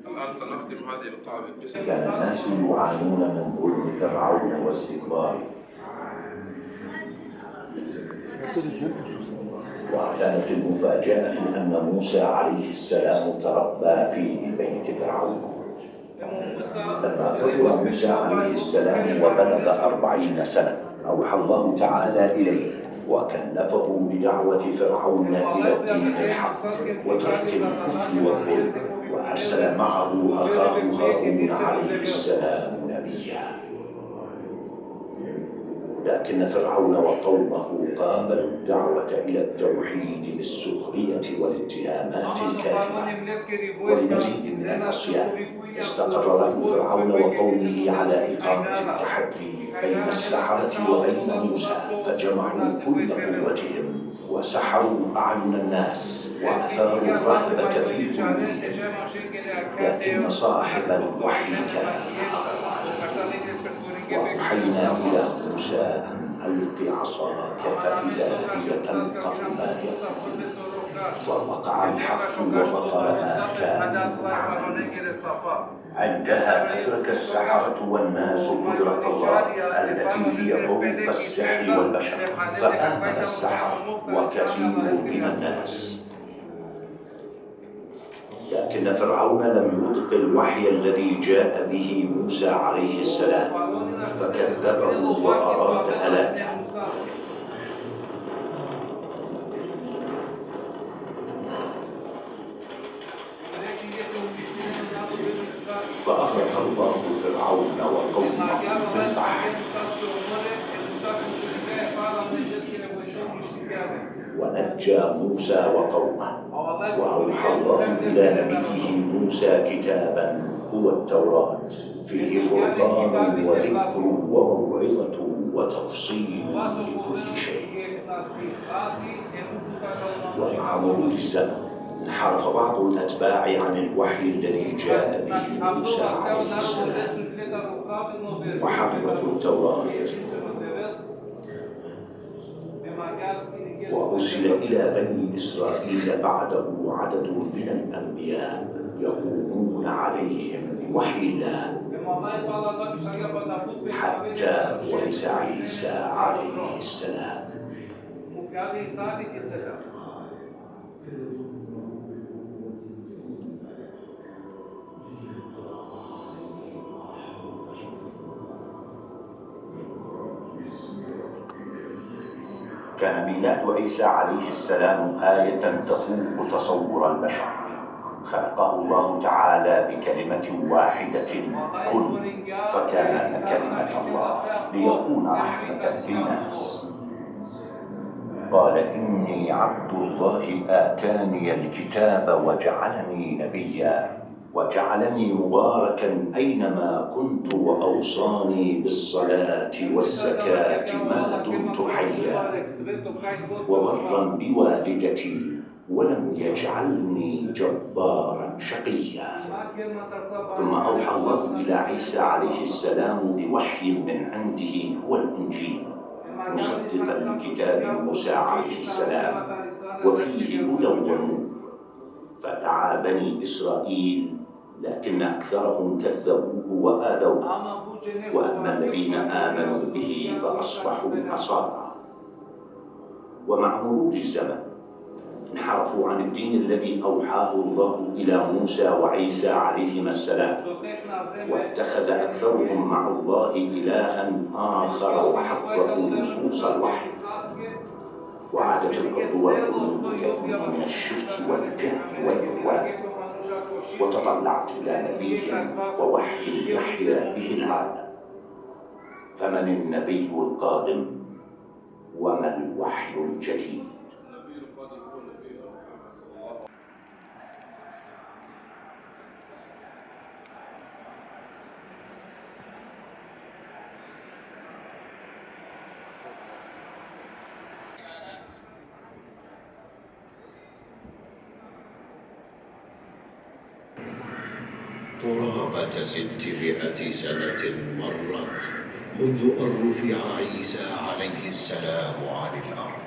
الآن سنختم هذه اللقاء بقصة. كان الناس يعانون من ظلم فرعون واستكباره. وكانت المفاجأة أن موسى عليه السلام تربى في بيت فرعون. لما كبر موسى عليه السلام وبلغ أربعين سنة، أوحى الله تعالى إليه وكلفه بدعوة فرعون إلى الدين الحق وترك الكفر والظلم، وأرسل معه أخاه هارون عليه السلام نبيا. لكن فرعون وقومه قابلوا الدعوة إلى التوحيد بالسخرية والاتهامات الكاذبة. ولمزيد من العصيان، استقر رأي فرعون وقومه على إقامة التحدي بين السحرة وبين موسى، فجمعوا كل قوتهم وسحروا أعين الناس وأثاروا الرهبة في قلوبهم. لكن صاحب الوحي كان أقوى. وأوحينا إلى موسى أن ألق عصاك فإذا هي تلقف ما يأفكون. فوقع الحق وبطل ما كانوا يعملون. عندها أدرك السحرة والناس قدرة الله التي هي فوق السحر والبشر، فآمن السحرة وكثير من الناس. لكن فرعون لم يطق الوحي الذي جاء به موسى عليه السلام، فكذبه وأراد هلاكه. فأغرق الله فرعون وقومه في البحر، ونجى موسى وقومه. وأوحى الله إلى نبيه موسى كتابا هو التوراة، فيه فرقان وذكر وموعظة وتفصيل لكل شيء. ومع مرور الزمن، انحرف بعض الأتباع عن الوحي الذي جاء به موسى عليه السلام، وحرفوا التوراة. وأرسل إلى بني إسرائيل بعده عدد من الأنبياء يقومون عليهم بوحي الله، حتى بعث عيسى عليه السلام. كان ميلاد عيسى عليه السلام آية تفوق تصور البشر. خلقه الله تعالى بكلمة واحدة، كن، فكان كلمة الله ليكون رحمة للناس. قال: إني عبد الله آتاني الكتاب وجعلني نبيا وجعلني مباركا أينما كنت وأوصاني بالصلاة والزكاة ما دمت حيا وبرا بوالدتي ولم يجعلني جبارا شقيا. ثم أوحى الله إلى عيسى عليه السلام بوحي من عنده هو الإنجيل، مصدقا لكتاب موسى عليه السلام، وفيه هدى ونور. فدعا بني إسرائيل، لكن أكثرهم كذبوه وآذوه. وأما الذين آمنوا به فأصبحوا نصارى. ومع مرور الزمن، انحرفوا عن الدين الذي أوحاه الله إلى موسى وعيسى عليهما السلام، واتخذ أكثرهم مع الله إلها آخر وحرفوا نصوص الوحي. وعادت الأرض والقلوب تأمن من الشرك والجهل والعدوان، وتطلعت إلى نبي ووحي يحيا به العالم. فمن النبي القادم؟ وما الوحي الجديد؟ قرابة ستمائة سنة مرت منذ أن رفع عيسى عليه السلام عن الأرض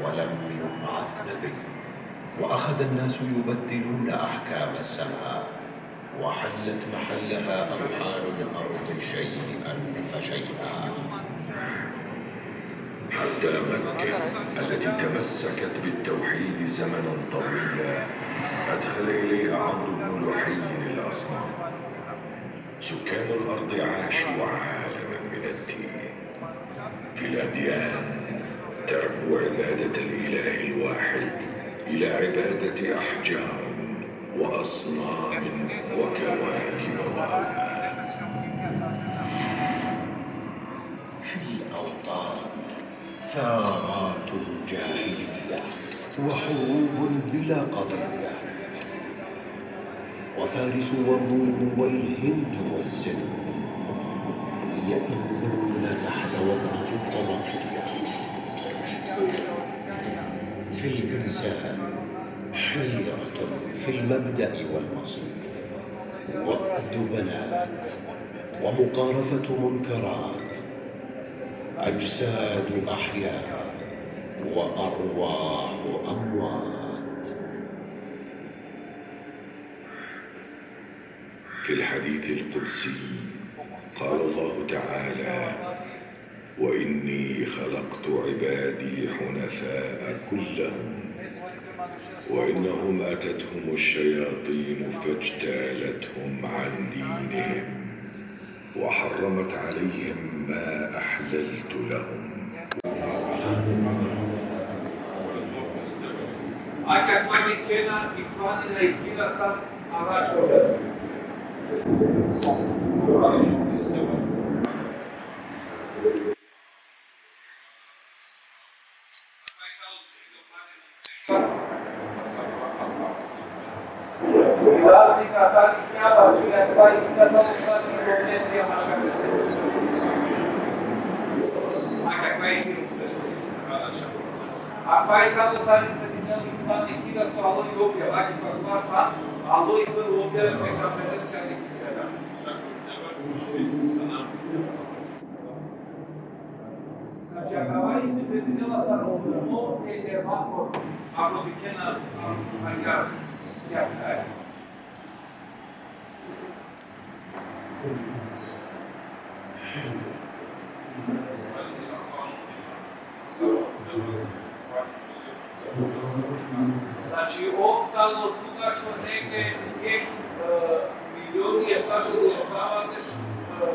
ولم يبعث نبي، وأخذ الناس يبدلون أحكام السماء وحلت محلها أوحال الأرض شيئا فشيئا. حتى مكة التي تمسكت بالتوحيد زمنا طويلا أدخل إليها عمرو بن لحي الأصنام. سكان الأرض عاشوا عالما من الدين. في الأديان تركوا عبادة الإله الواحد إلى عبادة أحجار وأصنام وكواكب وأوهام. في الأوطان ثارات جاهلية وحروب بلا قضية، وفارس والروم والهند والسند يئنون تحت وطأة الطبقية. في الإنسان حيرة في المبدأ والمصير، وقد بنات ومقارفة منكرات، أجساد أحياء وأرواح أموات. في الحديث القدسي قال الله تعالى: "وإني خلقت عبادي حنفاء كلهم، وإنهم أتتهم الشياطين فاجتالتهم عن دينهم، وحرمت عليهم ما أحللت لهم." Ake akava i kena, i planina, i kira, sad, a, razlika tari Kjaba, čija je dva hiljada osamsto kilometrija maškar. Ake akava i kira. Akava i tano sar izgledinela i tani kira so alo i objava, ake akava than, alo i prvo objava e pejgambereske alejhi selam. Znači, akava izgledinela sar o, o, e, e, vako, ako dikhena, a, agjaar, ja, e. Znači, ov tano dugačko neke, neke, e, milioni eftasto, eftasto, e,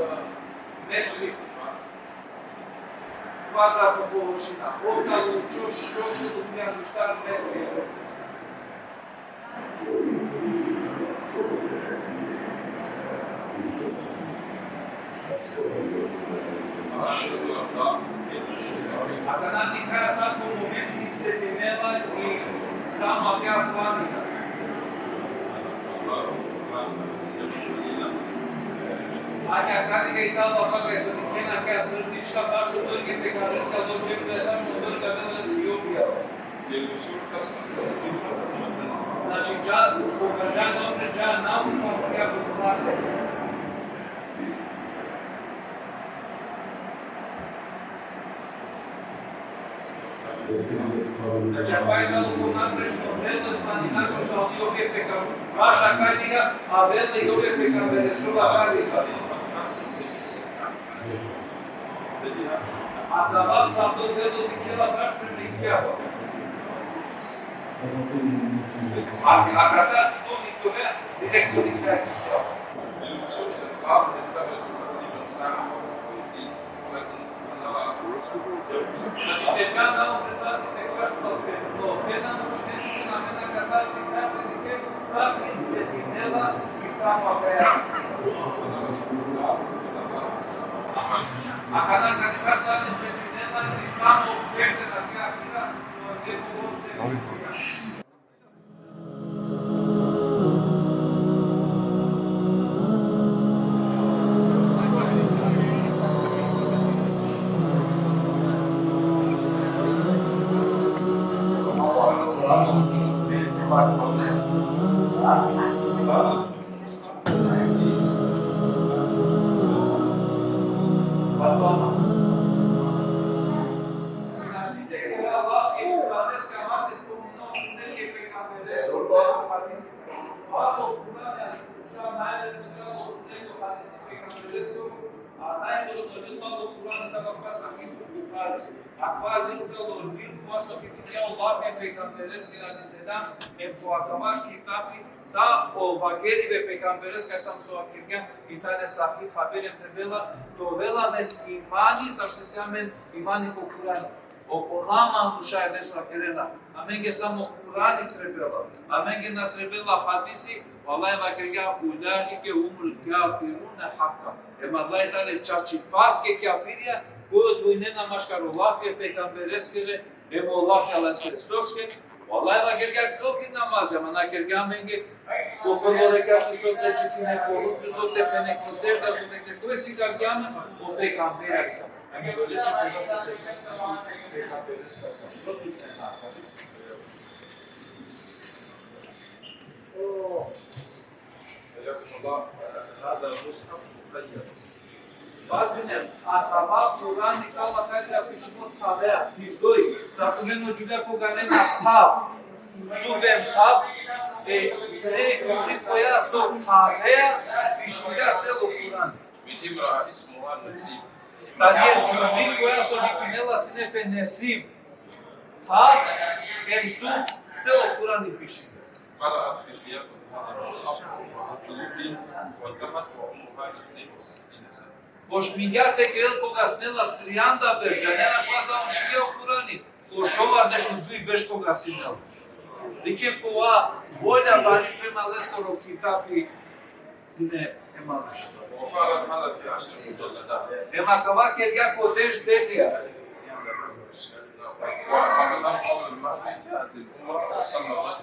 metri kvadratno površina. Ov tano čoš, čoš, šel u trianda u štar metri. Akana dikhaja sar ko momenti izgledinela i samo akaja planina. Akana dikhaja i tano, akana so dikhena, akaja crtička, bašo dorge pejgambereske, alo Džibril alejhi selam, dorge avela leske i objava. Znači, dža, pokaža, dža, nauka, ja, pokaža. Znači, akava i tano ko nadrežno vreme, planina ko so alo i objava pejgam-, bašo akava i tano, avela i objava pejgamberesoro, akava i tano. A tavafi, a to delo dikhela bašo prema i Kjaba. A, a kada što mi to ve, direktno dikhela i Kjaba. Znači, te dža tano te sati te kaš, no te, no te naučinena amen akatar, te dikhe sar izgledinela i samo akaja. Akana ka dikha sar izgledinela i samo pešten akaja kira, no te pogodse. A najdošlo lil tano Kur'an, tano pa Sahih Buhari. Akava lil tano lil kova so pitini o lafi e pejgambereske alejhi selam, em ko akava kitabi sa o vakeribe e pejgambereske alejhi selam so vakergja, i tane sahih haberi, trebela te ovel amen imani, sar so si amen imani ko Kur'ani. Okola manuša e nešto kerena, amenge samo Kur'ani trebela, amenge na trebela hadisi, o Allah vakergja: ulaike humul kafirune hakka. Em Allah tane čačipaske kafirija, koj odvojnena maškar o lafi e pejgambereskere, em o lafi e Allaheskere. Soske? O Allah vakergja: kil ki namazi, ama na kergja amenge ko prvo rekati so te čitine, ko ruku so te phene, ko sedžda so te, koj sikargja amen? O pejgamberi alejhi selam. Pazinen, akava Kur'ani tano akale pišimo thavea, sizdoj, sa tumen o džuvlja koga lena thav, suven thav, e, sine džuvli koja so thavea pišingja celo Kur'ani. من امرأة اسمها نسيم. Tani džuvli koja so vikinela sine pe Nesim. Thav, em suv, celo Kur'ani pišingja. قرأت في خياطة هذا المصحف وانتهت وعمرها اثنين وستين سنة. Počmingja te kerel koga sine la trianda berš, džanena kova završingja o Kur'ani, ko šovardeš u duj berš koga sine la. Dikhen kova volja bari prema leskoro kitabi sine e manuš. وفعلت هذا في عشر مجلدات. Em akava kergja ko deš delija. ورمضان أول ما في جاءت الأمرة وصلت،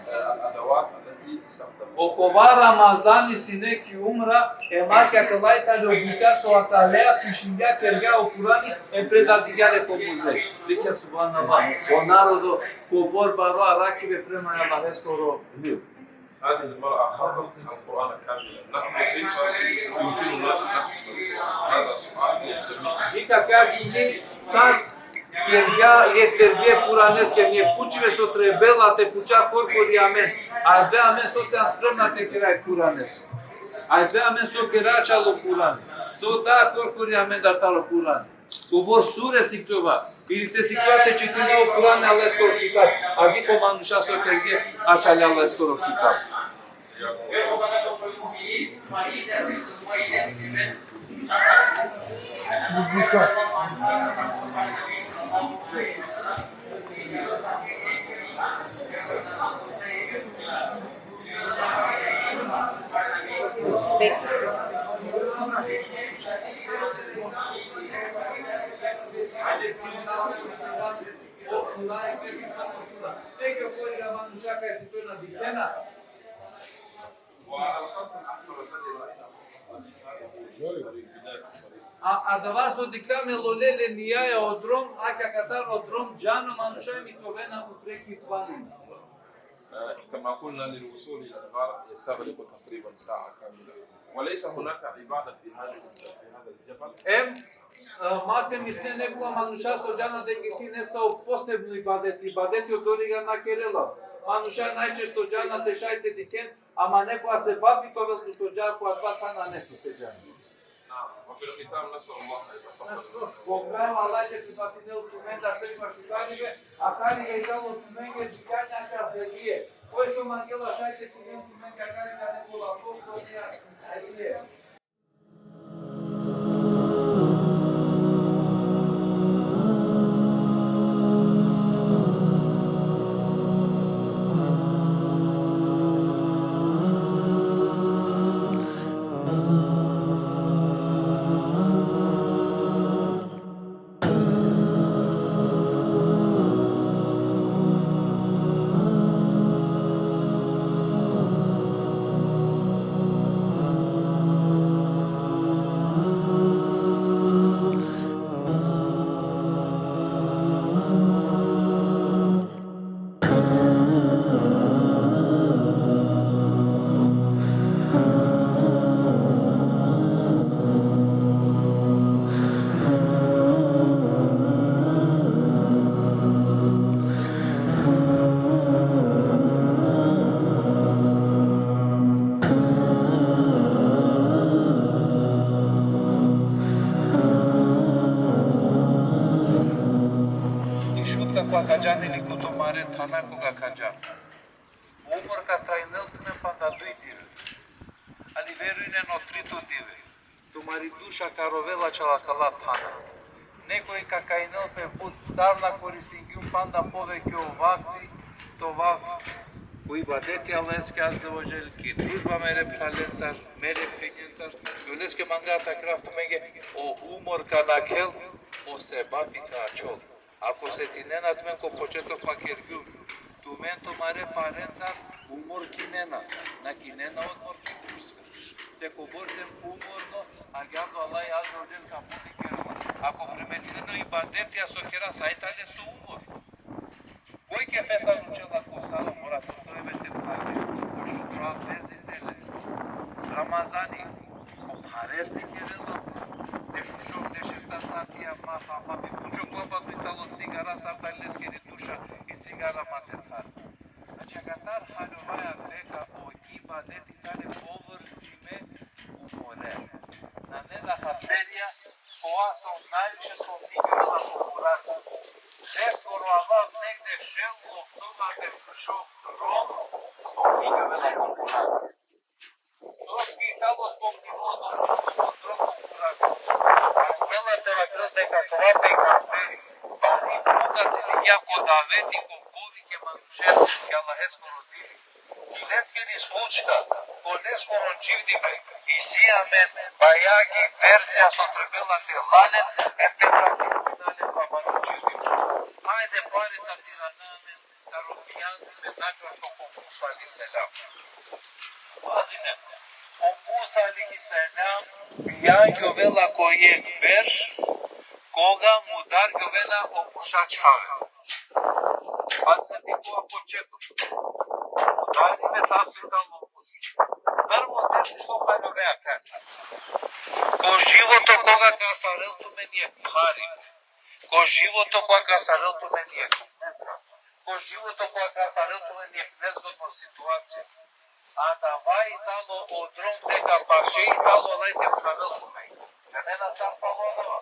آه، الأدوات التي استخدمت. Okova Ramazani sine ki umra, em akava tane o bukja so akale pišingja, kergja o Kur'ani, em predadigja le ko muzej. Dikhen, subhanallah, o narodo kobor baro arakibe prema e Allaheskoro lil. هذه المرأة حفظت القرآن كاملا. نحن كيف يمكننا أن نحفظ القرآن؟ هذا سؤال للجميع. Ika ka džuvli sar kergja e terbije Kur'aneske, em pučibe so trebela te puča korkori amen. Avdive amen so sijam spremna te kera e Kur'aneske? Avdive amen so keraja o Kur'ani? So da korkori amendar taro Kur'ani? Kobor sure sikljova, ili te sikljova te čitine o Kur'ani, Allaheskoro kitab, a di ko manuša so kerge ačhale Allaheskoro kitab. Respekt. A, adava so dikhlja me lole le nijaja o drom, akja katar o drom, džano manuša mi tovena upre ki planina. آه، كما قلنا، للوصول إلى الغار يستغرق تقريبًا ساعة كاملة، وليس هناك عبادة في هذه، في هذا الجبل. Em, e, ma te misline, nekova manuša so džana dengisi nesavo posebno ibadet, ibadeti odoriga na kerela. Manuša najčešće džana te šaj te dikhen, ama nekoja sebapi te ovel tu so dža ko adava than, a ne tu te džan. نعم، وفي الختام نسأل الله أن يتقبل. Po kraj, Allah će prifatinel tumendar sekova šukaribe, a kariga i tano tumenge džikanja ka delije. Koj so mangela šaj te tumen tumenge kariga nekola poklonija delije. Ka džan ili ko tumare thana koga ka džan. Umor ka trajnel tumen panda duj dive. Ali verujnen, o trito dive tumari duša ka rovela čala kala thana. Nekoj ka kajnel pe but sar na koristingjum panda poveke o vakti, to vakti ko ibadeti Allaheske azze ve dželle, ki družba mere phralencar, mere phenjencar, i oleske manga te vakerav tumenge, o umor ka nakhel, o sebapi ka ačhol. Ako setinena tumen, ko početok vakergjum, tumen tumare parencar umor kinena, na kinena odmor ki kurska. Se kobor sem umorno, agjaar o Allah azze ve dželle ka puni kerela. Ako primetinena o ibadetija so keras, aj tale so umor. Koj kefesa ručela ko saro, mora so sojbe te phage, ko šukra bezitele. Ramazani, ko pharesti kerela, te šušov, te šefta satija ma, ma, ma, bi pučo klapa so i talo cigara, sar tali leskeri duša i cigara ma te thar. Znači, akatar haljovaja deka o ibadeti tane povrzime umore. Nane rahaterija, kova so najviše spomningjovela ko Kur'an. Leskoro avav negde šel oftovardeš šov rom spomningjovela ko Kur'an. Soske i talo spomnimo o rom ko Kur'an? Angela te vakerel deka kova pejgamberi bari buka cidigja ko daveti, ko povike manušen ki Allaheskoro dini. Ki leskeri slučka, ko leskoro dživdipe, isi amen bajagi dersija so trebela te la len, em te praktikinel len pa baro dživdipe. Ajde, parica te irana amen taro bijandipe nakratko ko Musa alejhi selam. Pazinen, o Musa alejhi selam bijangjovela ko jekh berš, koga mudargjovena o murša čhave. Pazinen, ti kova početok. Udari me sa so i talo. Prvo dersi so haljovea kaja. Ko životo koga ka astarel tumen jekh phari. Ko životo koga ka astarel tumen jekh buka. Ko životo koga ka astarel tumen jekh nezgodno situacija. Adava i talo o drom deka paše i talo laj te phravel tumen. Nane na sar palo adava.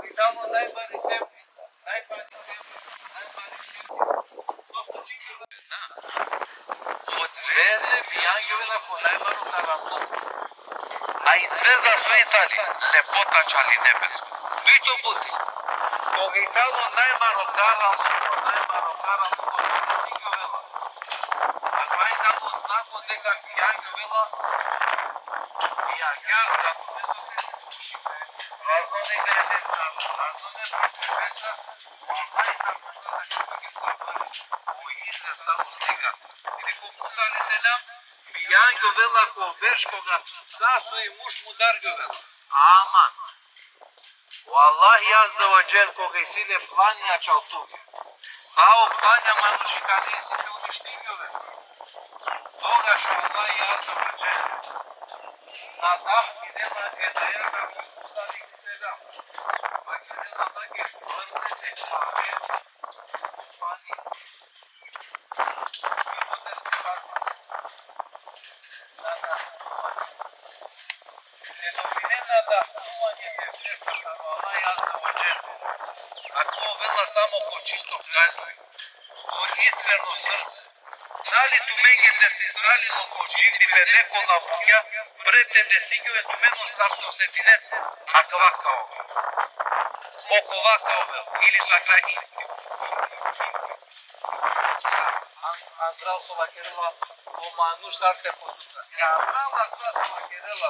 I talo najbari temnica, najbari temnica, najbari temnica. To so čikava na. O zvezde bijangjovena ko najbaro karanluk. A i zvezda so i tali, lepota čali nebesko. Dujto buti. Koga i talo najbaro karanluk, najbaro karanluk, koga i talo najbaro znako deka bijangjovela, i agjaar ka tumen so te iskušime. Razno negre deca, razno negre deca, vallahi sa koga da čekake sabari, o izvestan o siga. Ili ko Musa alejhi selam, bijangjovela ko berš koga sa so i murš mudargjovela. Aman. O Allah azze ve dželle koga isi le planija čal tuke. Sa o planija manušikane isi te uništingjovena. Togaš o Allah azze ve dželle nadahnela e daja ko Musa alejhi selam. Vakerela: Bake, brde te čhave ko pani. Te dobinen nadahnuvanje te vneš taro Allah azze ve dželle. Ako ovela samo ko čisto kalbi, ko iskreno srce. Dali tumenge desisalilo ko dživdipe nekola bukja, pred te desingjove tumen, sar te osetinen akava ka ovel. Okova ka ovel. Ili sa kraj. An-, andral so vakerela o manuš sar te postupa. E andral akava so vakerela,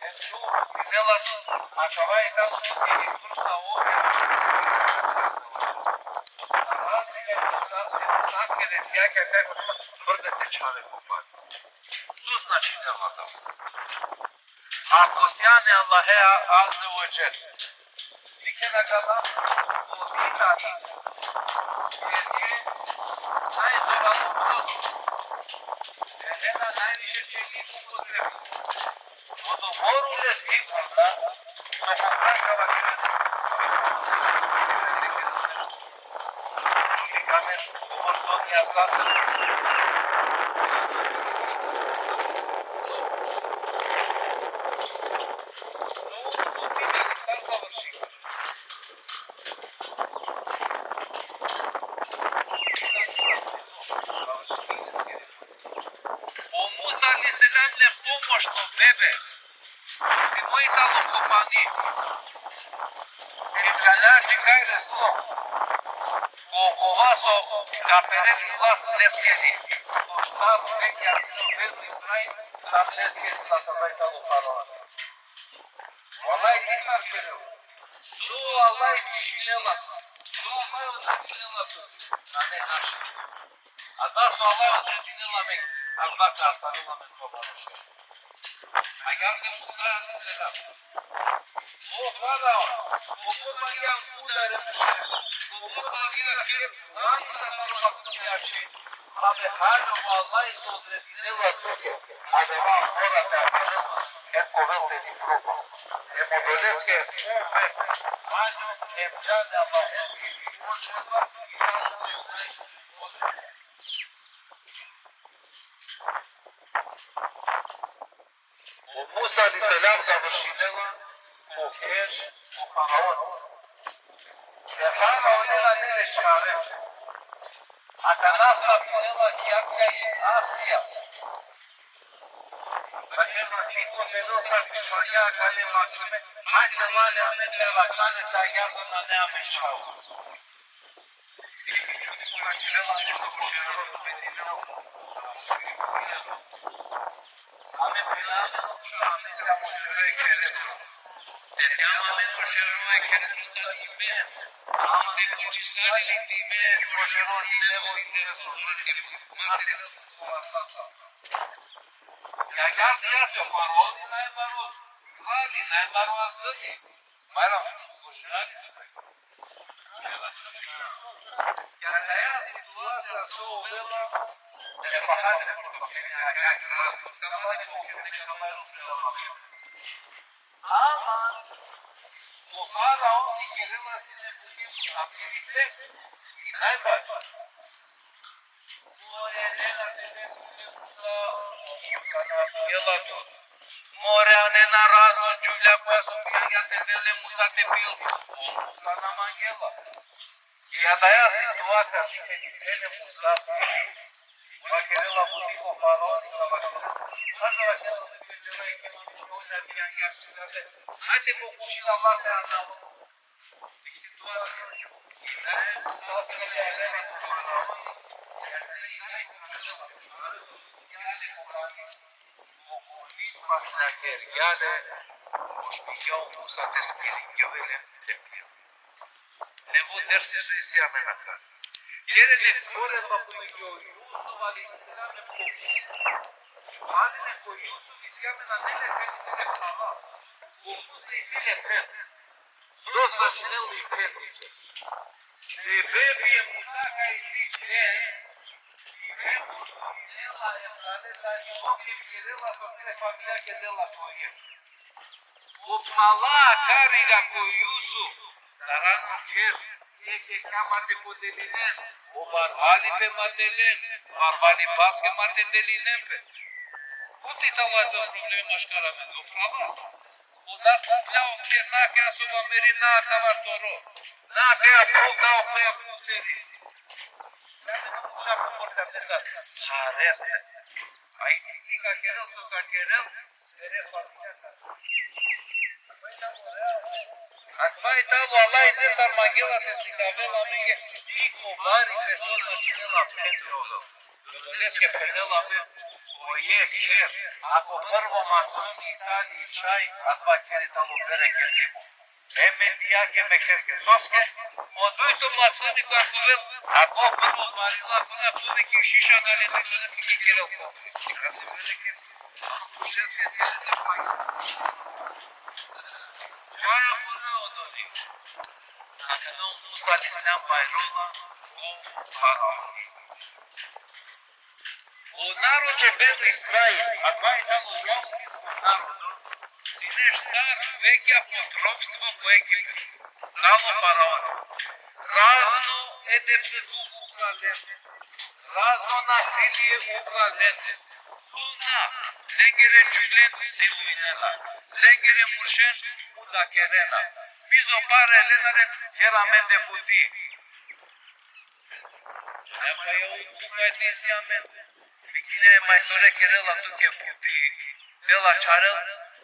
e so vakerela, akava i tano ki tursa ove. Razlika e sa, saske de djaka, kako brde te čhave ko pani. So značinela adava? Ako sijan e Allahe azze ve dželle, dikhena akala, o dina i, jer je najzoralo prodo. Jer je na najviše čelik upotrebi. Odobor ule sigurna, so ko kraj ka vakeren. Ili kamen, odobor to nija sa. Što bebe, ti moj talo ko pani. Em čaljači kaj reslo. Ko kova so ka perel i vlas leskeri. Ko štar vekja sino Benu Israil, tad leskeri vlas adaj talo faraon. Vallahi, ki sar kerel. So Allah vičinela, so Allah odredinela tu. Nane naše. A da so Allah odredinela amen, Allah ka astarela amen ko manuše. Agjaar te Musa alejhi selam. O faraon, kobor mangea mudar e mušen, kobor mangea kher, nane sa taro vastujači. Abe halo o Allah so odredinela tuke, adava mora te kerel, em ka ovel teri grupa. Em odoleske uvek važno em džane Allaheske. O Musa alejhi selam završinela ko kher, ko faraon. E faraonela lele čhave. Akana sa phenela ki akja i Asija. Vakerela: Fiko te vel sa čhave, akale mahkume, hajde lale amen te rakha le sa agjaar nane amen čhavo. Te sijam amen o šero e kere tut ime. Ama te ko čisali li ti me o šero li nevo i te so mate, mate. Ja, ja, ja, se o faraoni najbaro, krali najbaro azdrni. Maram, o šero li te. Ki adaja situacija so ovela, e pa hajde, pošto kena, ama o faraoni kerela sine buti musafiri pe, i najbar. More anena te vel Musa, o Musa na pijela tu. More anena razno džuvlja koja so pijangja te vel e Musa te pil, o Musa na mangela. Ki adaja situacija, dikhen, dikhen e Musa siri, vakerela buti ko faraoni, ka vakerela. Ka vakerela, te pijela e ke manuš, ona pijangja sine. Hajde, pokušina Allah te anava. Dik situacija. I da e Musa siri, Okolin pašljaker, gele, pošmingja o Musa te spiringjovel em te pil. Nevo dersi so isi amen akana. Gele nek sporedba pomegju o Jusuf alejhi selam em ko Musa. Hali nek o Jusuf isi amen anele phen, isi le phrala. O Musa isi le phen. So značinel i phen? Sebepi e Musa kaj isi phen, i phen pošužinela e phralese, i oke kerela so tere familijake dela soje. O phrala akari ga ko Jusuf, taro ano kher, eke ka ma te podelinen, o barvalipe ma te len, barvalipaske ma te delinen pe. Kote tano adava problemi maškar amen, o phrala. O da tut lja o kher, na kaja soba meri, na kaja toro. Na kaja phuv, na kaja phuv teri. Šak o Musa, Musa, phareste. Aj ti ka kerel, so ka kerel, tere familijaka. Akava i tano, Allah i te sar mangela te sikavel amenge, dikh o baripe so značinela phen te ovel. Odoleske phenela pe, o jekh kher, ako prvo maksumi tani čhaj, adava kher i tano bereketimo. Em e dijake em e kheske. Soske? O dujto maksumi ka ovel, ako prvo barila, ako na poveke šiša, dali dujto leske ki kerel ko. Ako šeske dijake te pagi. Džaja mora odoli. Akana o Musa alejhi selam bajrola ko faraoni. O narodo Benu Israil, adava i tano jahudijsko narodo, sine štar vekja pod ropstvo ko Egipt, talo faraoni. Razno edepsizluk ukralen, razno nasilje ukralen. Sona, lengere džuvlen siluinena, lengere muršen mudakerena. Bizo pare lena le, ker amende buti. Nema ja u tu kaj te isi amen. Vikine majstore, kerela tuke buti. Dela čarel,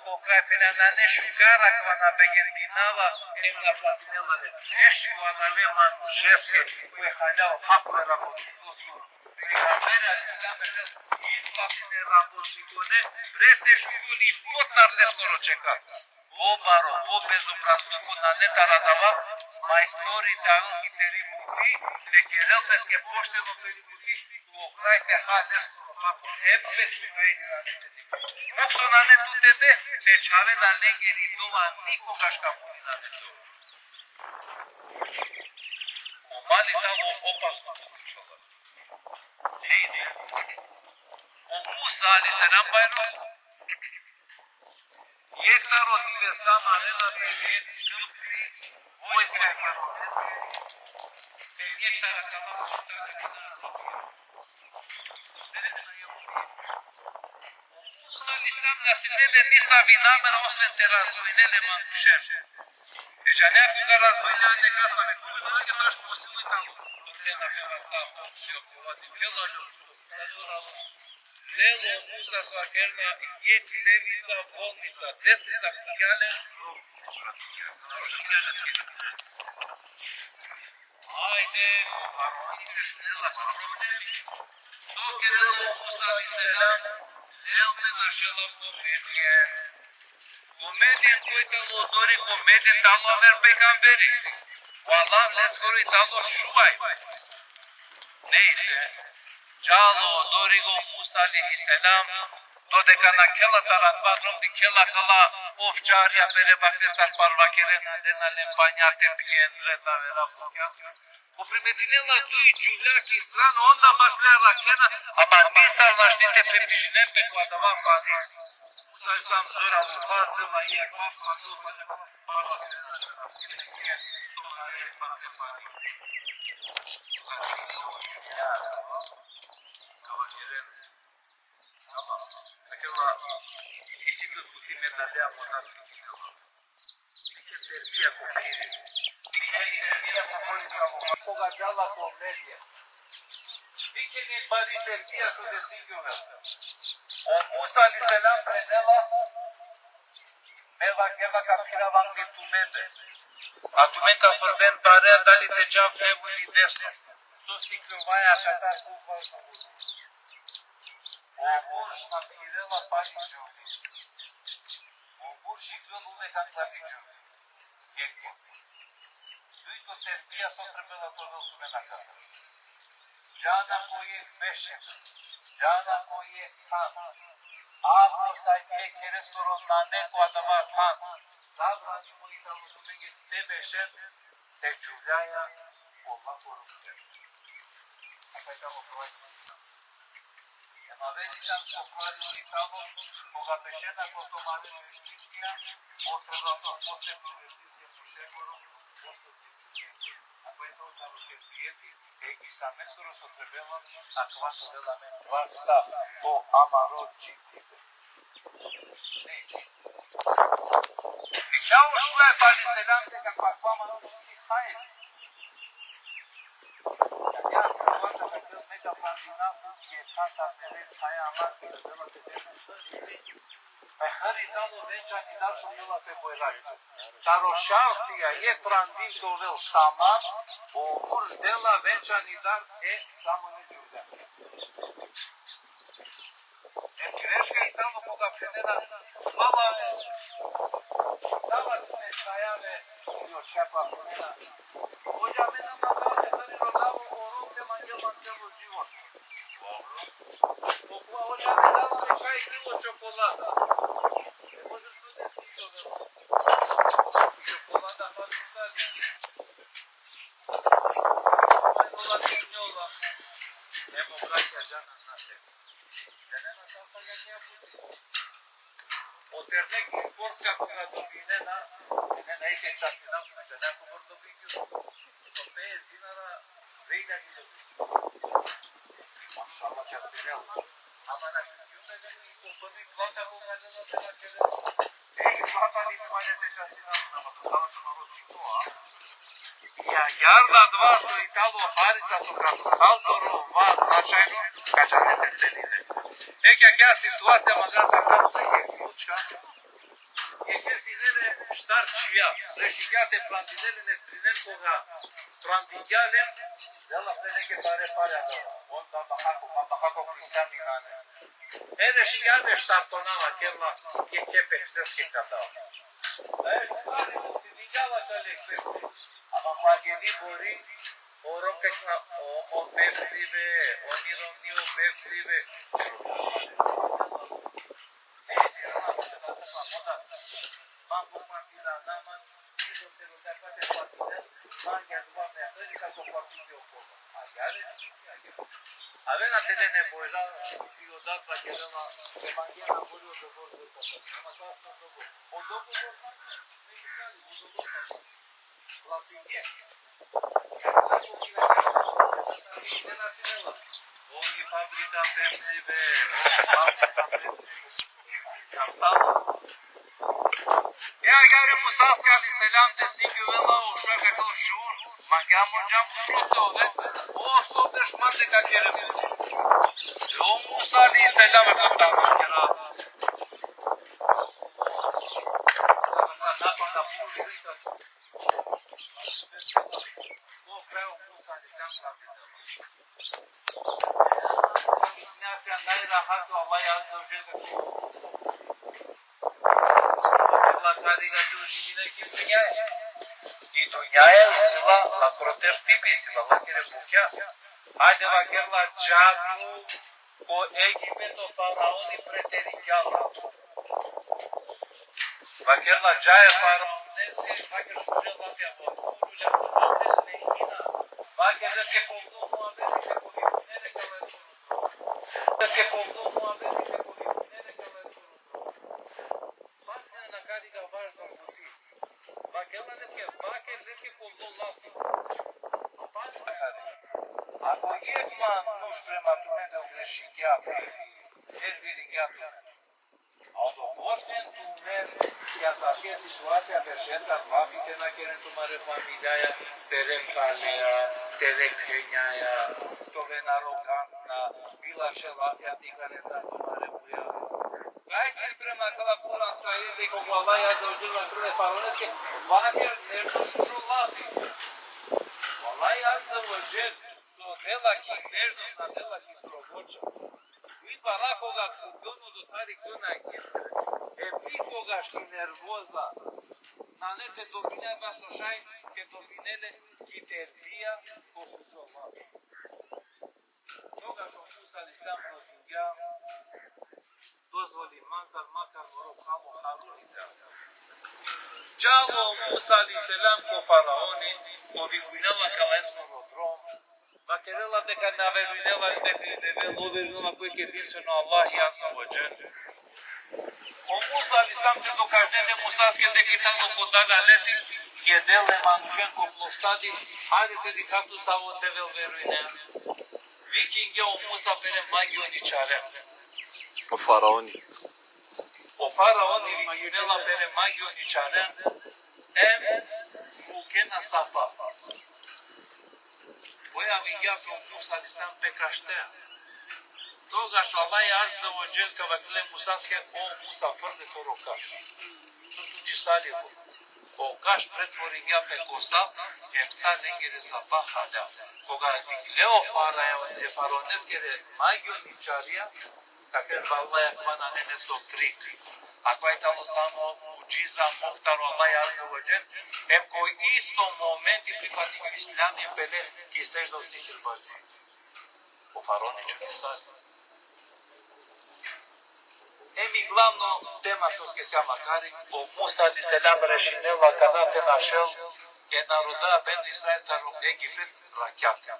ko kraj phenena: nane šukar akava na begendinava, em na platinela le. Teško adale manušeske, koj haljal hakle rabotnikoske. Pejgamberi alejhi selam phenel: isplatine rabotnikone, bre, te šukjol i potar leskoro čeka. Vo baro, vo bezobrazluko nane taro adava, majstori te avel ki teri buti, te kerel peske pošteno peri buti, ko kraj te ha leskoro hako, em pe tu kaj nane te di. Dok so nane tu te de, te čhave da lengeri dova, nikogaš ka buni nane te. O mali tano opasno. Neyse. O Musa alejhi selam bajro, jekh taro divesa marena pe jekh Kipti, vojska e faraoneske, em jekh taro kala kotar e faraoneske. Musa alejhi selam na sine le nisavi namera osven te razdvojinel e manušen. E džanea koga razdvojinena, neka sa me kome, neka taš posili tano. Dok te na pe vasta, si okovati, kela ljubi. Lelo Musa so kerna, jekh levica, bolnica, desnica, kjale, ajde, o faraoni te šunela, problemi. So kerela o Musa alejhi selam, lel pe našela ko Medjen. Ko Medjen, koj tano odori ko Medjen? Tano aver pejgamberi. Vallahi, leskoro i tano Šuajb. Neyse. Džala odori ko Musa alejhi selam, dodeka nakhela taro adava drom, dikhela kala ovčarja pere bakte sar parvakerena, dena len panja te pijen, red avera bukja. Ko primetinela duj džuvlja ki strana, onda bakle rakhena, ama nisar našti te približinen pe ko adava pani. Musa alejhi selam zora mu vazela, i akava pani, pani, pani. Ama, akava, isi pe buti me dadea mo tati. Dikhe terbija ko piri. Dikhe terbija ko piri. Koga džala ko Medjen. Dikhe i bari terbija so desi ki ovel. O Musa alejhi selam phenela: me vakerav ka phirav angli tumende. A tumen ka frden pare, dali te džav levo ili desno. So siklovaja katar kufa. O burž na phirela pali džuvli. O burž i džuvli uvek angla džuvli. Jekh. Dujto terbija so trebela te ovel tumen akate. Džana ko jekh bešen, džana ko jekh than. Ako sa jekh kerestoro nane ko adava than, zabranimo i tano tumenge te bešen, te džuvljaja ko lakoro kher. Akaj tano prvo. Ema veli san so pravi i tano, koga bešena ko tumare mezlisia, o sredo to posebno mezlisia mušekoro, posebno džuvljenje. Akaj tano taro terbijeti, e islameskoro so trebela, akava so dela amen vaksa, to amaro dživdipe. Neyse. Dikhlja o Šuajb alejhi selam deka ko akava manuš isi hajri. Ja, ja sam valjda da neka prandina ko jekh than, mere haja aman ki da dela te dena. E hari tano venčani dar so dela pe bojrak. Taro šartija, jekh prandin te ovel tamam, o burž dela venčani dar, e, samo ne džuvlja. E greška i tano koga phenena: baba, dava tumen sajave, ili o škapa phenena: hodža, amen ama dava te hari rodavo o rom te mangel man celo život. Dobro. Okova: hodža, amen dava me čaj kilo čokolada. E, može so desi to, da? Čokolada pa misali. Nemo bratija džana naše. Džanena sar pa ja buti. O terne ki sportska koga dobinena, ne, ne, eke častinav, znači, nekobor dobingjum. So pedeset dinara, dve iljadi dobingjum. Mašallah, častinel. Ama na šungjum, ne, ne, ko, ko ni plata koga lela te na kere. Ej, plata ni me manje te častinav, ama to stava tumaro džiko, a? Ja, jarna adava so i tano harica so ka stal toro vas značajno, ka džane te cenine. Eke, akaja situacija, magari da kažem, eke slučka, eke sine le štar čhija, rešingja te prandinel len e trinen, koga prandingja len, dela pe leke pare, pare adava. On baba hako, baba hako ko islami nane. E rešingja le štartona, vakerla, eke pepseske ka dav. E, pare, dingja la ka le pepse. Ama ko ageni bori, o rom ka kina, o, o pepsi be, o ni rom ni o pepsi be. Avena te len e bojra, i o dad vakerela, te mangena bori o dogovor. Ama sas o dogovor? O dogovor, o dogovor. Lapinge. Oni fabrika Pepsi be, oni fabrika Pepsi. Jam sala. E agjaar e Musaske alejhi selam, desi ki vela o šuja ka kal šun, mangja mo džam prote ove, o sto dešmande ka kere. O Musa alejhi selam e kota ma kera. I dunjaja isi la, la ko tertibi isi la, la kere bukja. Hajde, vakerla, dža tu ko Egipeto, faraoni preteringja la. Vakerla, dža e faraoneske, vaker šuže lafi, vaker, leske povdo muhabeti, te povikinel e kala e toro. Leske povdo muhabeti, te povikinel e kala e toro. Sine akari ka važno buti. Vakerla leske, vaker leske povdo lafi. A važno akari. Ako jekh manuš prema tumende ogrešingja pe, perveringja pe, a odobor sen tumen ki asavke situacija beršencar lafi te na keren tumare familijaja, tere phraleja, tere phenjaja, te oven arogantna, bilaše lafija te ikalen tumare muja. Kaj sine prema kala kuranska ajeti, koga o Allah azze ve dželle vakerela e faraoneske, vaker nešto šužo lafi. O Allah azze ve dželle so dela ki nežnost, na dela ki strogoća. Oj bara koga kugjono do tari kjona iskre. Em nikogaš ki nervoza nane te dobine, ama so šaj te dobine le ki terpija, ko šužo lafi. Togaš o Musa alejhi selam rodingja, dozvoli mancar, makar moro phral o Haruni te avel. Džal o Musa alejhi selam ko faraoni, povikinela kala lesoro drom, vakerela deka na verujnela deka o Devel, o verujnela ko jekh edinstveno Allahi azze ve dželle. O Musa alejhi selam te dokažnel e Musaske deka i tano ko dalaleti, kedel e manušen ko ploštadi, hajde te dikha tu savo Devel verujnea. Vikingja o Musa pere magioničaren. O faraoni. O faraoni vikinela pere magioničaren, em bukena safa. Pojavingja pe o Musa alejhi selam pe kaštea. Togaš o Allah azze ve dželle ka vakerel e Musaske: O Musa, frde toro kaš. So slučisali pe? O kaš pretvoringja pe ko sap, em sa lengere sapa halja. Koga dikhle o faraon, e faraoneskere magioničarija, ka vakerel: Vallahi, akava nane neso trik. Akava i tano samo mudžiza muhtar o Allah azze ve dželle. Em ko isto momenti prifatingja o islami, pele ki sedžda o sihirbazija. O faraoni čudisali. Em i glavno tema soske sijam akari, o Musa alejhi selam rešinela akana te našel e naroda Benu Israil taro Egipet rakjate.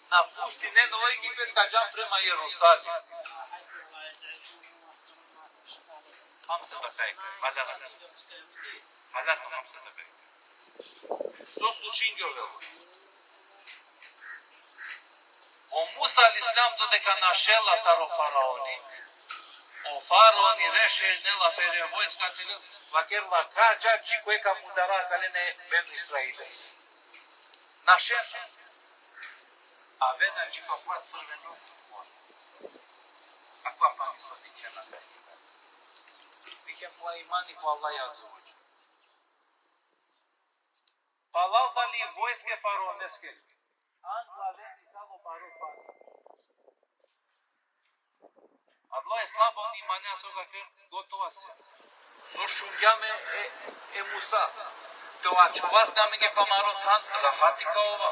Na puštinen o Egipet, ka džan prema Jerusalim. Hamse dakika, halas. Halas, hamse dakika. So slučingjola? O Musa alejhi selam dodeka našela taro faraoni, o faraoni rešinela pere vojska te lel, vakerla: Ka dža dži ko ka mudara kalen e Benu Israile. Našena. Avena dži pa pla crveno. Akava pani so dikhena. Dikhen po imani ko Allah azze ve dželle. Palal tali vojske faraoneskiri. Angla lendi talo baro pani. Adala e slabo imanja so ka keren, gotova si. So šungja me e, e Musa. Te ačhovav amenge pa amaro than, rahati ka ova.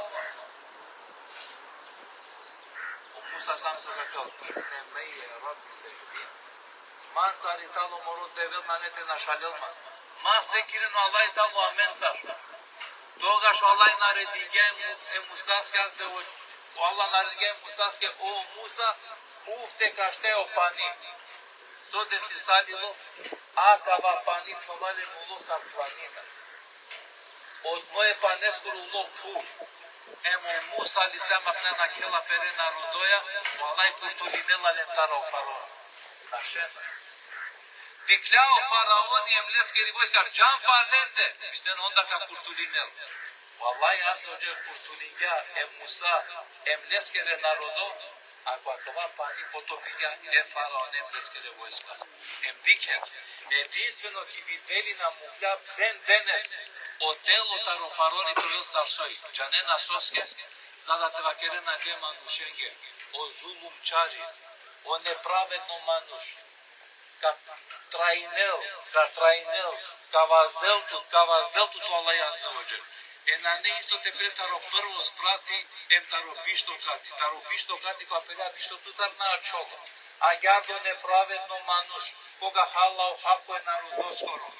O Musa sam so ka keren, inne ma'ije Rabbi sejehdin. Mancar i talo moro Devel, nane te našalel man. Ma sekirin, o Allah i talo amencar. Togaš o Allah naredingja e Mu-, e Musaske azze ve, o Allah naredingja e Musaske, o Musa, phuv te kašte o pani. So desisalilo? Akava pani, phralalen, ulo sar planina. Odma e paneskoro ulo phuv. Em o Musa alejhi selam akana nakhela pere narodoja, o Allah kurtulinela len taro faraon. Našena. Dikhlja o faraoni em leskeri vojska, džan palal lende, mislen onda ka kurtulinel. O Allah azze ve dželle kurtulingja e Musa em leskere narodo, a ko akava pani potopingja e faraone em leskere vojska. Em dikhen, edinstveno ki videlina mukhlja den denes o telo taro faraoni te ovel sar soj. Džanena soske? Za da te vakerena e manušenge: o zulumčari, o nepravedno manuš, ka trajnel, ka trajnel, ka vazdel tut, ka vazdel tut o Allah azze ve dželle. E nane isto te pre taro prvo sprati em taro bišto kati. Taro bišto kati ka pere bišto tutar na ačhola. Agjaar o nepravedno manuš, koga hala o hako e narodoskoro,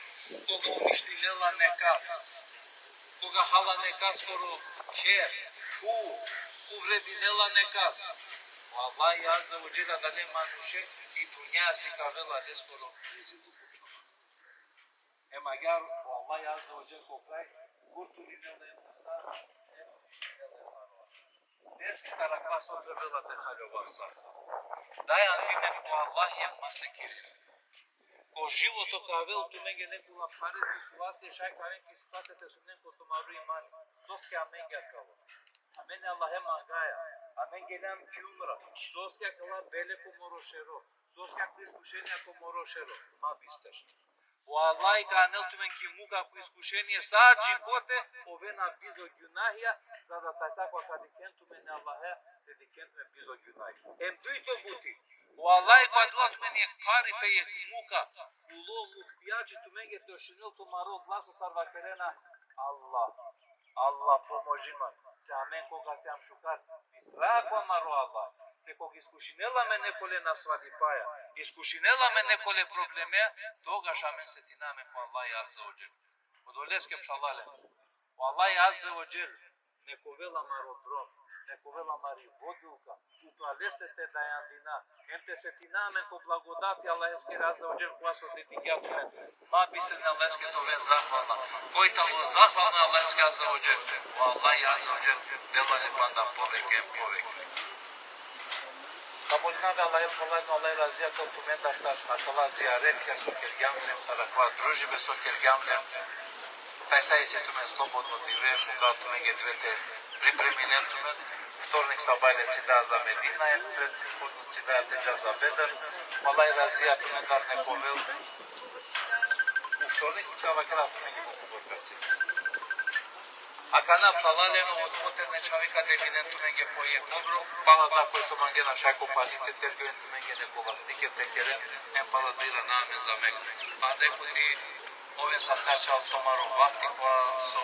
koga uništinela nekas, koga hala nekaskoro kher, phuv, uvredinela nekas, o Allah azze ve dželle adale manuše ki dunja sikavela leskoro rezilluko. Em agjaar o Allah azze ve dželle ko kraj kurtulinela e Musa, em uništinela e faraone. Dersi taro akava so trebela te haljova sa. Dajandinen ko Allah em ma sekirin. Ko životo ka avel tumenge nekola phare situacija, šaj ka aven ki situacija te sumnen ko tumaro imani. Soske amenge akava? Amen e Allahe mangaja, amen geljam ki umra. Soske akala bele ko moro šero? Soske akala iskušenja ko moro šero? Ma bister. O Allah ka anel tumen ki muka, ko iskušenie, sa džikote ovena bizo gjunahija, za da tajsa koga ka dikhen tumen e Allahe, te dikhen tumen bizo gjunahija. Em dujto buti, o Allah ka anel tumen jekh pharipe, jekh muka, ulo muhtijadži tumenge te šunel tumaro glaso sar vakerena: Allah, Allah, pomožin man, se amen koga sijam šukar, bistraja ko amaro Allah. Se koga iskušinela amen nekole nasvalipaja, iskušinela amen nekole problemeja, togaš amen setina amen ko Allah azze ve dželle. Odoleske phralalen, o Allah azze ve dželle nek ovel amaro drom, nek ovel amari vodilka, upral leste te dajandina, em te setina amen ko blagodati Allaheskere azze ve dželle, kova so dedingja tumen. Ma bister e Allaheske te oven zahvalna. Koj tano zahvalna e Allaheske azze ve dželle, o Allah azze ve dželle dela le panda poveke, poveke. Ka molinav e Allahe, phralalen, o Allah razija te ovel tumendar taro akala zijaretija so kergjam len, taro akava družibe so kergjam len. Tajsa isi tumen slobodno dive, muka tumenge dive te pripreminen tumen. Vtornik sabajle cidaja za Medina, em predpodne cidaja te dža za Bedr. O Allah razija tumendar nek ovel. U vtornik ka vakerav tumenge ko koga ka cida. Akana, phralalen, o, o terne čhave ka delinen tumenge po jekh dobro, pala da koj so mangena šaj ko pali te tergjoven tumenge nekola slike te keren, em pala da irana amen za Meka. Panda e kuti oven saste ačhal tumaro vakti kova so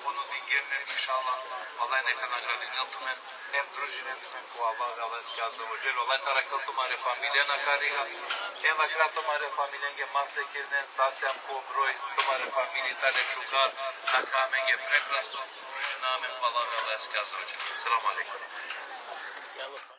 ponudingjem, inšallah, Allah neka nagradinel tumen, em družinen tumen ko Allah, Allaheske azze ve dželle. Allah te arakhel tumare familijen akariga, em vakerav tumare familijenge ma sekirinen, sa sijam ko broj, tumare familije tane šukar, nakha amenge prekrasno, družina amen ko Allah, Allaheske azze ve dželle. Selamu alejkum.